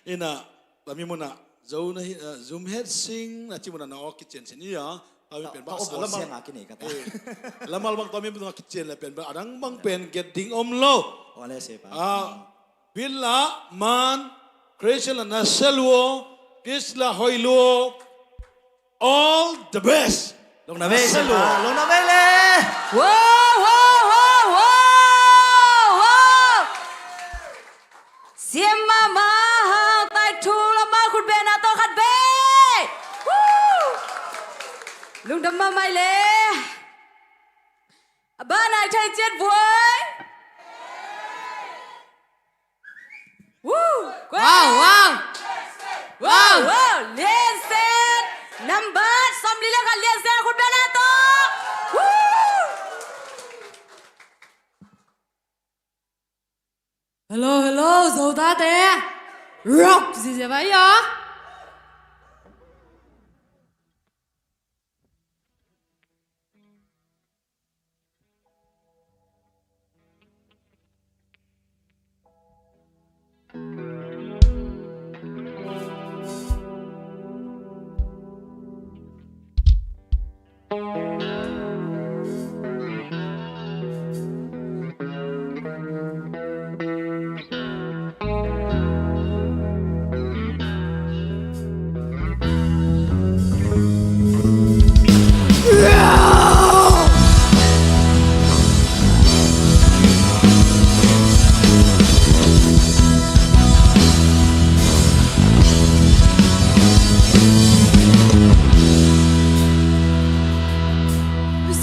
Ina, tami muna zo na hi, eh, zum het sing na ci muna na aw kician sin i aw. Tami pen ba sa lamal. Ka aw bawl siang a kinei ka ta. Lamal bang tami pen a kician le pen ba adang bang pen get ding om lo. Aw le sia ba. Ah, Billa, man, Christian la na sia lua, Chris la hoi lua. All the best. Long na ve sia ba. Long na ve le. Wow, wow, wow, wow, wow. Siam mahmah hang tai thu lamah khut bena tawh khat bei. Woo! Lungdam mahmah i le. A banai thai ciat buai. Woo! Wow, wow. Wow, wow. Liansen. Nambat sawmli le khat Liansen khut bena tawh. Woo! Hello, hello, Zo tate. Rock zizia vai ya.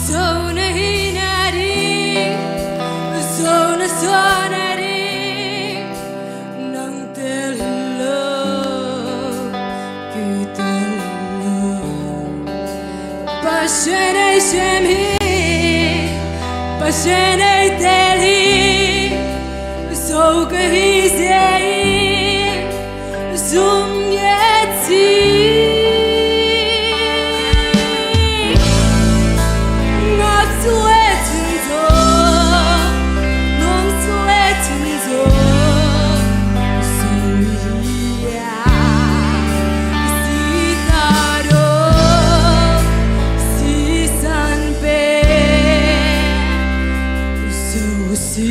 Zo na hi na ding, zo na suah na ding, nang tel hi lo, kei tel hi lo. Pasian ei sem hi, Pasian ei tel hi, zo ka hi zia hi. Zum ngiat si. Ngak sung le cin zo, nong sung le cin zo. Sui hia, si ta do, si san pe. Zo si.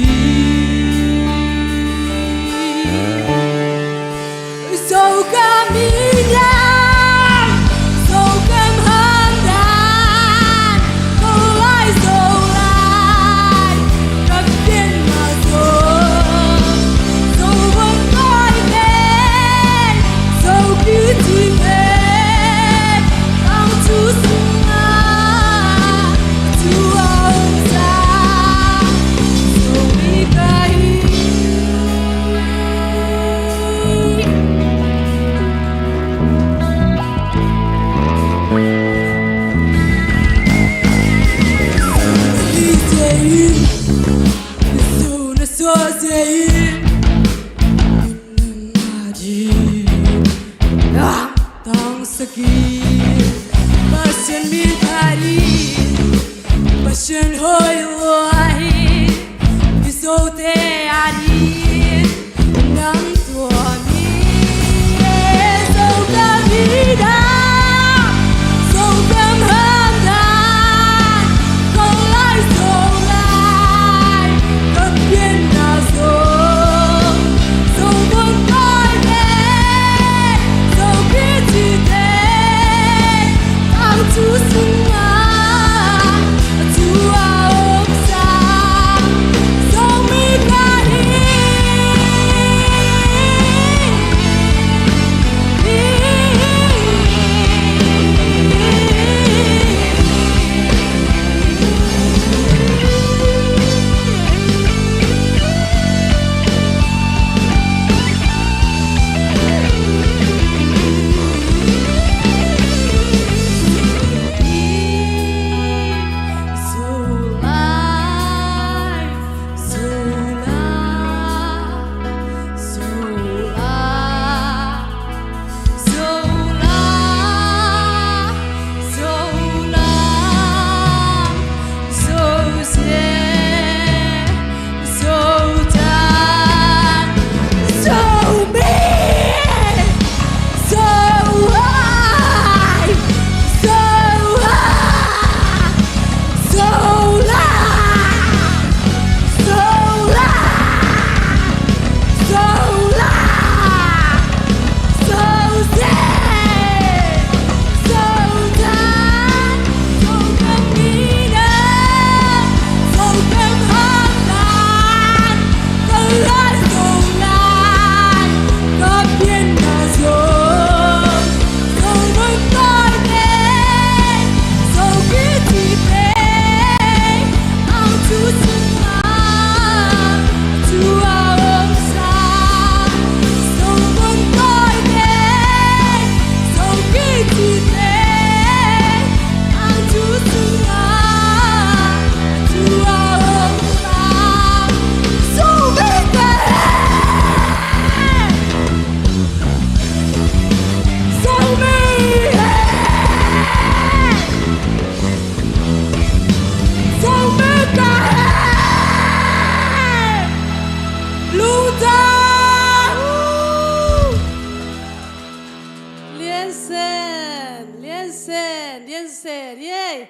Liansen, Liansen, Liansen, ye.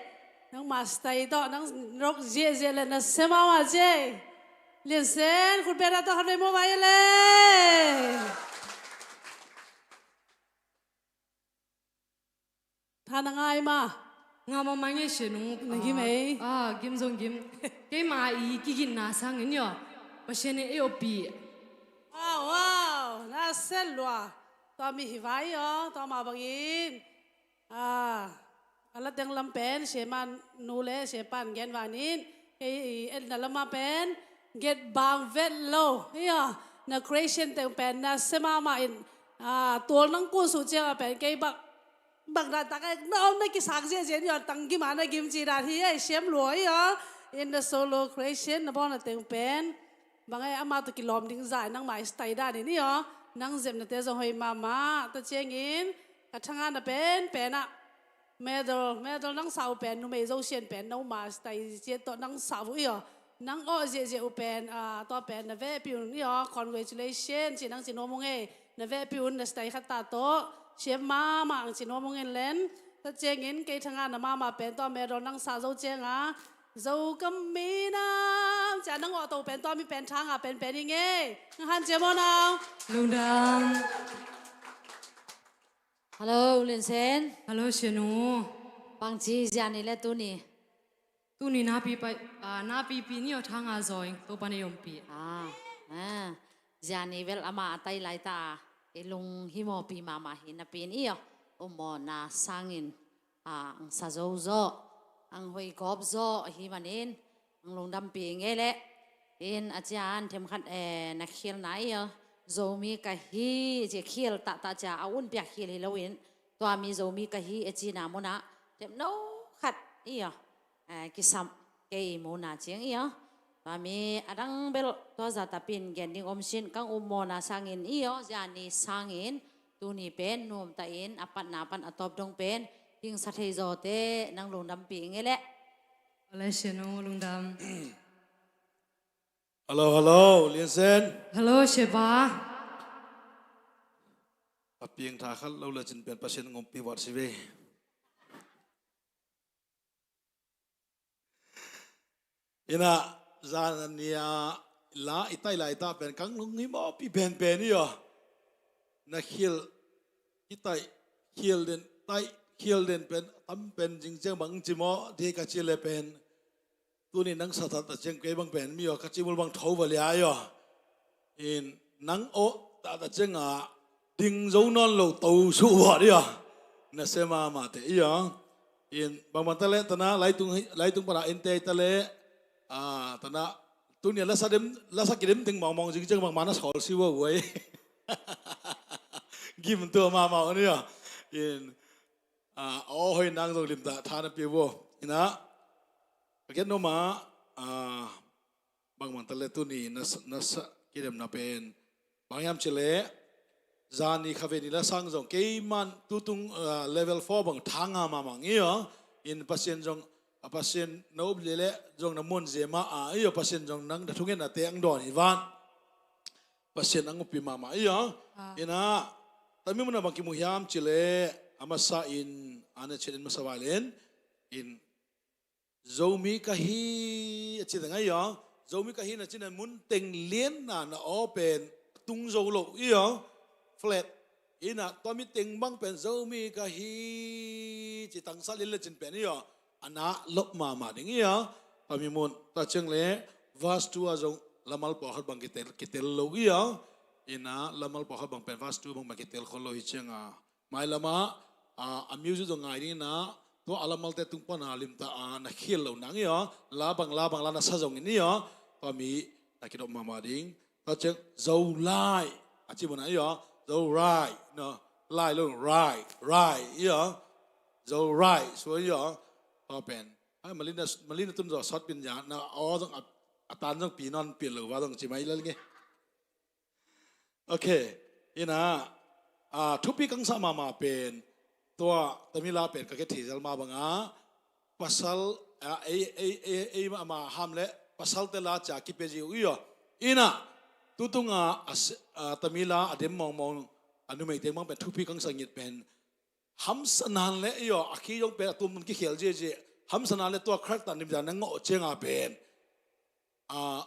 Nangmah style tawh nang rock ziahziah le na sia mahmah ci ei. Liansen, khut beng na tawh khat vei mawh vai le. Tha na ngai ma. Nga mahmah nge, Sianu. Na gim ei. Ah, gim zong gim. Keima i kiginna sangin aw, Pasian in ei oppih. Wow, wow, na sia lua. Tua mi hi vai aw, tua mah bangin. Ah, a la teng lam pen, Siama nu le Siapa in gen vanin, kei i etna lamah pen, get bang vet lo, hi aw, na creation teng pen, na sia mahmah in, ah, tual nang kun suh ciangah pen, kei bang, bang dan tak, na om na kisak ziahziah ni aw, tang gim a na gim ci dan hi, ei, siam lua hi aw, in the solo creation, na bawlna teng pen, bang ei, amah tawh kilawm ding zah, nangmah i style dan in hi aw, nang zepnate zong hoih mahmah, tua ciangin, ka thangahna pen, pen ah, medal, medal nang sa uh pen, numei Zosian pen, no master i ciat tawh nang sa uh hi aw. Nang awh ziahziah uh pen, ah, tua pen na vehpih un hi aw, congratulations, ci nang ci nuam ung ei. Na vehpih un na style khat ta tawh, siam mahmah ang ci nuam ung in len. Tua ciangin, kei thangahna mahmah pen, tua medal nang sa zo cianga, zo ka minam, cia nang awh to pen, tua mi pen thanga pen pen hi ngei. Nang han cia maw nau? Lungdam. Hello, Linsen. Hello, Sianu. Bangci zia ni le tuni? Tuni napi pai, ah, napipi ni aw, thanga zaw ing, Topa na i ompih. Ah, ah. Zia ni bel ama a tai lai ta a, i lunghimawhpi mahmah hi napi in i aw, ummawhna sangin, ah, ang sa zo zaw, ang hoih gawp zaw hi manin, ang lungdampi ngei leh. In a cian themkhat, eh, na khialna i aw, Zomi ka hi ci khial tahtah cia a un piak khial hi loin, tua mi Zomi ka hi e cina munah themno khat i aw, eh, kisam kei i muna ciang i aw. Tua mi a dang bel tua zatapin gen ding om sin, kang ummawhna sangin i aw, zia ni sangin tuni pen nuamtah in a patna pan a tawp dong pen hingsa thei zawte nang lungdampi ngei leh. Ole Sianu, lungdam. Hello, hello, Linsen. Hello, Sheba. A piangtha khat lo le cin pen Pasian ngompi vat si ve. Ina, zan a nia la i tai lai ta pen kang lunghimawhpi penpen i aw. Na khial, i tai, khial den, tai, khial den pen, tam pen, zingciang bang ci maw, di ka ci le pen. Tuni nang sa tahtah ciang kei bang pen mi aw, ka cimul bang tho va lia i aw. In nang awh tahtah ciangah ding zo nawn lo to suh uah di aw. Na sia mahmah teh i aw. In bangbang ta leh tanah laitung, laitung panah in tei ta leh, ah, tanah tuni a lasa dem, lasa kidem ding mawngmawng zingciang bangmah na sawl si uah uai. Gim tua mahmah uh ni aw. In, ah, aw hoih nang zong limtah tha na pia uah. Inah, ka gen noma, ah, bangbang ta le tuni na sa, na sa kidemna pen bang hiam ci le, zani khavei ni la sang zong keiman tutung, ah, level four bang thanga mahmah ngi aw. In Pasian zong, a Pasian na up le le zong na muan zia mah a i aw, Pasian zong nang na thungetnate ang dawn hi van. Pasian ang uppi mahmah i aw. Ah. Inah, tami muna bang kimu hiam ci le, a masa in, a na cin in masa vai len, in Zomi ka hi a ci teng a i aw. Zomi ka hi na cina mun teng lianna na aw pen tung zo lo i aw. Flat. Inah tua mi teng bang pen Zomi ka hi ci tangsa lian le cin pen i aw. A na lop mahmah ding i aw. Tua mi mun ta ciang le verse two a zong lamal pawlkhat bang kitel, kitel lo i aw. Inah lamal pawlkhat bang pen verse two bang bang kitel khol lo hi cianga. Mailamah, ah, a music zong ngai ding inah, tua a lamalte tung pana limtah a na khial lo nang i aw, la bang, la bang, la na sa zong in i aw, tua mi na kidop mahmah ding. Tua ciang, Zolai, a ci muna i aw, Zolai, no, lai lo, rai, rai, i aw, Zolai, so i aw, tua pen. Ai, malina, malina tun zaw sawt pin ya, na aw zong a, a tan zong pi nawn pil lo, va zong ci mai lel nge. Ok. Ina, ah, thupi kangsa mahmah pen tua tamila pen ka kethei zel mah banga pasal, ah, ei, ei, ei, ei mah, mah ham le pasal te la cia kipia zi uh i aw. Ina, tutunga, ah, tamila a dem mawngmawng a numei teng bang pen thupi kangsa ngit pen hamsa nan le, i aw, a khi zong pen a tum mun kikhel ziahziah. Hamsa nan le tua kharta nimta na ngawh cianga pen, a,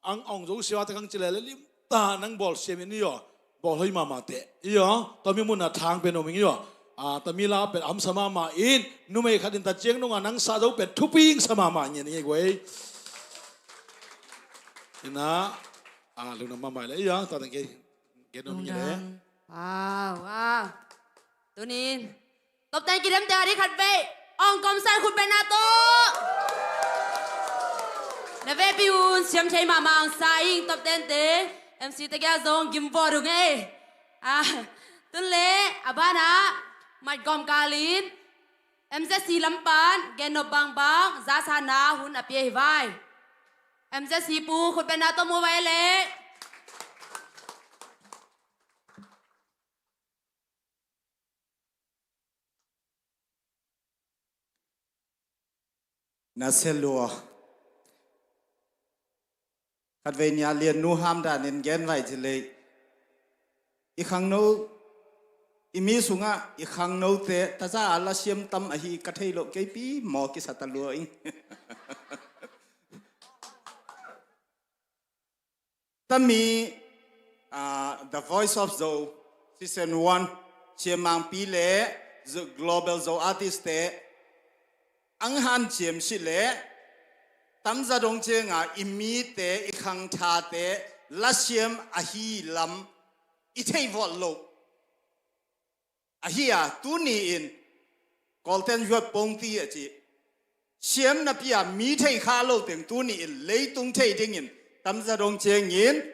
ang ong zo siwa te kang ci le le limta nang bawl siam in, i aw, bawl hoi mahmah teh, i aw, tua mi mun a thang pen om ing, i aw. A, tua mi la pen hamsa mahmah in, numei khat in ta ciang nunga nang sa zo pen thupi ing sa mahmah ngen ing ei guai. Ina, a, lungdam mahmah le, i aw, tua teng kei gen om ing le. Lungdam. Wow, wow. Tunin top ten kidem te a ding khat vei, ong kom sai khut beng na tawh. Na vekpi un siam thei mahmah ang sa ing top ten te, M C te kia zong gim vawh dung ei. Ah, tun le a banah mat gawm kalin M Z C lam pan gen nop bangbang zasana hun a pia hi vai. M Z C pu khut beng na tawh mu vai le. Na se lua. Khatvei nia lian nu ham danin gen vai ci lei. I khangno, i mi sungah i khangnote taza a lasiam tam ahi ka thei loh keipi maw kisa ta lua ing. Tami, ah, The Voice of Zo, Season one, siammangpi le Zo-, Global Zo Artist te ang hanciam sih le tamza dong cianga i mite, i khangthate lasiam ahi lam i theivawlh loh. Ahi a, tuni-in Kawlten zuat pongti a ci. Siam napi a mi thei kha lo teng tuni-in leitung thei dingin tamza dong ciangin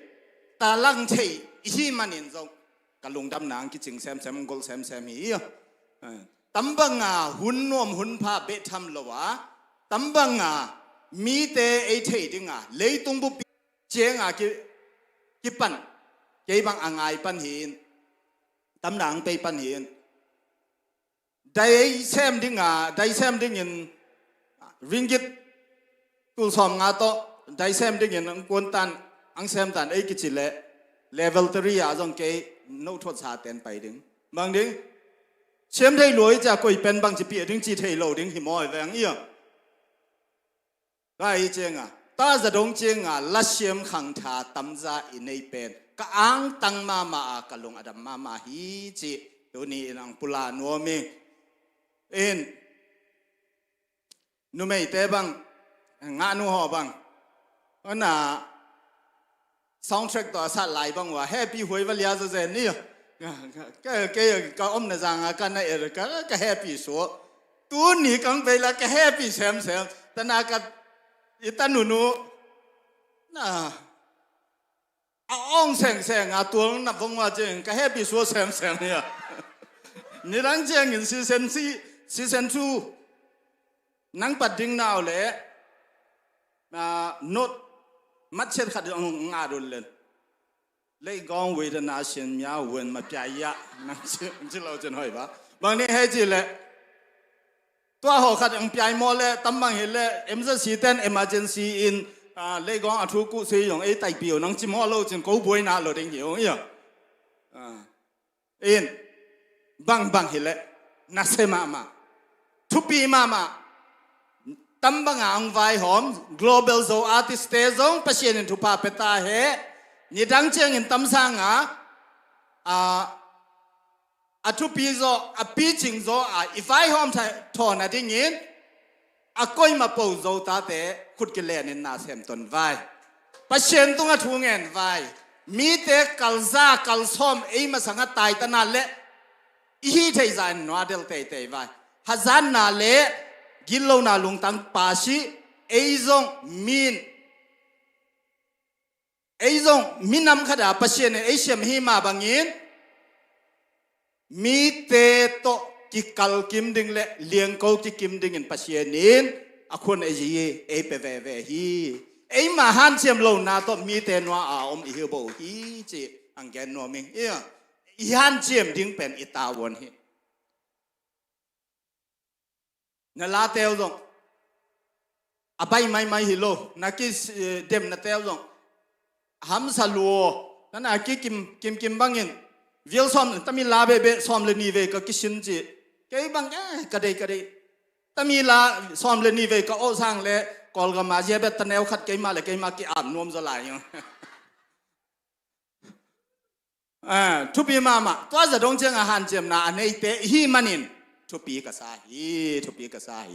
talang thei i hi manin zong ka lungdamna ang kicing semsem, ang gol semsem hi. Tambanga hun nuam hun pha beh tham lo a, tambanga mite ei thei dinga leitung bupi cianga ki, kipan, kei bang a ngai pan hi in, tamna ang pei pan hi in. Dai sem dinga, dai sem dingin ringgit tul sawm nga tawh dai sem dingin ang kuan tan, ang sem tan ei kici le level three a zong kei no thot sa ten pai ding. Mang ding. Siam thei luai cia koi pen bang ci pia ding ci thei lo ding hi maw i veng ia. Ka i cianga, taza dong cianga lasiam khangtha tamza i nei pen ka angtang mahmah a ka lung a dam mahmah hi ci tuni in ang pula nuam ing. In numeite bang, ngahnu haw bang, ona soundtrack tawh a sat lai bang uh a hehpih huai va lia zawzen ni. Ka, ka, ka, ka omna zanga ka na er ka, ka hehpih suak. Tuni kang vei la ka hehpih semsem. Tana ka i tanunu na a ong sengseng a tuang na vong wa ciang ka hehpih suak semsem hi a. Nidang ciangin season si, season two nang pat ding nau le, ah, not matchet khat ong nga dun len. Leigawng wei da na sian mia wen ma pia ia nang ci, ci lo cin hoi ba. Bang ni hei ci le. Tua haw khat ong piai maw le, tambang hi le, M Z C ten emergency in, ah, leigawng a thu kuh si yong ei taipih uh nang ci maw lo cin ko buai na lo ding hi ong ia. Ah. In, bangbang hileh, nasia mahmah, thupi mahmah, tambanga hong vaihawm, Global Zo Artist te zong Pasian in thupha pia ta hen, nidang ciangin tamsanga, a, a thupi zaw, a picing zaw, a i vaihawm tha-, thawn a dingin, a koima po Zo tate khut kilenin na semton vai. Pasian tungah thu ngen vai. Mite kalza, kalsawm, ei masangah taitana le i hih theih zahin nuadel teitei vai. Hazatna le gitlona lungtang pasi, ei zong min Ei zong minam khat a Pasian in ei siam hi mah bangin, mite tawh kikalkim ding le liangko kikim dingin Pasian in a khun ei zi ei pia veve hi. Eima hanciam lona tawh mite nua a om i hi bo hi ci ang gen nuam ing. Ia, i hanciam ding pen i tavuan hi. Na lateu zong a bai maimai hi lo, na ki, eh, demnateu zong hamsa lua, na na kikim, kimkim bangin vial sawm, tami la bebe sawm le ni ve ka kisin ci. Kei bang, eh, ka dei, ka dei. Tami la sawm le nih vei ka awh sang le Kawlgam a zia bek ta neu khat keima le keima ki-ap nuam zaw lai ing. Ah, thupi mahmah. Tua za dong ciang a hanciamna a neite i hih manin thupi ka sa hi, thupi ka sa hi.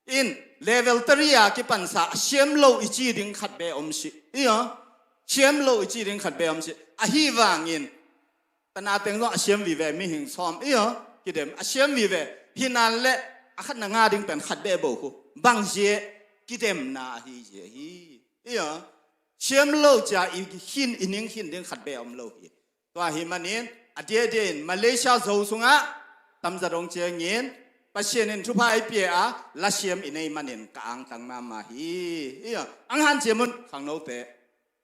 In level three a kipansa a siam lo i ci ding khat bek om si. Io, siam lo i ci ding khat bek om si. Ahi vangin tana teng zong a siam vive, mihing sawm, io, kidem a siam vive. Hinan le a khat na nga ding pen khat bek bo khu. Bang zia? Kidemna ahi zia hi. Io, siam lo cia i khin, i ning khin ding khat bek om lo hi. Tua hi manin a diadia in Malaysia Zo sungah tamza dong ciangin Pasian in thupha i pia a lasiam i nei manin ka angtang mahmah hi. Io, ang hanciam un khangnote.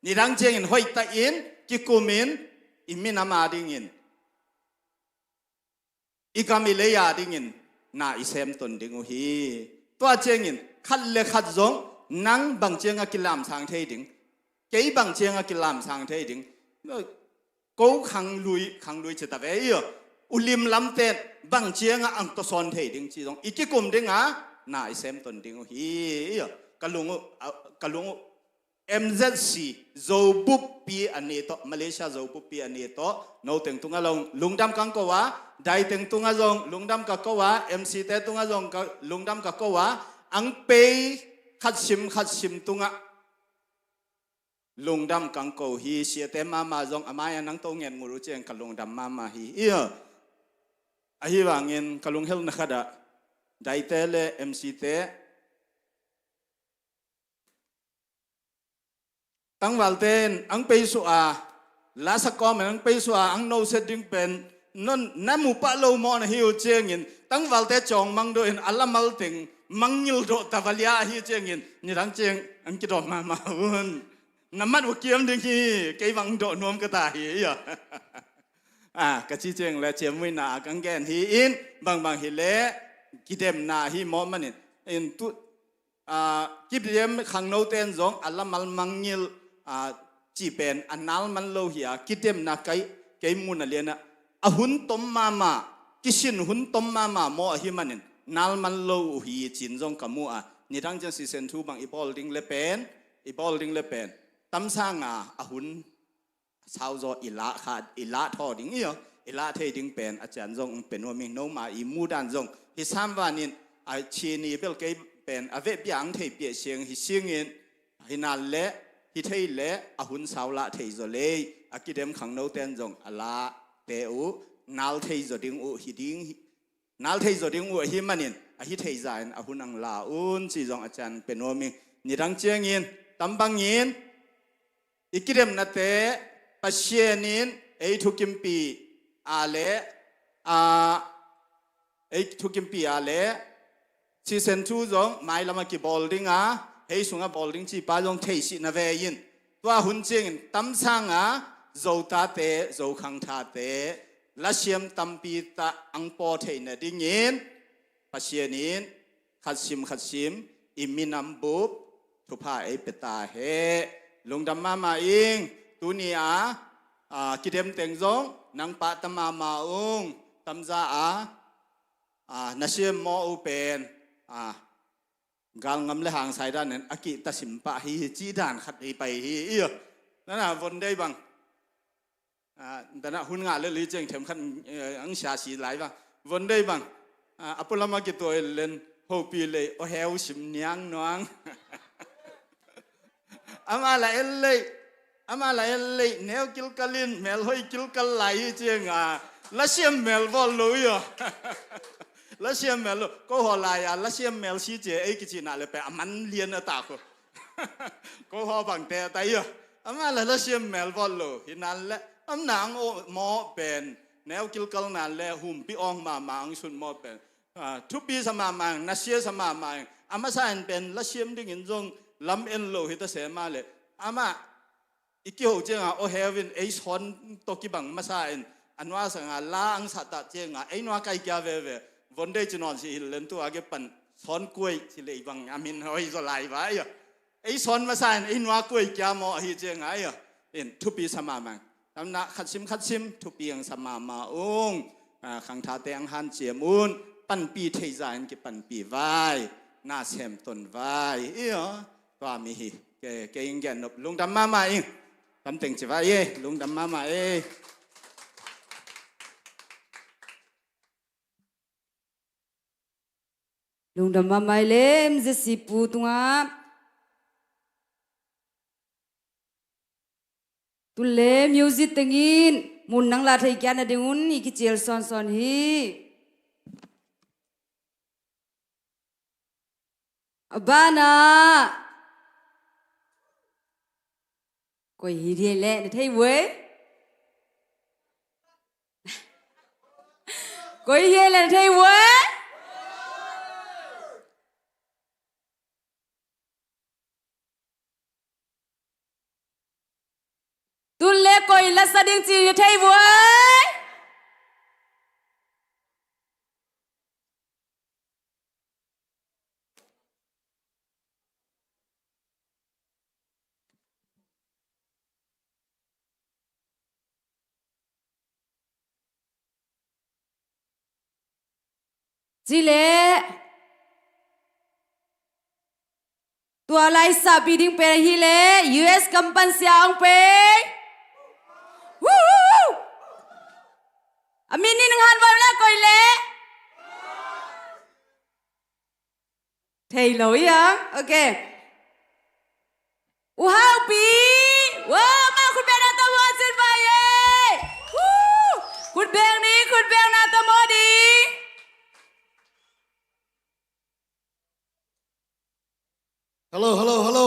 Nidang ciangin hoihta in, kikum in, i minam a dingin, i gam i lei a dingin na i semton ding uh hi. Tua ciangin khat le khat zong nang bang ciang a kilamsang thei ding, kei bang ciang a kilamsang thei ding, ko khanglui, khanglui ci ta ve io, ulim lamten bang ciang a ang tawsawn thei ding ci zong i kikum ding a na i semton ding uh hi. Io, ka lung uh, a, ka lung uh M Z C, Zo buppi a ni tawh, Malaysia Zo buppi a ni tawh, no teng tungah zong lungdam kang ko a, dai teng tungah zong lungdam ka ko a, M C te tungah zong ka lungdam ka ko a, ang pei khat sim khat sim tungah lungdam kang ko hi. Siate mahmah zong a mai-ah nang to ngen ngut uh ciang ka lungdam mahmah hi. Io, ahi vangin ka lunghelna khat ah daite le M C te tangvalte in ang pei suah a, la sa kawm in ang pei suah a, ang no set ding pen non na mu pah lo mawh na hi uh ciangin tangvalte cawng mang dawh in a lamal teng mangngil dawh ta va lia ahi ciangin nidang ciang ang kidawm mahmah un. Na mat uh kiam ding hi, kei bang dawh nuam ka ta hi, io. Ah, ka ci ciang le ciammuina a kang gen hi in, bangbang hi le kidemna hi mawh manin. In tu, ah, kidem khangnote in zong a lamal mangngil, ah, ci pen a nal man lo hi a, kidemna kai, kei mun a lian ah a hun tom mahmah, kisin hun tom mahmah mawh ahi manin nal man lo uh hi cin zong ka mu a, nidang ciang sisen thu bang i bawl ding le pen, i bawl ding le pen tamsang a a hun sauzaw i lah kha, i lah thaw ding io, i lah thei ding pen a cian zong pe nuam ing. Noma i mudan zong hi sam vanin a cini bel kei pen a veh bia ang thei piah siang hi singin, hi nal le, hi thei le a hun sau lah thei zaw lei, a kidem khangnote in zong a lah te uh nal thei zaw ding uh hi ding hi. Nal thei zaw ding uh ahi manin a hi thei zain a hun ang la un ci zong a cian pe nuam ing. Nidang ciangin tambangin i kidemnate Pasian in ei thukimpi a le, a, ei thukimpi a le sisen thu zong mailam a kibawl ding a, hei sung a bawl ding ci pa zong theisih na ve in. Tua hun ciangin tamsang a Zotate, Zokhangthate lasiam tampi tah ang paw theih na dingin Pasian in khat sim khat sim i minam bup thupha ei pe ta hen. Lungdam mahmah ing. Tuni a, a, kidem teng zong nang pahta mahmah ung. Tamza a, a, na siam mawh uh pen, a, galngam le hangsai dan in a kihta sim pah hi, hi cih dan khat hi pai hi, io. Nana von dei bang, a, dana hun ngah le li ciang them khat, eh, ang sia si lai bang, von dei bang, a, a pulam a kituai len hopi lei aw heu sim niang nuang. Ama la el lei, ama la el lei neu kilkal in melhoi kilkal lai hi ciang a, lasiam mel bawl lo io. Lasiam mel lo, ko haw lai a lasiam mel si cia ei kicina le pe a man lian a ta ko. Ko haw bangte a ta io. Ama la lasiam mel bawl lo hi nan le, am nang o mawh pen neu kilkal nan le humpi awng mahmah ang sun mawh pen, a, thupi sa mahmah, nasia sa mahmah. A masa in pen lasiam dingin zong lam en lo hi ta se mah le, ama i kiho cianga aw heu in ei sawn tawh kibang masa in a nua sanga la ang sahta cianga ei nua kai kia veve. Von dei ci nawn si hil len tua ke pan sawn kuai si lei bang a min hoi zaw lai va io. Ei sawn masa in ei nua kuai kia maw ahi cianga io. In thupi sa mahmah. Tamna khat sim khat sim thupi ang sa mahmah ung. A, khangthate ang hanciam un. panpih theih zah in kipanpih vai, na sem ton vai, i aw. Tua mi hi. Kei, kei ing gen nop lungdam mahmah ing. Tam teng ci vai e, lungdam mahmah e. Lungdam mahmah i lem, Jesse Pu tungah. Tun le music tengin mun nang la thei kiat nadingun i kicial sawnsawn hi. A banah koi hi dia leh na thei vuai. Koi hi dia leh na thei vuai. Tun le koi lasa ding ci na thei vuai. Ci leh tua lai sahpi ding pen ahi leh U S kam pan sia hong pei. Woo! A min in ngan vuai leh koi leh. Thei lo i ang. Ok. U Haupi. Wow, ma khut beng na tawm maw cin vai e. Woo! Khut beng ni, khut beng na tawm maw ding. Hello, hello, hello.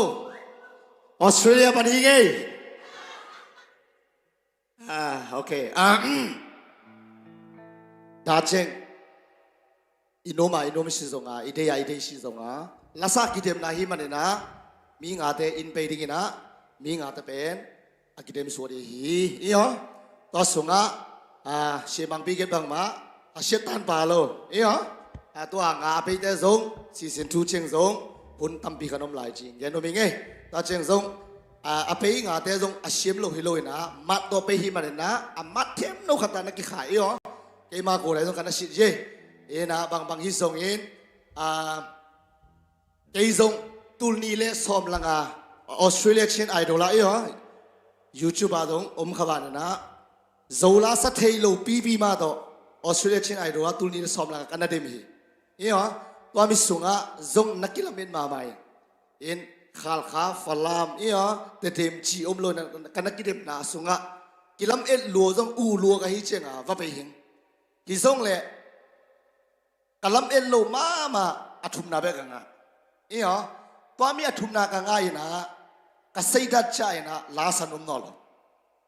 Australia pan hi ngei. Ah, ok. Ah, mm. Dah ceng. I nuam a i nuam si zong a, i deih a i deih si zong a, lasa kidemna hi manin ah, mi ngate in pei dingin ah, mi ngate pen a kidem suak ding hi, i aw. Tua sungah, ah, siamangpi kei bangmah a siat tan pah lo, i aw. Ah, tua nga a peite zong, sisin thu ceng zong, hun tampi khat om lai ci gen nuam ing ei. Tua ceng zong, ah, a pei ngate zong a siam lo hi lo in ah, mat tawh pei hi manin ah, a mat themno khat ah na kikhai, i aw. Keima ko lai zong ka na sit hi. In ah, bangbang hi zongin, ah, kei zong tul nih le sawm le nga Australia Chin Idol ah, i aw, YouTube ah zong om kha vanin ah, Zo la sa thei lo pipi mah tawh Australia Chin Idol ah tul nih le sawm le nga ka na dem hi. I aw, tua mi sungah zong na kilamen mahmah in, in Khalkha, Falam, i aw, Tedim ci om lo in ah, ka na kidemna sungah kilamen lua zong, u lua ka hi ciangah va pei hing. Hi zong leh ka lamen lo mahmah a thumna bek ka ngah. I aw, tua mi a thumna ka ngah in ah, ka seidat ciang in ah, la sa nuam nawn lo.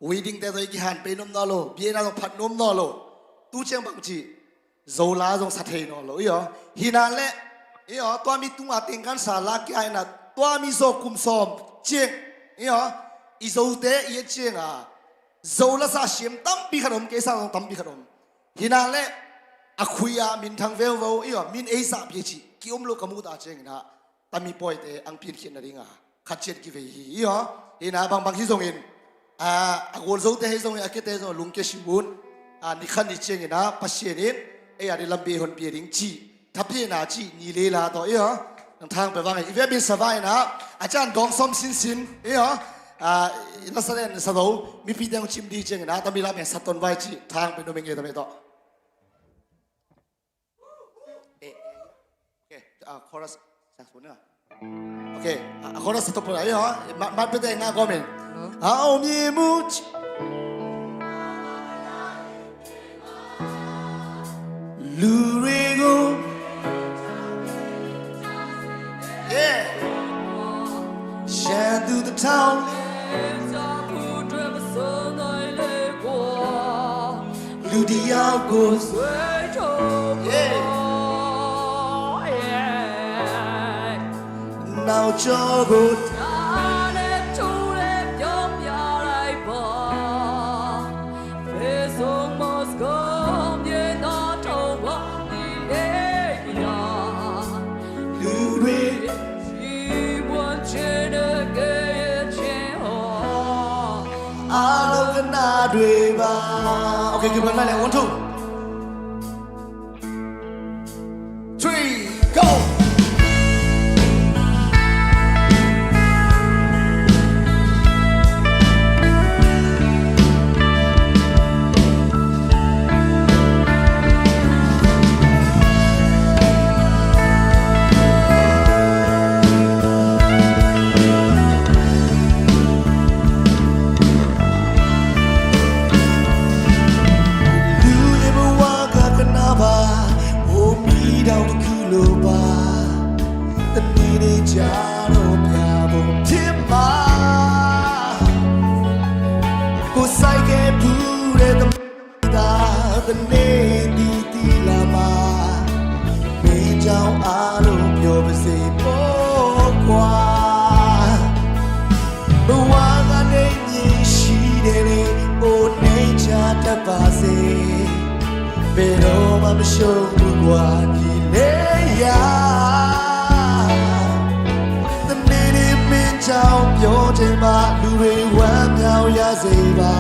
Wedding te tawh i kihan pei nuam nawn lo, biakna zong phat nuam nawn lo. Tu ciang bang ci, Zo la zong sa thei nawn lo, i aw. Hi nan leh, i aw, tua mi tungah teng kan sa la kia in ah, tua mi zaw kum sawm ciang, i aw, i Zote i et ciangah, Zo lasa siam tampi khat om, kei sang zong tampi khat om. Hi nan leh a khui ah minthang veuvo, i aw, min ei zahpih cih ki om lo ka muh ta ciangin ah, tami pawite ang piankhiat nading a khat ciat kivei hi, i aw. Hi nan bangbang hi zongin, ah, a gualzote hi zongin, a kiate zong lungkia sim un. Ah, ni khat ni ciangin ah Pasian in ei a ding lampi honpia ding cih thapiakna cih ni le la tawh, i aw, nang thang pia vang hi. I vekpi in sa vang in ah, a ciang gawng sawm sinsin, i aw. Ah, i lasa den sa lo, mipite hong cim ding ciangin ah, tami la men sa ton vai cih thang pia nuam ing ei, tami tawh. Eh, ok, ah, chorus saxophone na. Ok, ah, chorus sa tawh pua, i aw. Mat, mat pete nga gawm in. Hello. Aw mi mu ci. Luringo. Yeah. Shan to the town. Ludiao goes. Yeah. Now jogo. Ok, kibang lai le, one, two. Three, go! လူရဲ့ဘဝကကနပါ အိုမီးတောင်တစ်ခုလိုပါ တနေ့နေ့ကျတော့ပြဖို့ဖြစ်မှာ ကိုယ်ဆိုင်ခဲ့ဖူးတဲ့သမီးသား တနေ့ဒီတီလာမှာ မင်းကြောင့်အားလုံးပျော်ပါစေပေါ့ကွာ ဘဝကနေမြင်ရှိတယ်လေ အိုနေချတတ်ပါစေ ဘယ်တော့မှမရှုံးဘူးကွာ ညီလေးရ တနေ့နေ့မင်းကြောင့်ပျော်ချိန်မှာ လူတွေဝမ်းမြောက်ရစေပါ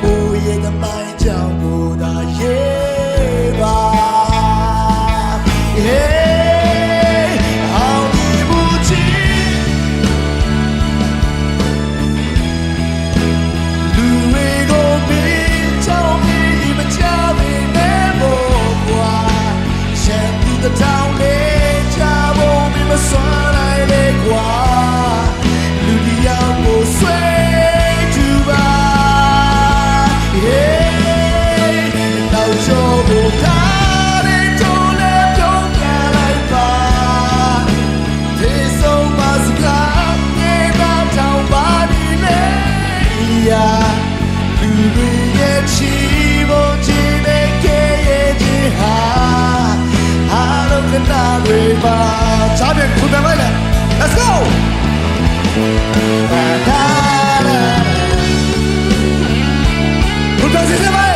ကိုယ့်ရဲ့သမိုင်းကြောင်းကိုသာရေးပါ Yeah အောင်မြင်မှုကြီး လူတွေကိုမင်းကြောင့်မင်းမချပေမဲ့မို့ကွာ ရှမ်းသူတစ်ထောင်လေးချဖို့မင်းမစွမ်းနိုင်လေကွာ လူတစ်ယောက်ကိုဆွဲထူပါ Yeah နောက်ကျော်ကိုဒါနဲ့တော့လည်းပြောပြလိုက်ပါ ထိတ်ဆုံးပါစကားနဲ့သာထောင်ပါနေလေရာ လူတွေရဲ့ချီးမွမ်းခြင်းနဲ့ကယ်ရဲ့ခြင်းဟာ အားလုံးကနာတွေပါ။ ချားပြန်ခုန်ပြန်လိုက်လေ။ Let's go! ခုန်ပြန်စစ်စစ်ပါ။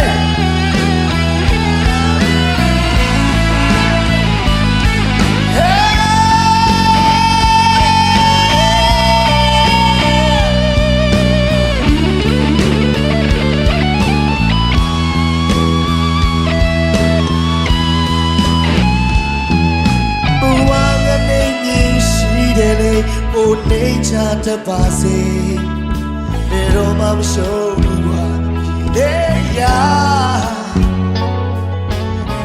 ဘဝကနေမြင်ရှိတယ်လေ ကိုယ်နှိမ်ချတတ်ပါစေ ဘယ်တော့မှမရှုံးဘူးကွာ Yeah yeah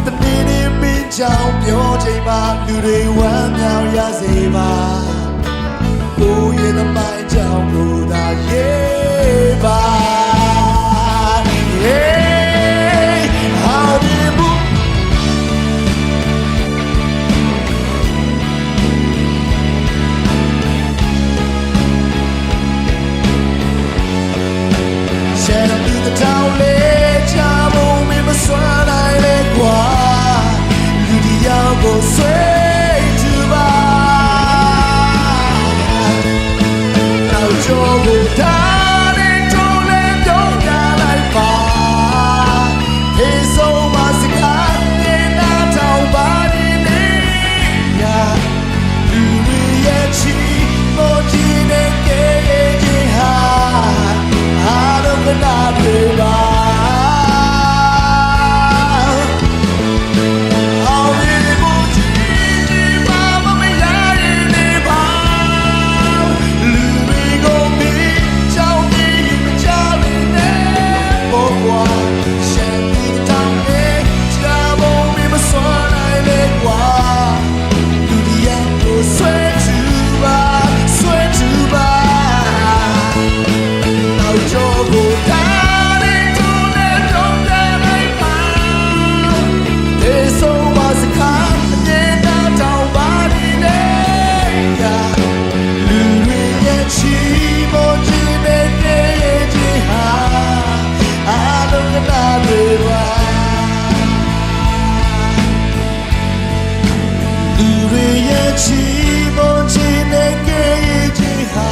တနေ့နေ့မင်းကြောင့်ပျော်ချိန်မှာ လူတွေဝမ်းမြောက်ရစေပါ ကိုယ့်ရဲ့သမိုင်းကြောင်းကိုသာရေးပါ Yeah အောင်မြင်မှု ရှမ်းပြည်တစ်ထောင်လေးချဖို့မင်းမစွမ်းနိုင်လေကွာ လူတစ်ယောက်ကိုဆွဲထူပါ နောက်ကျော်ကိုဒါနဲ့တော့လည်းပြောပြလိုက်ပါ ထိတ်ဆုံးပါစကားနဲ့နားထောင်ပါနေလေရာ လူတွေရဲ့ချီးမွမ်းခြင်းနဲ့ကယ်တင်ခြင်းဟာ အားလုံးကနားတွေပါ။ အောင်မြင်မှုကြီးကြီးမားမားမရရင်နေပါ။ လူတွေကိုမင်းကြောင့်မြင်မကြပေနဲ့ပေါ့ကွာ။ ရှမ်းပြည်တစ်ထောင်နဲ့ကြားဖို့မင်းမစွမ်းနိုင်လေကွာ။ လူတစ်ယောက်ကိုဆွဲထူပါ ဆွဲထူပါ။ နောက်ကျော်ကိုဒါနဲ့တော့လည်းပြောပြလိုက်ပါ။ ထိတ်ဆုံးပါစကားနဲ့နားထောင်ပါနေလေရာ လူတွေရဲ့ချီးမွမ်းခြင်းနဲ့ကယ်တင်ခြင်းဟာ အားလုံးကနားတွေပါ။ လူတွေရဲ့ချီးမွမ်းခြင်းနဲ့ကယ်တင်ခြင်းဟာ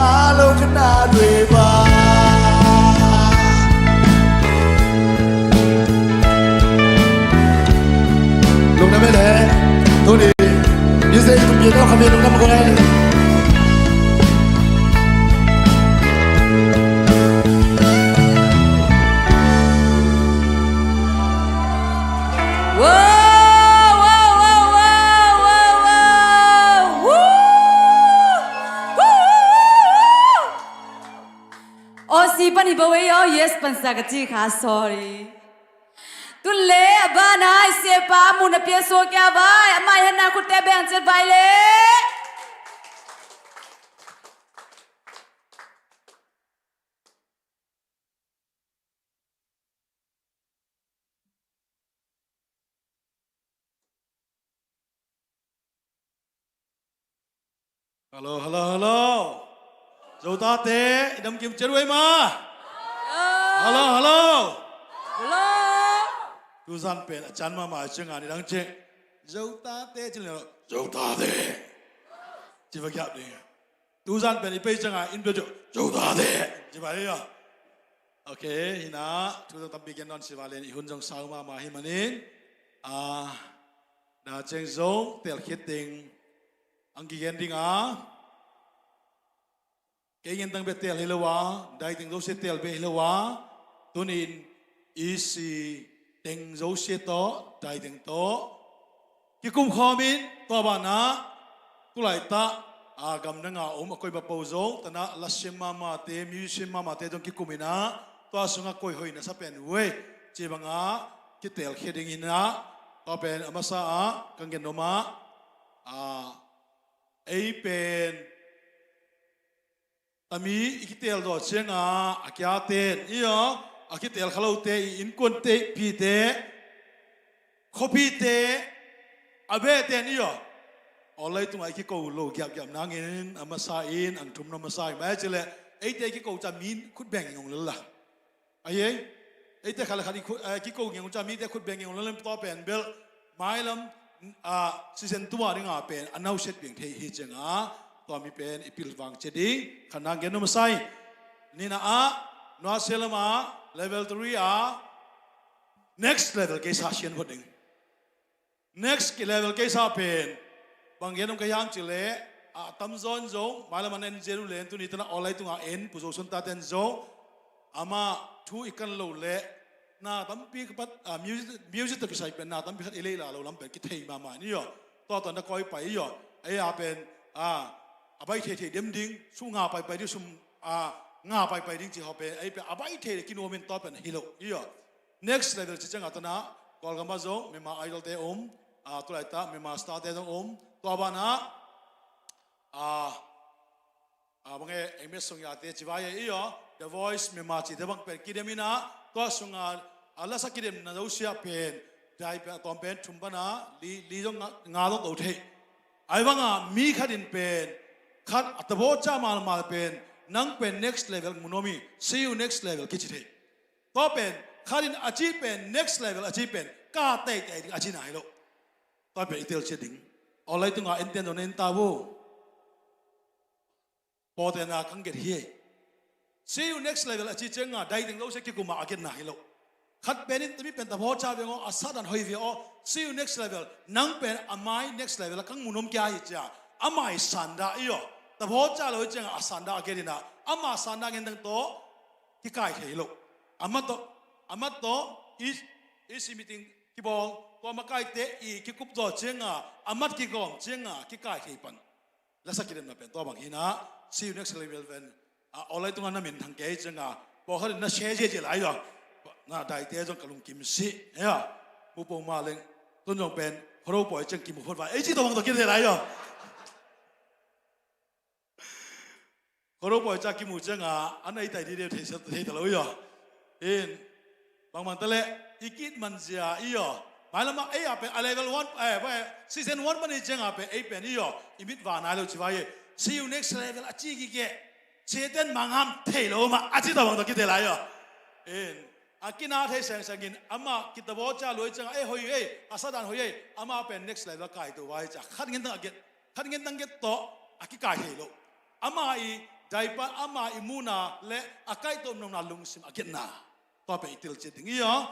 အားလုံးကနားတွေပါ။ လုပ်နိုင်မယ်လေ။ တို့လေ။ Music ကိုပြင်တော့ခမင်းလုပ်တော့မကောင်းလေ။ Whoa! pansa ka ci kha, sorry. Tun le a bana i siepa mun a pia suak kia vai, amah i henna khutte beng ciat vai le. Hello, hello, hello. Zotate, i dam kim ciat uh ei ma. Hello, hello. Hello. Tuzan pen a can mahmah cianga nidang ciang Zotate ci le, Zotate ci va kiap ding. Tuzan pen i pei cianga in pia ciang Zotate ci va hi a. Ok, hina thu zong tampi gen nawn si va len, i hun zong sau mahmah hi manin, a, na ciang zong tel khit ding ang kigen ding a. Kei ngen tang bek tel hi lo a, dai teng zosia tel bek hi lo a, tunin E C teng zosia tawh, dai teng tawh kikum khawm in, tua banah tulaitah, a, gamdang a om a koima po zong, tanah lasiam mahmahte, musician mahmahte zong kikum inah, tua sungah koi hoih na sa pen uh ei, ci bangah kitel khia ding inah, tua pen a masa ah kan gen nuam ah, a, ei pen tami i kitel zawh ciangah a kiaten i aw, a kitel kha lote i innkuante, pite, khuapite, a behten i aw, awlai tungah i kiko lo giapgiap nangin a masa in ang thum na masa in, mai cileh eite i kiko ca mi khut beng i ngong lel la. Ahi ei, eite khat le khat i khut, eh, kiko ngeng uh ca mite khut beng ngeng uh lalem tua pen bel mailam, ah, season two a dinga pen a nausiat piang thei hi cianga, tua mi pen i pilvang cia ding khatna gen nuam a sai. Nina ah, nuasia lama level three a next level kei sa sian phot ding. Next level kei sa pen bang gen om ka hiam cileh, a tamzaw in zong mailam an en zen uh len tuni tana awlai tunga en Pu Zo Sun taten zong amah thu i kan lo leh na tampi khat, a, music, music tawh kisai pen na tampi khat i leila lo lam pen kithei mahmah ni aw. Tua tua na koi pai i aw. Ei a pen, a, a bai thei thei dem ding, su nga pai pai ding, sum, a, nga pai pai ding ci haw pen ei pen a bai thei le kinuam in tua pen hi lo i aw. Next level ci ciangah tana Kawlgam ah zong Myanmar Idol te om, a, tulaitah Myanmar Star te zong om, tua banah, a, a, bang e, Eng Met Song Ya te ci vai e i aw, The Voice Myanmar ci te bang pen kidem inah, tua sungah a lasa kidemna zosia pen dai pen a tawm pen thum pana li, li zong nga, nga zong to thei. Ai banga mi khat in pen khat a tabawca malmal pen nang pen next level mu nuam hi, see you next level kici thei. Tua pen khat in a ci pen next level a ci pen ka teitei ding a ci nai lo. Tua pen i tel cia ding. Awlai tunga enten zong na en ta vo. Pawtena kang get hi. See you next level a ci cianga dai teng lo sia kikuma a get nai lo. Khat pen in tami pen tabawca veng aw, a satan hoi ve aw, see you next level, nang pen a mai next level a kang mu nuam kia hi cia. A mai sanda i aw. Tabawca lo hi cianga a sanda a get inah ama sanda ngen dang tawh kikai thei lo. Amat tawh, amat tawh i, i si meeting kibawl, tua makaite i kikup zaw cianga, amat kigawm cianga kikai thei pan. Lasa kidemna pen tua bang hinah, see you next level pen, a, awlai tunga na min thang kei cianga, pawlkhat in na share zia zia lai zong, na daite zong ka lungkim si, hea, Pu Pau Ma Leng, tun zong pen, Khoro Pawi ciang kimu phot vai, ei ci tua bang tua kidem lai zong. Khoro Pawi ca kimu cianga an ei tai dide thei, thei ta lo i aw. In bangmang ta leh i kit manzia i aw. Mailamah ei a pen a level one, eh, eh, season one mani cianga pen ei pen i aw, i mit va nai lo ci vai e. See you next level a ci kikeh. Satan mangam thei lo mah a ci ta bang ta kite lai i aw. In a kina thei sengsengin amah kitabawca luai cianga ei hoi ei, a satan hoi ei, amah pen next level a kai to vai cia khat ngen tang a get. Khat ngen tang get tawh a kikai thei lo. Ama i daipan, ama i muna le a kaihto nopna lungsim a getna. Tua pen i tel ciat ding i aw.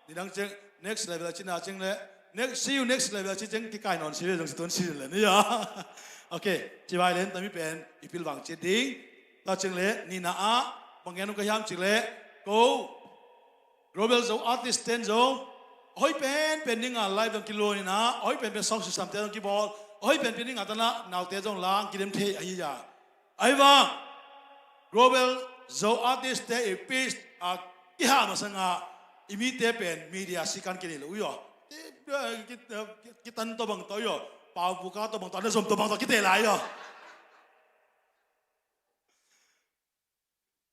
Nidang ciang next level a cina ciang le next, see you next level a ci ciang kikai nawn si ve zong si tuan si le ni aw. Ok, ci vai len tami pen i pilvang ciat ding. Tua ciang le nina ah bang ngen ung ka hiam cik le ko Global Zo artist ten zong a hoi penpen dinga live zong kiluan inah, a hoi penpen sound system te zong kibawl, a hoi penpen dinga tanah naute zong lang kidem thei ahi a. Ahi vang Global Zo artist te i peace a Kihah masangah i mite pen media sikan kinei lo uh hi aw. Ki, ki, ki, kitan tawh bang tawh hi aw. Paupuka tawh bang tawh, na zom tawh bang tawh kite lai hi aw.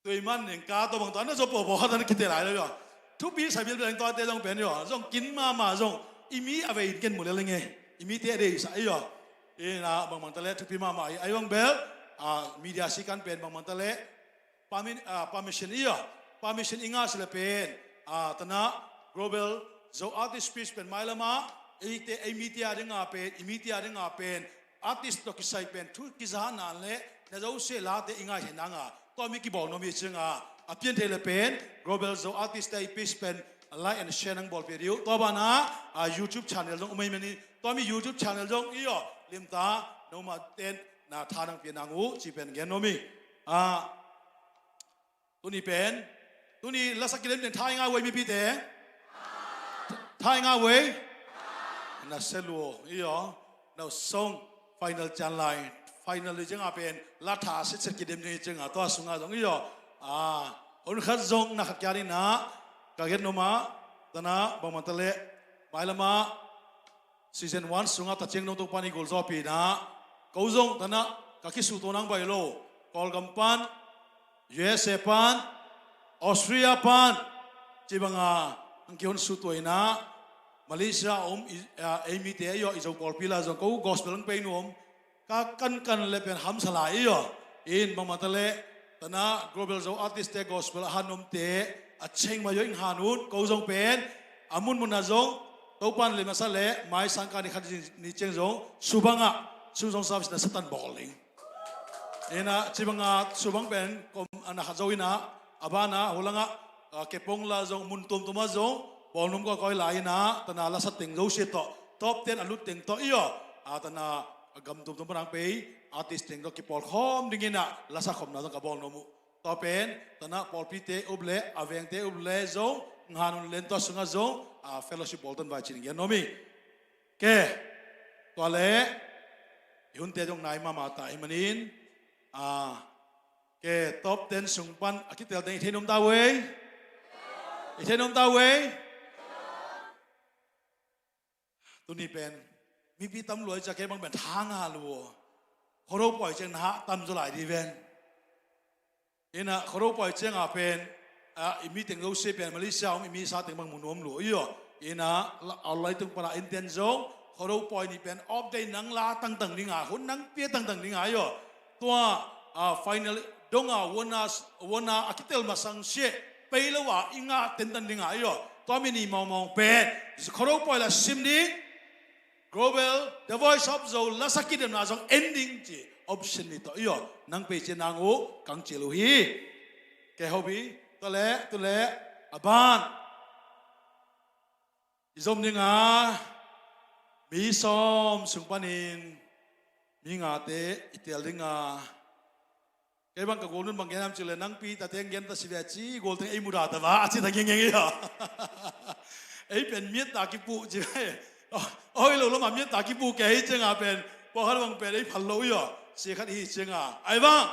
Tuiman nengka tawh bang tawh, na zom pawpaw khat na kite lai lo hi aw. Thupi sa bilbel eng tawh te zong pen hi aw. Zong kin mahmah zong i mi a vei in ken mu lel ing e. I mite a deihsak hi aw. Ina bangbang taleh thupi mahmah hi. Ahi bang bel, a, media sikan pen bangbang taleh Permi-, ah, permission i aw. Permission i ngah sile pen, ah, tana Global Zo Artist Pitch pen mailamah eite, ei mite a dinga pen, i mite a dinga pen artist tawh kisai pen thu kiza nan le na zosia late i ngaihna nanga tua mi kibawl nuam hi cianga, a pian thei le pen Global Zo Artist te i pitch pen like and share nang bawlpih dih uh. Tua banah, ah, YouTube channel zong um ei manin tua mi YouTube channel zong i aw, limta noma ten na tha nang pia nang uh ci pen gen nuam hi. Ah, Tuni pen, tuni lasak kidem teng tha i ngah uh ei mipite? Tha i ngah uh ei? Na se lua i aw. Na song final cian lai. Final i cianga pen la tha setset kidem ding i cianga tua sunga zong i aw. A, hun khat zong na khat kian inah ka gen noma, tana bangbang taleh mailamah season one sungah taciang dong Topan i gulzawhpih inah ko zong tana ka kisuhtuah nang baih lo. Kawlgam pan, U S A pan, Australia pan, ci banga ang kihon suhtuah inah Malaysia a om i, a, ei mite i aw, i Zo pawlpi la zong ko gospel ang pei nuam. Ka kankan le pen hamsa lai i aw. In bangmah taleh tana Global Zo Artist te gospel a han nuamte a cheng mai aw, ing han un. Ko zong pen a munmun a zong Topan le masa le mai sangka ni khat ni ciang zong subangah sum zong service na satan bawl ding. Ina cibanga subang pen kom ana khat zo ina a bana hulanga, a, kepong la zong mun tuamtuama zong bawlnum kawikawi lai ina tana lasa teng zosia tawh top ten a lut teng tawh i aw, a, tana a gam tuamtuam panang pei artist teng tawh kipawl khawm ding ina lasa khawmna zong ka bawl nuam uh. Tua pen tana pawlpite up le a vengte up le zong nghanun len tua sungah zong, a, fellowship bawl tan vai cin gen nuam hi. Ke, tua le i hunte zong nai mahmah ta hi manin, a, ke top ten sung pan a kitel teng i thei nuam ta uh ei? I thei nuam ta uh ei? Tuni pen mipi tam luai cia kei bang pen tha nga lua. Khuado pawi ciang na hah tam zaw lai di ven. Ina khuado pawi cianga pen, a, i mi teng zosia pen Malaysia om i mi sa teng bang mu nuam lua i aw. Ina a lai tung pana innten zong khuado pawi ni pen off day nang la tangtang dinga, hun nang pia tangtang dinga i aw. Tua, a, final donga wana, wana a kitel masang sia pei lo a i ngah tentan dinga i aw. Tua mi ni mawngmawng pen khuado pawi la sim ding. Global, The Voice of Zo lasa kidemna zong ending ci option ni tawh i aw nang pei cian nang uh kang cil uh hi. Ke hobi tawh le tule a ban i zom dinga mi sawm sung panin mi ngate i tel dinga. Kei bang ka gualnun bang gen hiam cih leh nangpi tate ang gen ta si ve a ci, gual teng ei mudah ta va a ci ta ngiangiang hi a. Ei pen miatta kipuh ci ve. Oi lo lama miatta kipuh kei hi cianga pen pawlkhat bang pen ei phal lo hi a. Sia khat hi cianga ai bang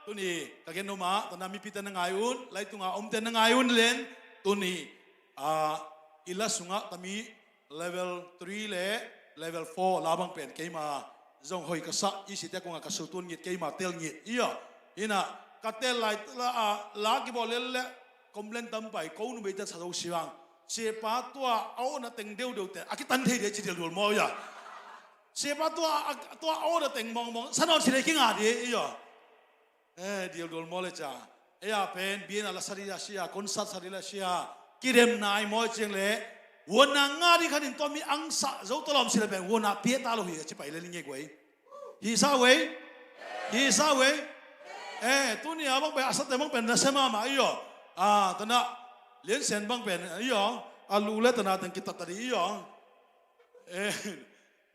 tuni ka gen noma tana mipite na ngai un, laitunga omte na ngai un len tuni, a, i la sungah tami level three le level four la bang pen keima zong hoi ka sa i site konga ka sutun ngit keima tel ngit i a. Ina ka tel lai la, a, la kibawl lel le complain tam pai ko numei te sa zo si bang. Siapa tua a awna teng deuhdeuh te a kitan thei de ci dial dual maw i a. Siapa tua a, tua a awna teng mawngmawng sa nawn si le kinga de i a. Eh, dial dual maw le ca. Ei a pen biena la sa di la sia, concert sa di la sia. Kidem nai maw ciang le. Huanna nga di khanin tua mi ang sa zo tawlawm si le pen huanna pia ta lo hi a ci pai le ning e guai. Hi sa wei. Hi sa wei. Eh, tuni a bang pen a sa te bang pen na se mahmah i aw. A, tana liansen bang pen i aw. A lu le tana teng kitat ta di i aw. Eh,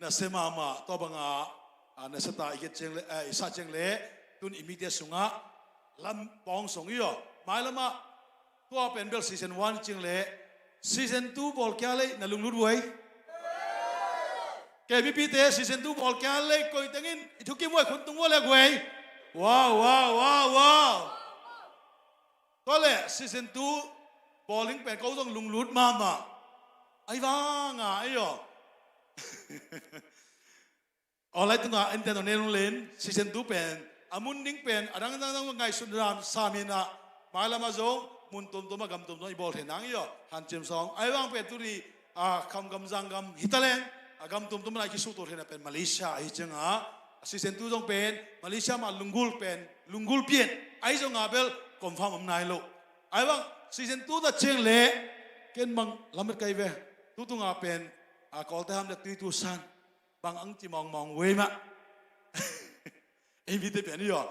na se mahmah tua banga, a, na se ta i get ciang le, eh, i sa ciang le tun i mite sungah lam pawng song i aw. Mailamah tua pen bel season one ciang le season two bawl kia lei na lunglut vuai. Ke mipite season two bawl kia lei koi tengin i thukim vuai khun tung vuai le guai. Wow, wow, wow, wow. Tua le season two Bawling pen ko zong lunglut mahmah. Ahi vanga ei aw. Online tunga enten aw nen len, season two pen a mun ding pen a dang dang dang ngaihsut ram samin ah, mailam ah zong mun tuamtuam ah gam tuamtuam i bawl thei nang i aw, hanciam sawng. Ahi vang pen tuni a khamgam zanggam hi taleng a gam tuamtuam ah i kisuhtuak theihna pen Malaysia ahi cianga, a season two zong pen Malaysia mah lunggul pen lunggul pian ahi zonga bel confirm om nai lo. Ahi vang season two ta ciang leh ken bang lamet kai ve. Tutunga pen a Kawlte ham le tui tu san bang ang ci mawngmawng vei mah. Ei mite pen i aw,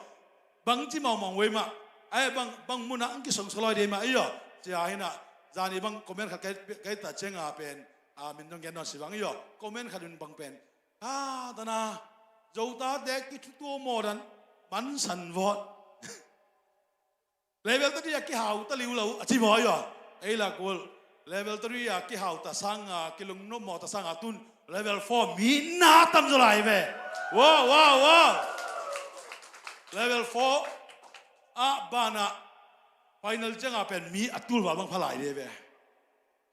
bang ci mawngmawng vei mah. Ai bang, bang munah ang kisong saloi dei mah i aw. Cia hinah zani bang comment khat kai, kai ta cianga pen a min dong gen nawn si bang i aw, comment khat in bang pen a tana Zotate kithutua mawdan mansan vawt. Level three a kihau ta liu lo a ci maw i aw. Ei la kul level three a kihau ta sanga kilungnop maw ta sanga tun level four mi na tam zaw lai ve. Wow, wow, wow. Level four a banah final cianga pen mi a tulval bang pha lai de ve.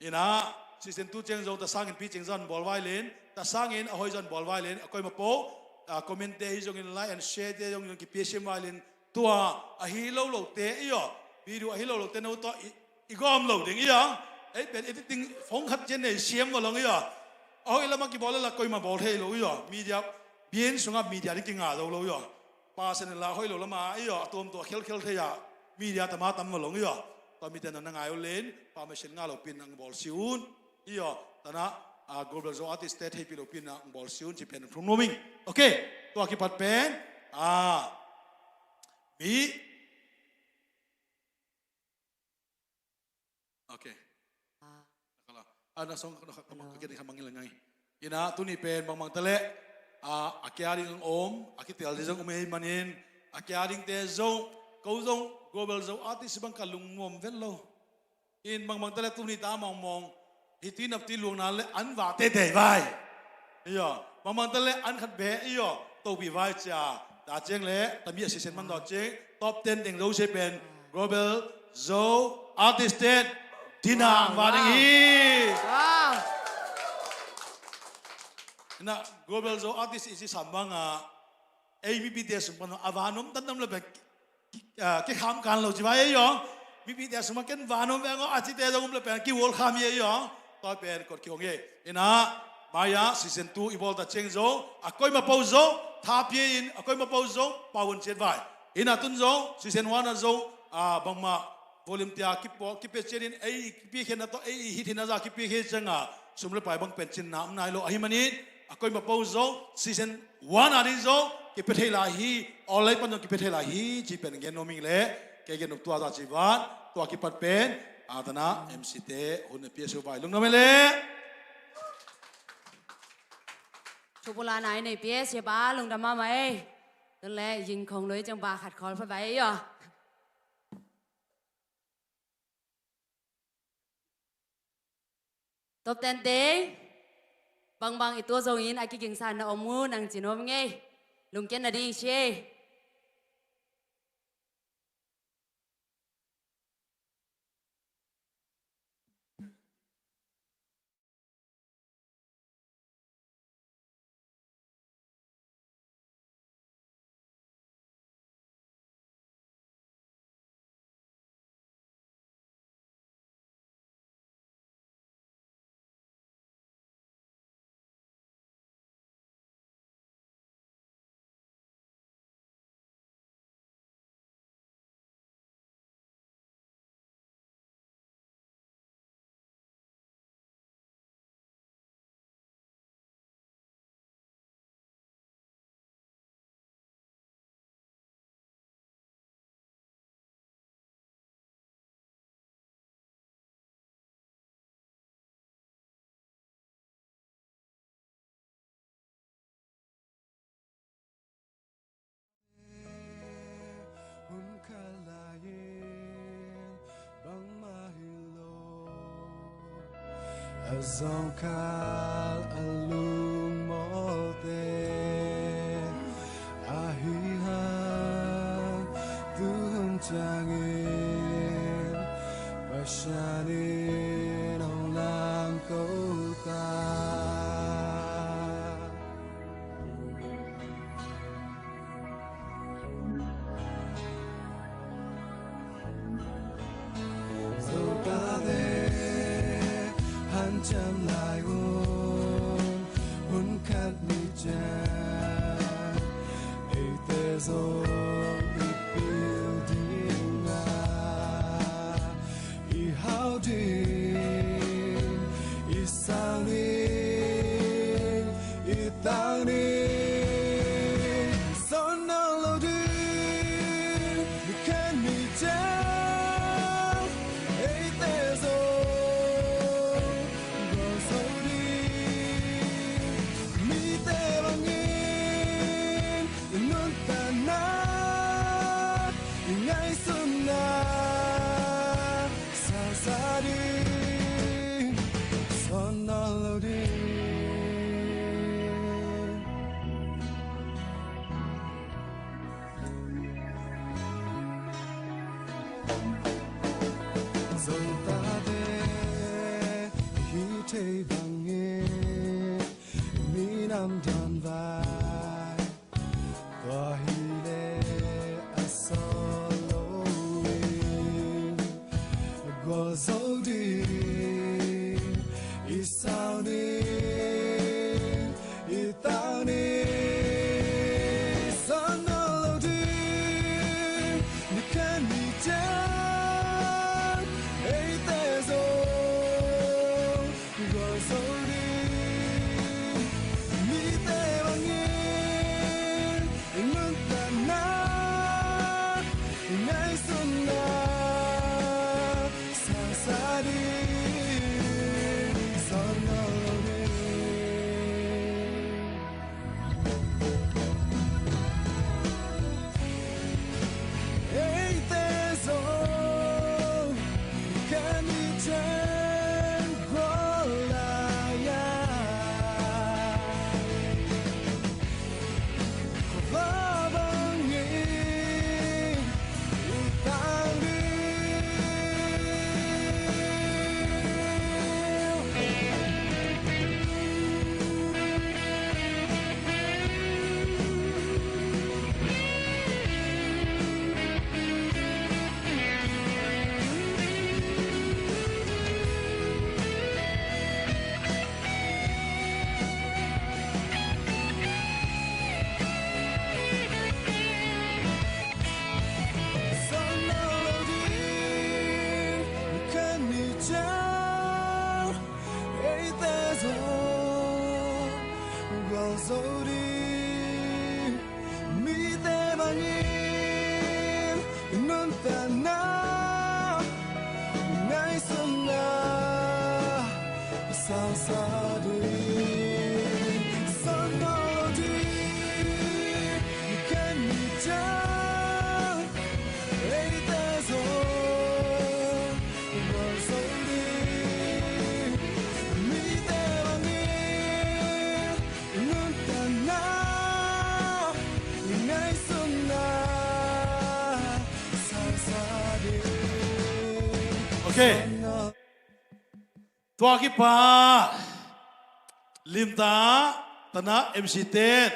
Inah season two ciang zong ta sangin pi ciang zan bawl vai len, ta sangin a hoi zan bawl vai len, a koima po a comment te hi zongin like and share te zongin kipia siam vai len. Tua ahi lo lote i aw, video ahi lo lote no tua i, i gawm lo ding i aw. Ei pen editing phone khat cian nei siam va long i aw. A hoi lama kibawl la koima bawl thei lo i aw. Media bian sunga media ding kinga zo lo i aw. Pasen la hoi lo lama i aw, a tuamtua khelkhel thei a media tama tam va long i aw. Tua mite na na ngai uh len pa mesen nga lo pin ang bawl si un. I aw, tana a Global Zo Artist te thei pi lo pin ang bawl si un ci pen thum nuaming. Ok. Tua kipat pen a mi Ok. Ana song ka khamang ka khamang ila ngai. Ina tuni pen bangmang tale a kia ding ang om a kitel ding zong um ei manin a kia ding te zong ko zong Global Zo Artist bang ka lungmuam vet lo. In bangmang tale tuni ta mawngmawng hiti napti luangna le an va tete vai. Iyo, bangmang tale an khat be iyo, topi vai cia ta ciang le tami a sisen man daw ciang top ten deng zo se pen Global Zo Artist ten dina ang va ding hi. Wow. Na Global Zo Artist isi sambang a ei mipite sung pan a va nom tan nam le pen kikham kan lo ci vai ei yong. Mipite sung pan ken va nom veng a cite zong um le pen ki world kham hi ei yong. Tua pen kot kihong hi. Ina maya sisen tu i bawl ta ciang zo a koima po zo tha pia in a koima po zo pau un ciat vai. Ina tun zo sisen wan a zo a bangmah volume tia kipe ciat in ei kipe khen na to ei hit hin a za kipe khe ciang a sum le pai bang pen cin na um nai lo ahi manin a koima po zo sisen wan a ding zo kipe thei lai hi. Awlai pan zong kipe thei lai hi ci pen gen nuam ing le kei gen nuam tua za ci van tua kipat pen a tana M C te hun a pia su vai lungdam ei le. Thupula nai nei pia sia ba lungdam mama ei. Tun le ying khong lui ciang ba khat khawl pha vai ei aw. Top ten te bangbang i tua zongin a kigingsa na om mu nang ci nuam ngei. Lungkiat na ding si ei. Hun khat lai-in bangmah hi lo a zawngkhal a lungmawlte ahi hang tuhun ciangin Pasian zong i pil ding a, i hau ding, i sang ding, i tang ding. Son nawn lo ding, mi khen mi ciang, eite zong gualzo ding. Mite bangin i nuntakna, i ngaihsutna, sangsa ding, son nawn lo ding. Zongtate hih thei bangin minam dawn vai, tua hileh a sawt lo in gualzo ding, i sau ding, i tang ding. Son nawn lo ding, mi khen mi ciang, eite zong gualzo ding. Mite bangin i nuntakna, i ngaihsutna, sangsa ding, son nawn lo ding. Eite zong kan i ciang gual lai-a, khuava bangin i tang ding. Son nawn lo ding, kan i ciang, eite zong gualzo ding. Mite bangin nuntakna, ngaihsutna, sangsa ding, son nawn lo ding. Kan i ciang, eite zong gualzo ding. Mite bangin nuntakna, ngaihsutna, sangsa ding. Okay. Tua kipan limtak tana M C ten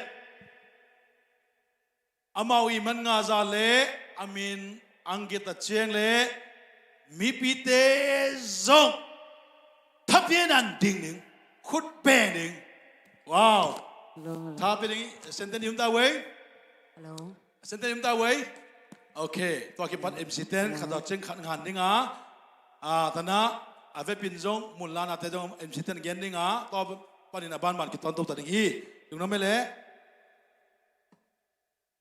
amau i man nga za le a min ang gita ciang le mipite zong thapian an ding ding, khut beng ding. Wow. Hello, hello. Thapian ding, senten i um ta wei. Hello. Senten i um ta wei. Okay, tua kipan M C ten khat a ciang khat ngan ding a. Ah, tana a vepin zong mun lana te zong M C ten gen ding a. Tua panin a banban kiton to ta ding hi. Lungdam mele.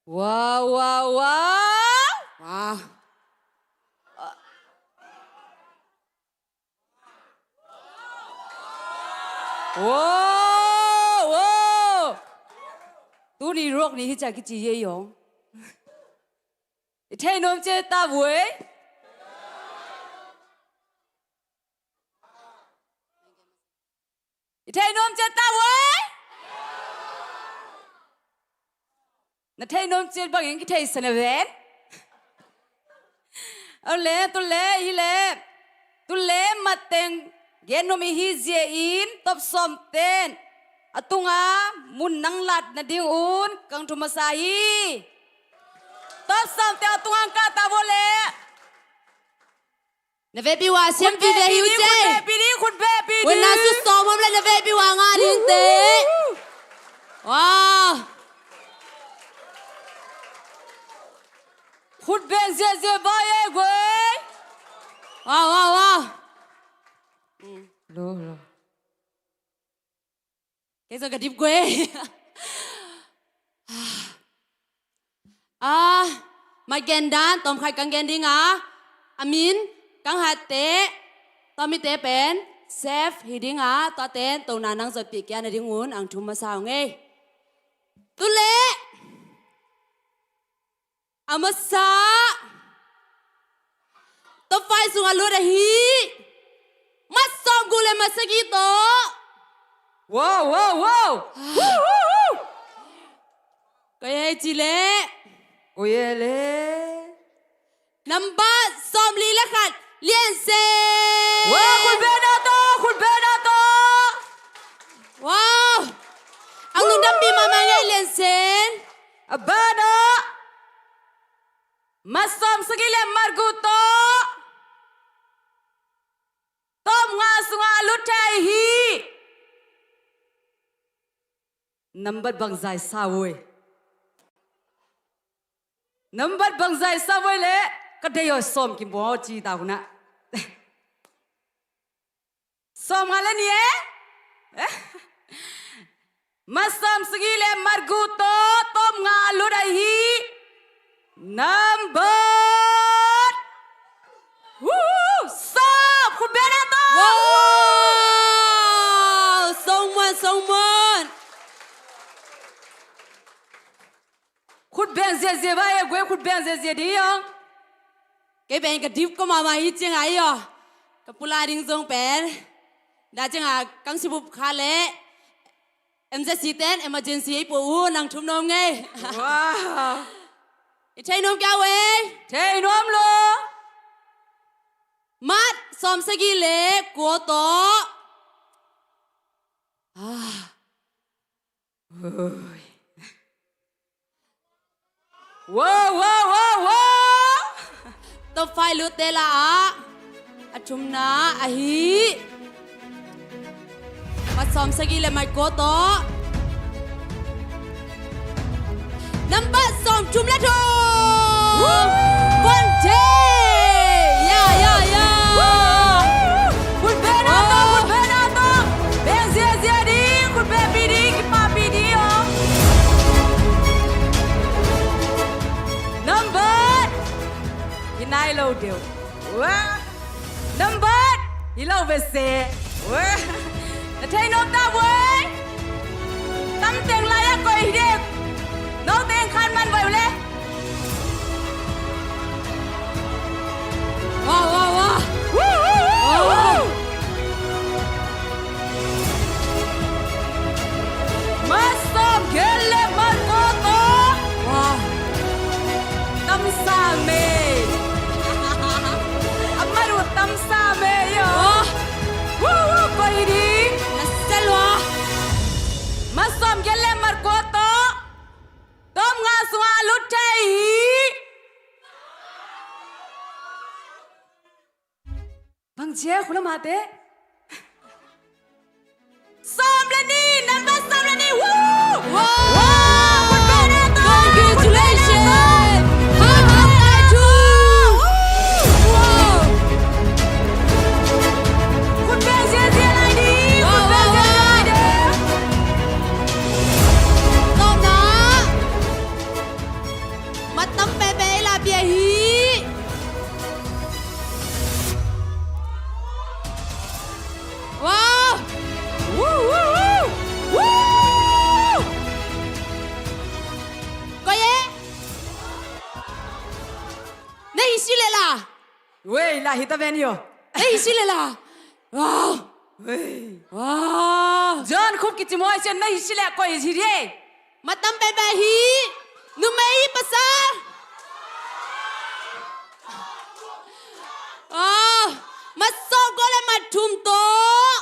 Wow, wow, wow. Wow. Wow, wow. Tuni rock ni hi ca kici ye yong. I thei nuam ciat ta vua ei. I thei nuam ciat ta vua ei. Na thei nuam ciat bangin kithei sa na ven. Aw le, tu le, hi le. Tu le, mateng gen nuam i hi zia in, top sawm ten a tunga mun nang lat na ding un kang thu masa hi. Top sawm ten a tunga ang kah ta vua le. Na vekpi uh a siampi ve hi uh cei. Khut beh pi ding, khut beh pi ding. Wen na sut sawm om le na vekpi uh a nga ding te. Wow. Khut beng ziahziah vai e guai. Wow, wow, wow. Mm. Lo, lo. Kei zong ka dip guai. Ah, mat gen dan tawm khat kang gen ding a, a min kang hatte, tawm mite pen chef hi ding a, tua ten tona nang zotpih kia na ding un ang thum masa ung ei. Tu leh a masa, top five sungah lut ahi mat sawmguk le mat sagih tawh. Wow, wow, wow. Koi e ci leh. Koi e leh. Nambat sawmli le khat, Lian Sen. Wow, khut beng na tawh, khut beng na tawh. Wow. Ang lungdampih mahmah ing ei Lian Sen. A ban ah mat sawmsagih le mat guk tawh top nga sungah a lut thei hi. Nambat bangzah i sa voi? Nambat bangzah i sa voi leh ka deih aw, sawm kim baw ci ta hun ah. Sawmnga le nih e? Mat sawmsagih le mat guk tawh top nga a lut ahi nambat, woo, sawm. Khut beng na tawh. Wow! Sawm muan, sawm muan. Khut beng ziahziah vai e guai, khut beng ziahziah ding aw. Kei pen ka dip kua mahmah hi ciangah ei aw. Ka pulak ding zong pen dah ciangah kang sibup kha leh M Z C ten emergency ei pua uh, nang thum nuam ing ei. Wow. I thei nuam kia uh ei? Thei nuam lo. Mat sawmsagih le kua tawh. Ah. Wow, wow, wow, wow. Top five lutte lakah a thumna ahi mat sawmsagih le mat kua tawh. Nambat sawmthum le thum. Woo! Von Thei. Ya, ya, ya. Woo! Khut beng na tawh, khut beng na tawh. Beng ziahziah ding, khut bengpih ding, kipahpih ding aw. Nambat. Hi nai lo deuh. Wah. Nambat hi lo ve se. Wah. Na thei nuam ta voi. Tam teng lai a koi hi deuh. Note in khan man voi uh le. Wah, wah, wah. Woo, woo, woo, woo. Mat sawmgiat le mat kua tawh. Wah. Tam sa mei. A mat uh tam sa mei aw. Wah. Woo, woo, koi hi ding. Na sel wah. Mat sawmgiat le mat kua tawh top nga sungah a lut thei hi. Bang ci e, khut la mahte. Sawm le nih, nambat sawm le nih. Woo! Wow! Wow! Khut beng na tawh. Congratulations! Khut beng na tawh. Wow! Khut beng ziahziah lai ding. Wow, khut beng ziahziah lai ding. Tawpna. Mat tam peuhpeuh i la pia hi. Wow! Woo, woo, woo! Woo! Koi e? Na hi si le la. Wei, la hi ta ven yo. Na hi si le la. Wow! Wei. Wow! John Khupkicimuai sian na hi si le koi hi ding. Mat tam peuhpeuh hi. Numei, pasal. Ah, mat sawmkua le mat thum tawh.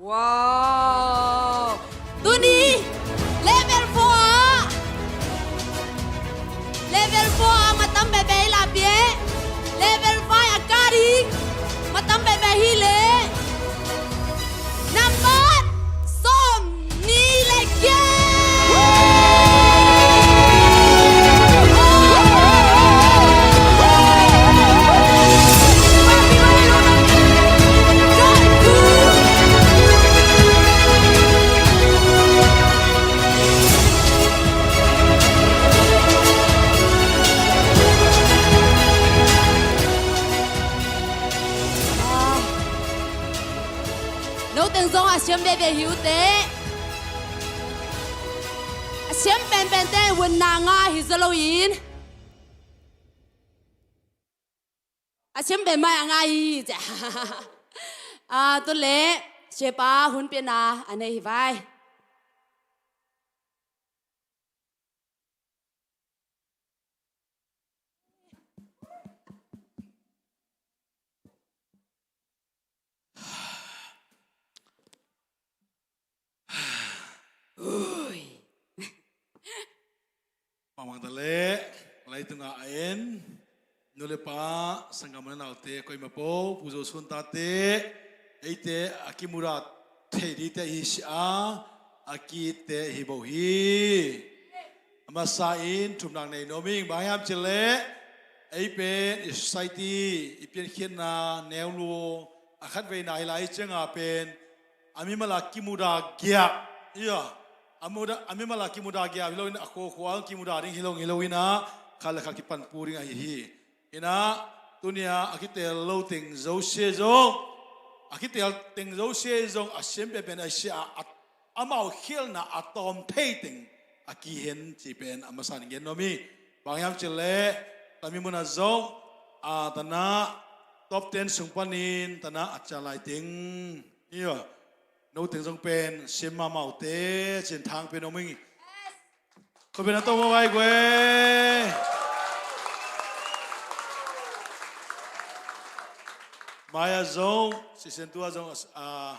Wow. Tuni level four ah, level four ah mat tam peuhpeuh i la pia. Level five a kah ding mat tam peuhpeuh hi leh. Nambat sawmnih le giat. Hi uh teh. A siam penpente vun na nga hi zaw loin, a siam pen mai a nga hi. A, tu leh siapa hun piakna a nei hi vai. Ui. Mangmang ta leh, leitungah a en nu le pa, sanggam le naute, koima po, Pu Zo Suan tate, eite a kimudah thei dingte hi si a, a kiitte hi bo hi. A masa in thumnak nei nuam ing, bang hiam cih leh ei pen i society, i piankhiatna neu lo, a khatveina hi lai ciangah pen a mimal a kimudah giah, ia, a mudah, a mimal a kimudah giah hi loin a khuakhua kimudah ding hi lo, hi loin ah khat le khat kipanpih ding ahi hi. Inah, tunia a kiteel lo teng zosia zong, a kiteel teng zosia zong a siam penpen a sia a, amau khialna a tawm thei teng a kihen ci pen a masa in gen nuam hi. Bang hiam cih leh, tami munah zong, a, tanah top ten sung panin tanah a ciah lai teng, ia, no teng zong pen siam mahmah uh teh ci-in thang pia nuam ing. Khut beng a tawm mawk ai guai. Mai-ah zong, sisen tu-ah zong, a,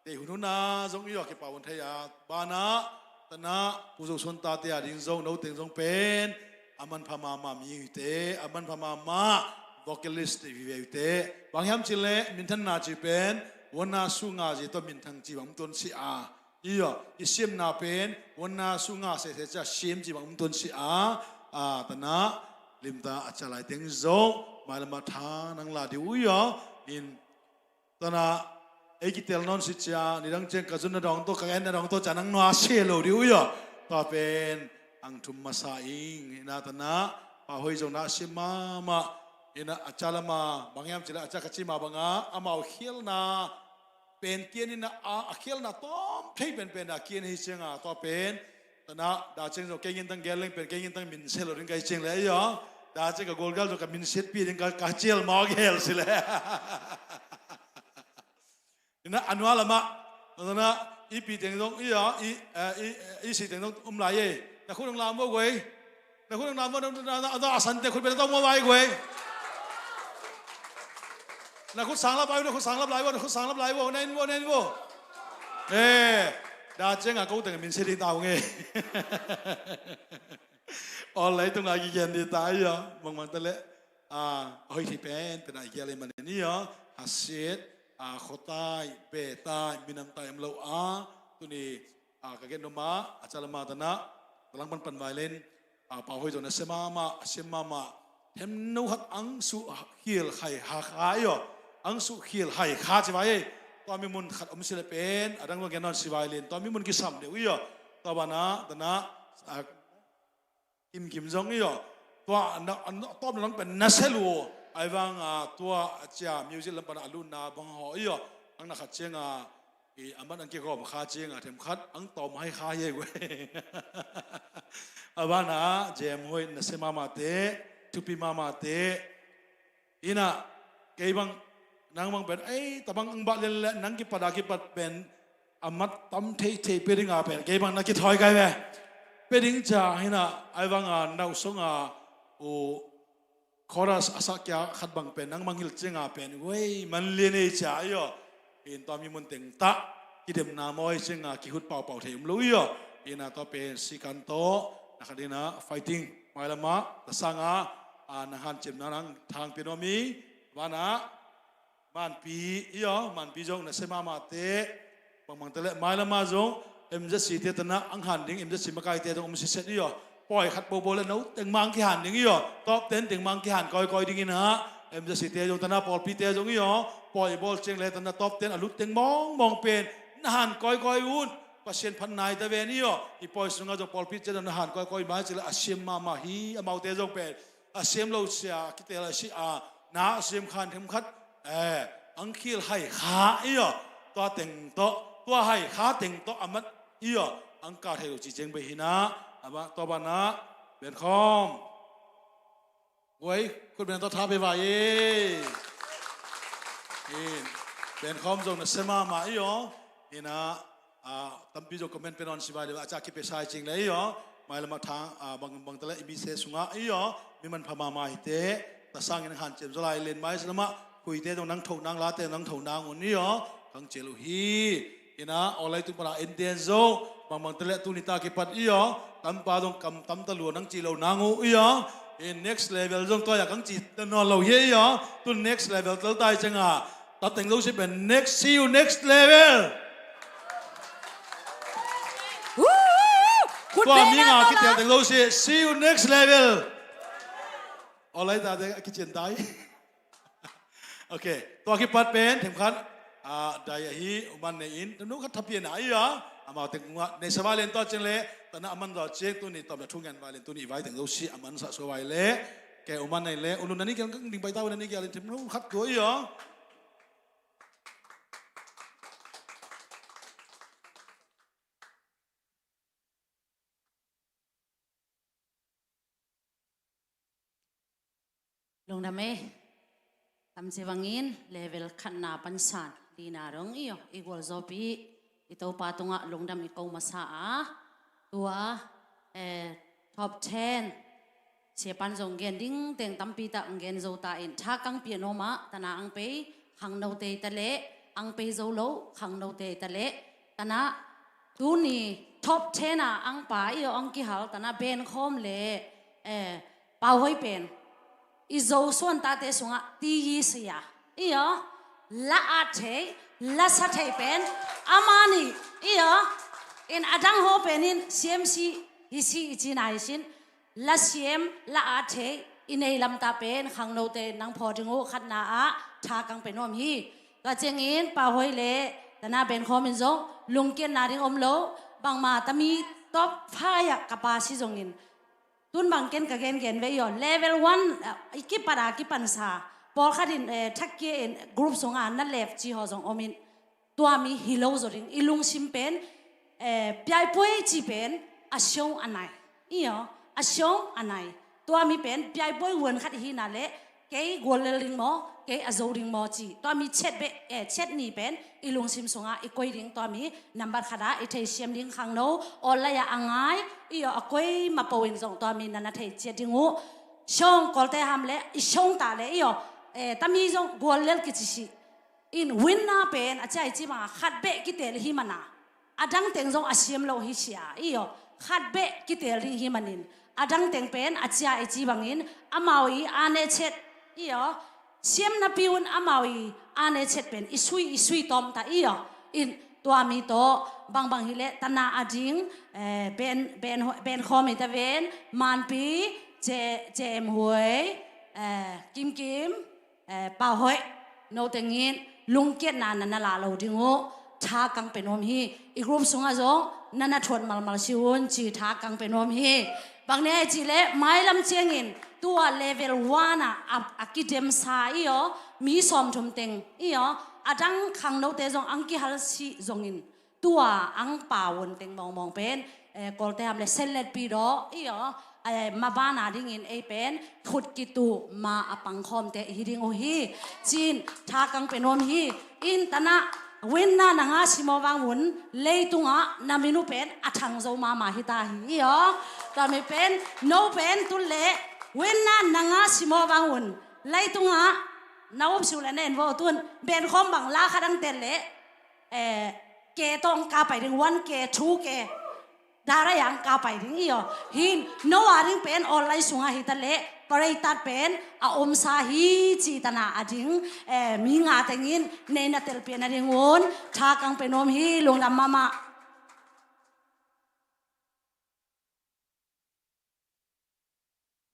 deih hunhun ah zong i aw kipau hun thei a, banah tanah Pu Zo Suan tate a ding zong no teng zong pen a manpha mahmah mi uh teh, a manpha mahmah vocalist vive uh teh. Bang hiam cih leh minthanna ci pen vuanna sunga zi tawh minthang ci bang tuan si a, ia, i siamna pen vuanna sunga sese cia siam ci bang tuan si a, a, tanah limta a ciah lai teng zong mailam ah tha nang la ding uh ia. In tanah ei kiteel nawn si cia, nidang ciang ka zunna dawng tawh, ka enna dawng tawh cia nang nusia lo ding uh ia. Tua pen ang thum masa ing. Inah tanah Pa Hoi zong na a siam mahmah. Inah a ciah lam ah bang hiam cih leh a ciah ka ci mah bangah amau khialna pen kian inah a, a khialna tawm thei penpen a kian hi ciangah tua pen tanah da ciang zong kei ngintang gel leng pen kei ngintang minsia lo ding ka hi ciang leh ia, da ciang ka golgal zong ka minsiatpih ding ka, ka cial mawk gel si leh. Inah a nua lamah, tanah i pi teng zong ia, i, eh, i, i si teng zong um lai ei. Na khut nang lam vo guai. Na khut nang lam vo, na, na, na, na a sante khut beng a tawm mawk ai guai. Na khut sang lap lai vo, na khut sang lap lai vo, na khut sang lap lai vo, na in vo, na in vo. Eh, da ciangah ko teng minsia ding ta ung ei. Aw, leitungah kigen ding ta ia, mangmang ta leh, a, a hoih thei penpen a i gial ei manin ia, hasit, a, khuatai, betai, minamtai om lo a, tuni, a, ka gen nuam a, a ciah lam ah tanah, talang panpan vai len, a, Pa Hoi zong na sia mahmah, a siam mahmah, themno khat ang suh khial hai ha kha ia, ang suh khial hai kha ci vai ei, tua mi mun khat om si leh pen, a dang zong gen nawn si vai len, tua mi mun kisam deuh ia, tua banah, tanah, a, Kim Kim zong i aw. Tua na, na, tawp na nang pen na sia lo. Ai vang, a, tua a cia music lam pan a lutna bang haw i aw. Ang na khat ciang a, i, a man ang kigawm kha ciang a them khat ang tawm hai kha hi ei guai. A banah Jem Hoih na sia mahmah teh, thupi mahmah teh. Inah, kei bang, nang bang pen, ei, tabang ang bah lian leh, nang kipat a kipat pen, a mat tam theithei pia ding a pen, kei bang na kithawi kai ve. Pia ding cia hi inah, ai bang a, nau song a, u, chorus a sak kia khat bang pen, nang bang hilh ciang a pen, wei, man lian ei cia i aw. In tua mi mun teng tah, kidemna mawi ciang a, kihut paupau thei um lo i aw. Inah tua pen, sikan tawh, na khat inah, fighting, mailam ah, ta sang a, a, nang hanciamna nang thang pia nuam hi, banah, Manpi, i aw, Manpi zong na sia mahmah teh, bangmang teh leh, mailam ah zong, M Z C te tanah, ang han ding, M Z C makaite zong, om siset i aw, pawi khat bobo leh no teng mang kihan ding i aw, top ten teng mang kihan kawikawi ding inah, M Z C te zong tanah, pawlpi te zong i aw, pawi bawl ciang leh tanah, top ten a lut teng mawngmawng pen, na han kawikawi un, Pasian phat nai ta ven i aw, i pawi sungah zong pawlpi ciang na han kawikawi mai ci leh a siam mahmah hi, amaute zong pen, a siam lo sia, a kiteel a si a, na a siam khan them khat, eh, ang khil hai kha i aw, tua teng tawh, Tua hai kha teng tawh a mat i aw, ang ka thei lo ci ciang bei hi na, a ma tua banah Benkhawm. Guai, khut beng tawh tha pe vai e. In, Benkhawm zong na se mahmah i aw. Ina, a, tampi zong comment pen on si vai le, a ca kipe sai cing le i aw. Mailam a thang, a, bang, bang tala i mi se sungah i aw. Mi manpha mahmah hi te, ta sangin hanciam zaw lai len mai sa lamah, khuite zong nang tho nang late nang tho nang un i aw. Kang cial uh hi. Ina, aw lai tung pana en den zo, bangbang te le tuni ta kipat i aw, tampa zong kam tam ta lua nang ci lo nang uh i aw. In next level zong tua ya kang ci ta nawn lo hi i aw. Tun next level tel tai cianga, ta teng zo si pen next, see you next level. Woo! Khut tua beng mi na nga tawh kitial na teng zo si, see you next level. Aw lai ta te a kician tai. Ok, tua kipat pen themkhat, a, dai ahi, uman nei in, tanu khat thapian ahi a, amau teng kungah nei sa vai len tua ciang le, tana aman zaw ciang tuni tawm na thu ngen vai len tuni i vai teng zo si aman sa so vai le, ke uman nei le, ulun nani kial ding pai ta u nani kial in themnu khat tua i a. Lungdam e. Tamci bangin level khatna pansan lina dong i aw, i gualzawpi i Topa tungah lungdam i ko masa a, tua, eh, top ten siapan zong gen ding teng tampi tak gen zo ta in, tha kang pian awmah tana ang pei khangno tei ta leh, ang pei zo lo khangno tei ta leh, tana tuni top ten a ang pa i aw ang kihal tana Benkhawm le, eh, Pau Hoi pen i Zo suan tate sungah ti yi sia i aw, la at thei, la sa thei pen amani i aw. In adang ho pen in C M C hi si i cina hi sin, la siam, la at thei i nei lamta pen khangnote nang phaw ding uh khatna ah tha kang pe nuam hi. Tua ciangin Pau Hoi le tana Benkhawm in zong lungkiatna ding om lo, bangma tami top five ah ka pa si zongin tun bang ken ka gengen ve i aw, level one, ah, i kipat a kipansa pawlkhat in, eh, thakkia in group sunga na lef ci haw zong om in, tua mi hi lo zaw ding, i lungsim pen, eh, piaipuai ci pen a siong a nai i aw, a siong a nai. Tua mi pen piaipuai huan khat i hina le kei gual lel ding maw, kei a zo ding maw ci. Tua mi chet beh, eh, chet ni pen i lungsim sungah i koi ding, tua mi nambat khat ah i theisiam ding khangno, aw lai ah a ngai i aw, a koi ma po in zong tua mi nana thei ciat ding uh. Siong kolte ham le i siong ta le i aw, eh, tami zong gual lel kici si. In winner pen a cia i ci banga khat beh kitel hi mana, a dang teng zong a siam lo hi sia i aw, khat beh kitel ding hi manin, a dang teng pen a cia i ci bangin amau i a ne chet i aw, siam napi un amau i a ne chet pen i sui, i sui tawm ta i aw. In tua mi tawh bangbang hi leh tana a ding, eh, Ben, Ben, Benkhawm hi ta ven, Manpi, J M Huai, eh, Kimkim, eh, Pau Hoih, no tengin lungkiatna na na la lo ding uh, tha kang pe nuam hi. I group sungah zong na na thuat malmal si un ci, tha kang pe nuam hi. Bang ne ai ci le mailam ciangin tua level one ah a, a kidemsa i aw, mi sawmthum teng i aw, a dang khangnote zong ang kihal si zongin tua ang pau un teng mawngmawng pen, eh, kolte ham le senlet pi daw i aw, eh, mabana dingin ei pen khut kitu ma a pangkhawmte hi ding uh hi. Cin tha kang pe nuam hi. In tana winner na nga simaw vang un leitungah na min uh pen a thang zo mama hi ta hi i aw. Tua mi pen no pen tun le winner na nga simaw vang un leitungah na um siu le na en vo tun Benkhawm bang la kha dang tel le, eh, ke tawh ang ka pai ding, one ke, two ke, dara yang ka pai ding i aw. Hin no a ding pen online sungah hi ta le, parade tat pen a omsa hi ci tana a ding, eh, mi nga tengin nei na telpian a ding un tha kang pe nuam hi, lungdam mama.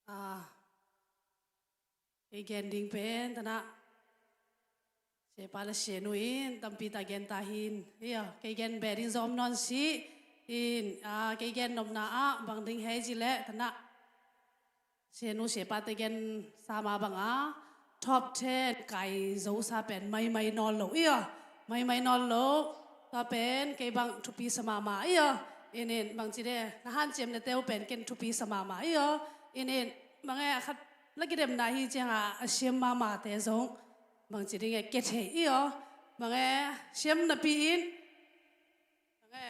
Ah, kei gen ding pen tana siapa le sianu in tampi ta gen ta hin. Ia, kei gen beh ding zom non si in, ah, kei gen nopna ah bang ding hei ci le tana sianu siapa te gen sama banga top ten kai zo sa pen maimai nawn lo. Ia, maimai nawn lo. Tua pen kei bang thupi sa mahmah i aw. Inin bangci de, na hanciamnate uh pen ken thupi sa mahmah i aw. Inin mange a khat la kidemna hi cianga a siam mahmahte zong bangci dinge kethei i aw. Mange siam napi in mange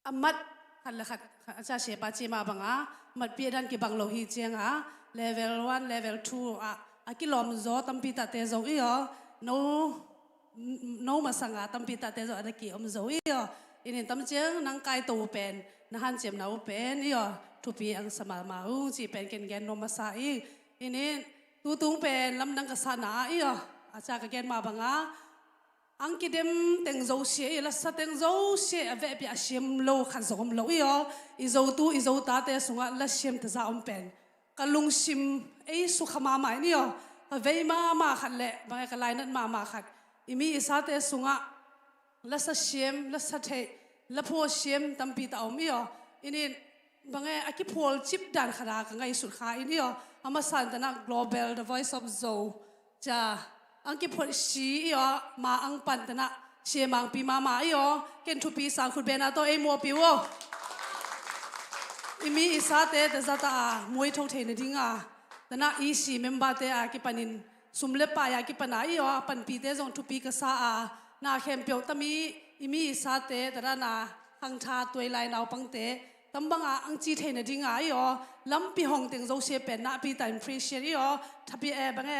a mat khat le khat, khat a ca siapa cima banga matpi a dan kibang lo hi cianga level one, level two ah a kilawm zaw tampi tahte zong i aw. No, no masanga tampi tahte zong a na ki om zo i aw. Inin tamciang nang kaito uh pen na hanciamna uh pen i aw, thupi ang sa mahmah ung ci pen ken gen nuam masa i. Inin tutung pen lamdang ka sahna ah i aw, a ca ka gen mah banga ang kidem teng zosia i, lasa teng zosia a vehpi a siam lo khat zong om lo i aw. I zotu i zotate sungah lasiam taza om pen ka lungsim ei sukha mahmah in i aw. Ka vei mahmah khat le bange ka lainat mahmah khat, i mi i sate sungah lasa siam, lasa theih, la phual siam tampi ta om i aw. Inin bange a kiphual cip dan khata ka ngaihsut kha in i aw. A masa in tana Global The Voice of Zo ca ang kiphual si i aw, ma ang pan tana siamangpi mahmah i aw. Ken thupi sang khut bena tawh ei muapi uh aw. I mi i sate tazata a muaitho theina dinga tana i si memberte a kipanin sum le pai a kipana i aw, a panpite zong thupi ka sa a, na khempeuh tami i mi i sate tadana khangtha tuailai naupangte tambanga ang ci theina dinga i aw, lampi hong teng zosia pen na pi ta in appreciate i aw. Thapi e bange,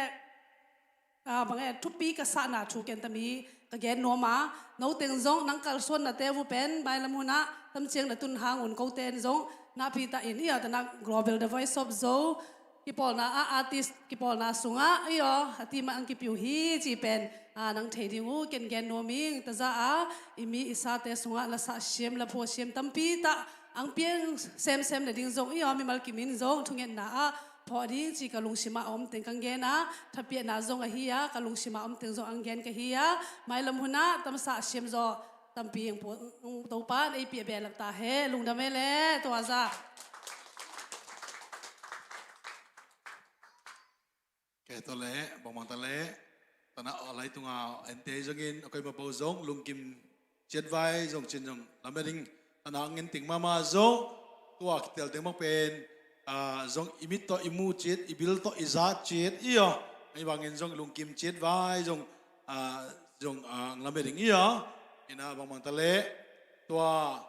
ah, bange thupi ka sahna thu ken tami ka gen nuam a, no teng zong nang kalsuannate uh pen bailam hunah tamciang na tun hang un kote in zong na pi ta in i aw, tana Global The Voice of Zo kipawlna a artist kipawlna sungah i aw, a ti mah ang kipiu hi ci pen, ah, nang thei ding uh ken gen nuam ing. Taza a i mi i sate sungah lasa siam, la phual siam tampi ta ang piang semsem na ding zong i aw, mimal kimin zong thungetna ah phawh ding ci ka lungsim ah om teng kang gen a, thapiahna zong ahi a, ka lungsim ah om teng zong ang gen ka hi a, mailam hunah tamsa siam zaw tampi ang pu-, ang Topa in ei piah behlap ta he, lungdam e le, tua za. Kei tawh le, bangmang ta le, tana a laitunga ente zongin, a koi ma bo zong, lungkim ciat vai zong cin zong, lam e ding, tana a ngen ting mama zong, tua kitel teng bang pen, ah, zong i mit tawh i mu cit, i bil tawh i za cit, i aw, i bangin zong lungkim ciat vai zong, ah, zong, ah, lam e ding i aw, ina bangmang ta le, tua,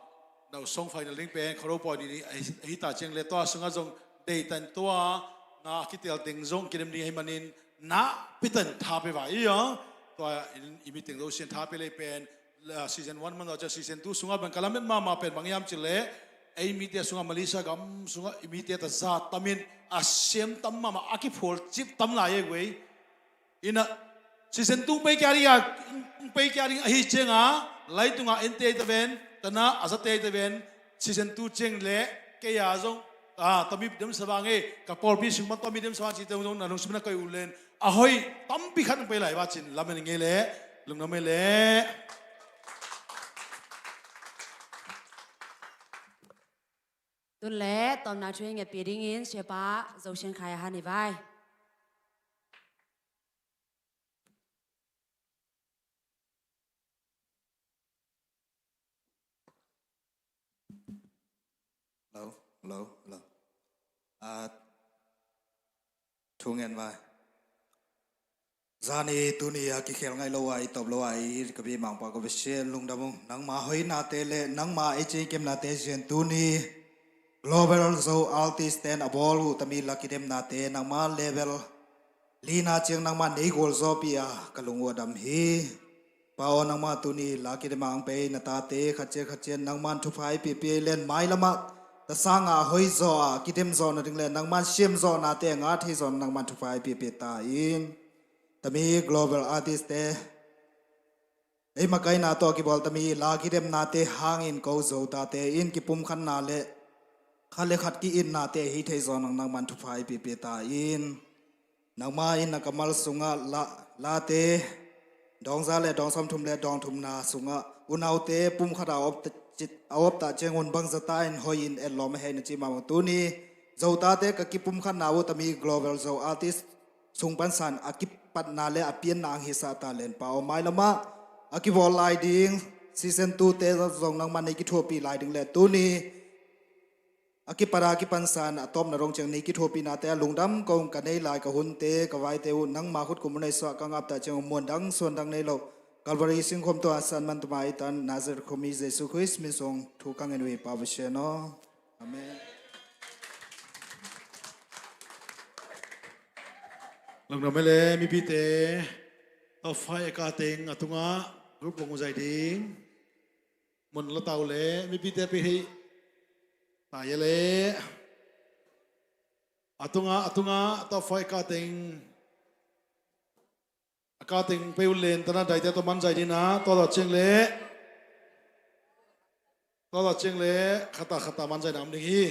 nau song final ding pen, kharo pawi ni, ahi, ahi ta ciang le, tua sungah zong, deitan tua, na kitel teng zong, kidem ding ahi manin, na pitan tha pe vai i aw, tua, in, i mit teng zong sian tha pe lei pen, la, season one man tua ciang season two sungah pen, ka lamet mama pen, bang hiam ci le, ei mite sungah Malaysia gam sungah, i mite ta za tamin, a siam tam mama, a kiphual cip tam lai e guai. Ina, season two pei kia ding a, pei kia ding ahi cianga, laitunga ente ta ven, tana a zate ta ven, season two ciang le, kei a zong, ah, tami dem sa vang e, ka pawlpi sung man tami dem sa vang ci te zong, na lungsim na koi u len, a hoi, tampi khat pei lai va cin, lam e ding e le, lungdam e le. Tun le, tawmna thu i ngetpih dingin, siapa, Zo Sian Khai a han i vai. Hello, hello, hello. Ah, thu ngen vai. Zani tuni a kikhel ngai lo a, i tawp lo a, i ka bi mangpa ka bi sia lungdam ung. Nangma hoinate le, nangma ei cingkemnate zian tuni. Global Zo artist ten a bawl uh tami la kidemnate, nangma level lina ciang nangma nei gual zawpi a ka lung uh a dam hi. Pa aw nangma tuni la kidem a ang pei na tate khat ciat khat ciat nangman thupha i pipi len mailamah ta sanga hoi zaw a kidem zawh nading le nangman siam zawhnate a nga thei zawh nangman thupha i pipi ta in. Tami global artist te ei makaina tawh kibawl tami la kidemnate hangin ko zo tate in kipumkhatna le khat le khat ki-itnate hi thei zawh nang nangman thupha i pipi ta in. Nangma in na kammal sungah la, late, dawngza le dawngsawmthum le dawngthumna sungah unaute pumkhat a op ta, a op ta ciangun bangzata in hoi in etlawm a hei na ci mahmah tuni. Zotate ka kipumkhatna uh tami global Zo artist sung pansan a kipatna le a pianna ang hisa ta len pa aw mailamah. a kivawl lai ding, season two te zong nangman nei kithuahpih lai ding le tuni a kipat a kipansan a tawpna dong ciang nei kithuahpihnate a lungdam kong ka nei lai ka hunte ka vaite uh nangma khut kum uh nei suah ka ngaptah ciang muan dang suan dang nei lo Calvary singkhawm tua san man tuma i tan Nazareth khuami Jesu Khrist min sung thu ka ngen uh hi pa Pasian aw. Amen. Lungdam e le mipite, top five a ka teng a tungah group bang uh zai ding. Mun la tau le mipite pe hei. Ta ye le. A tungah, a tungah top five a ka teng. A ka teng pe uh len tana daite tawh man zai dina, tua tawh ciang le. Tua tawh ciang le, khata khata man zai na om ding hi.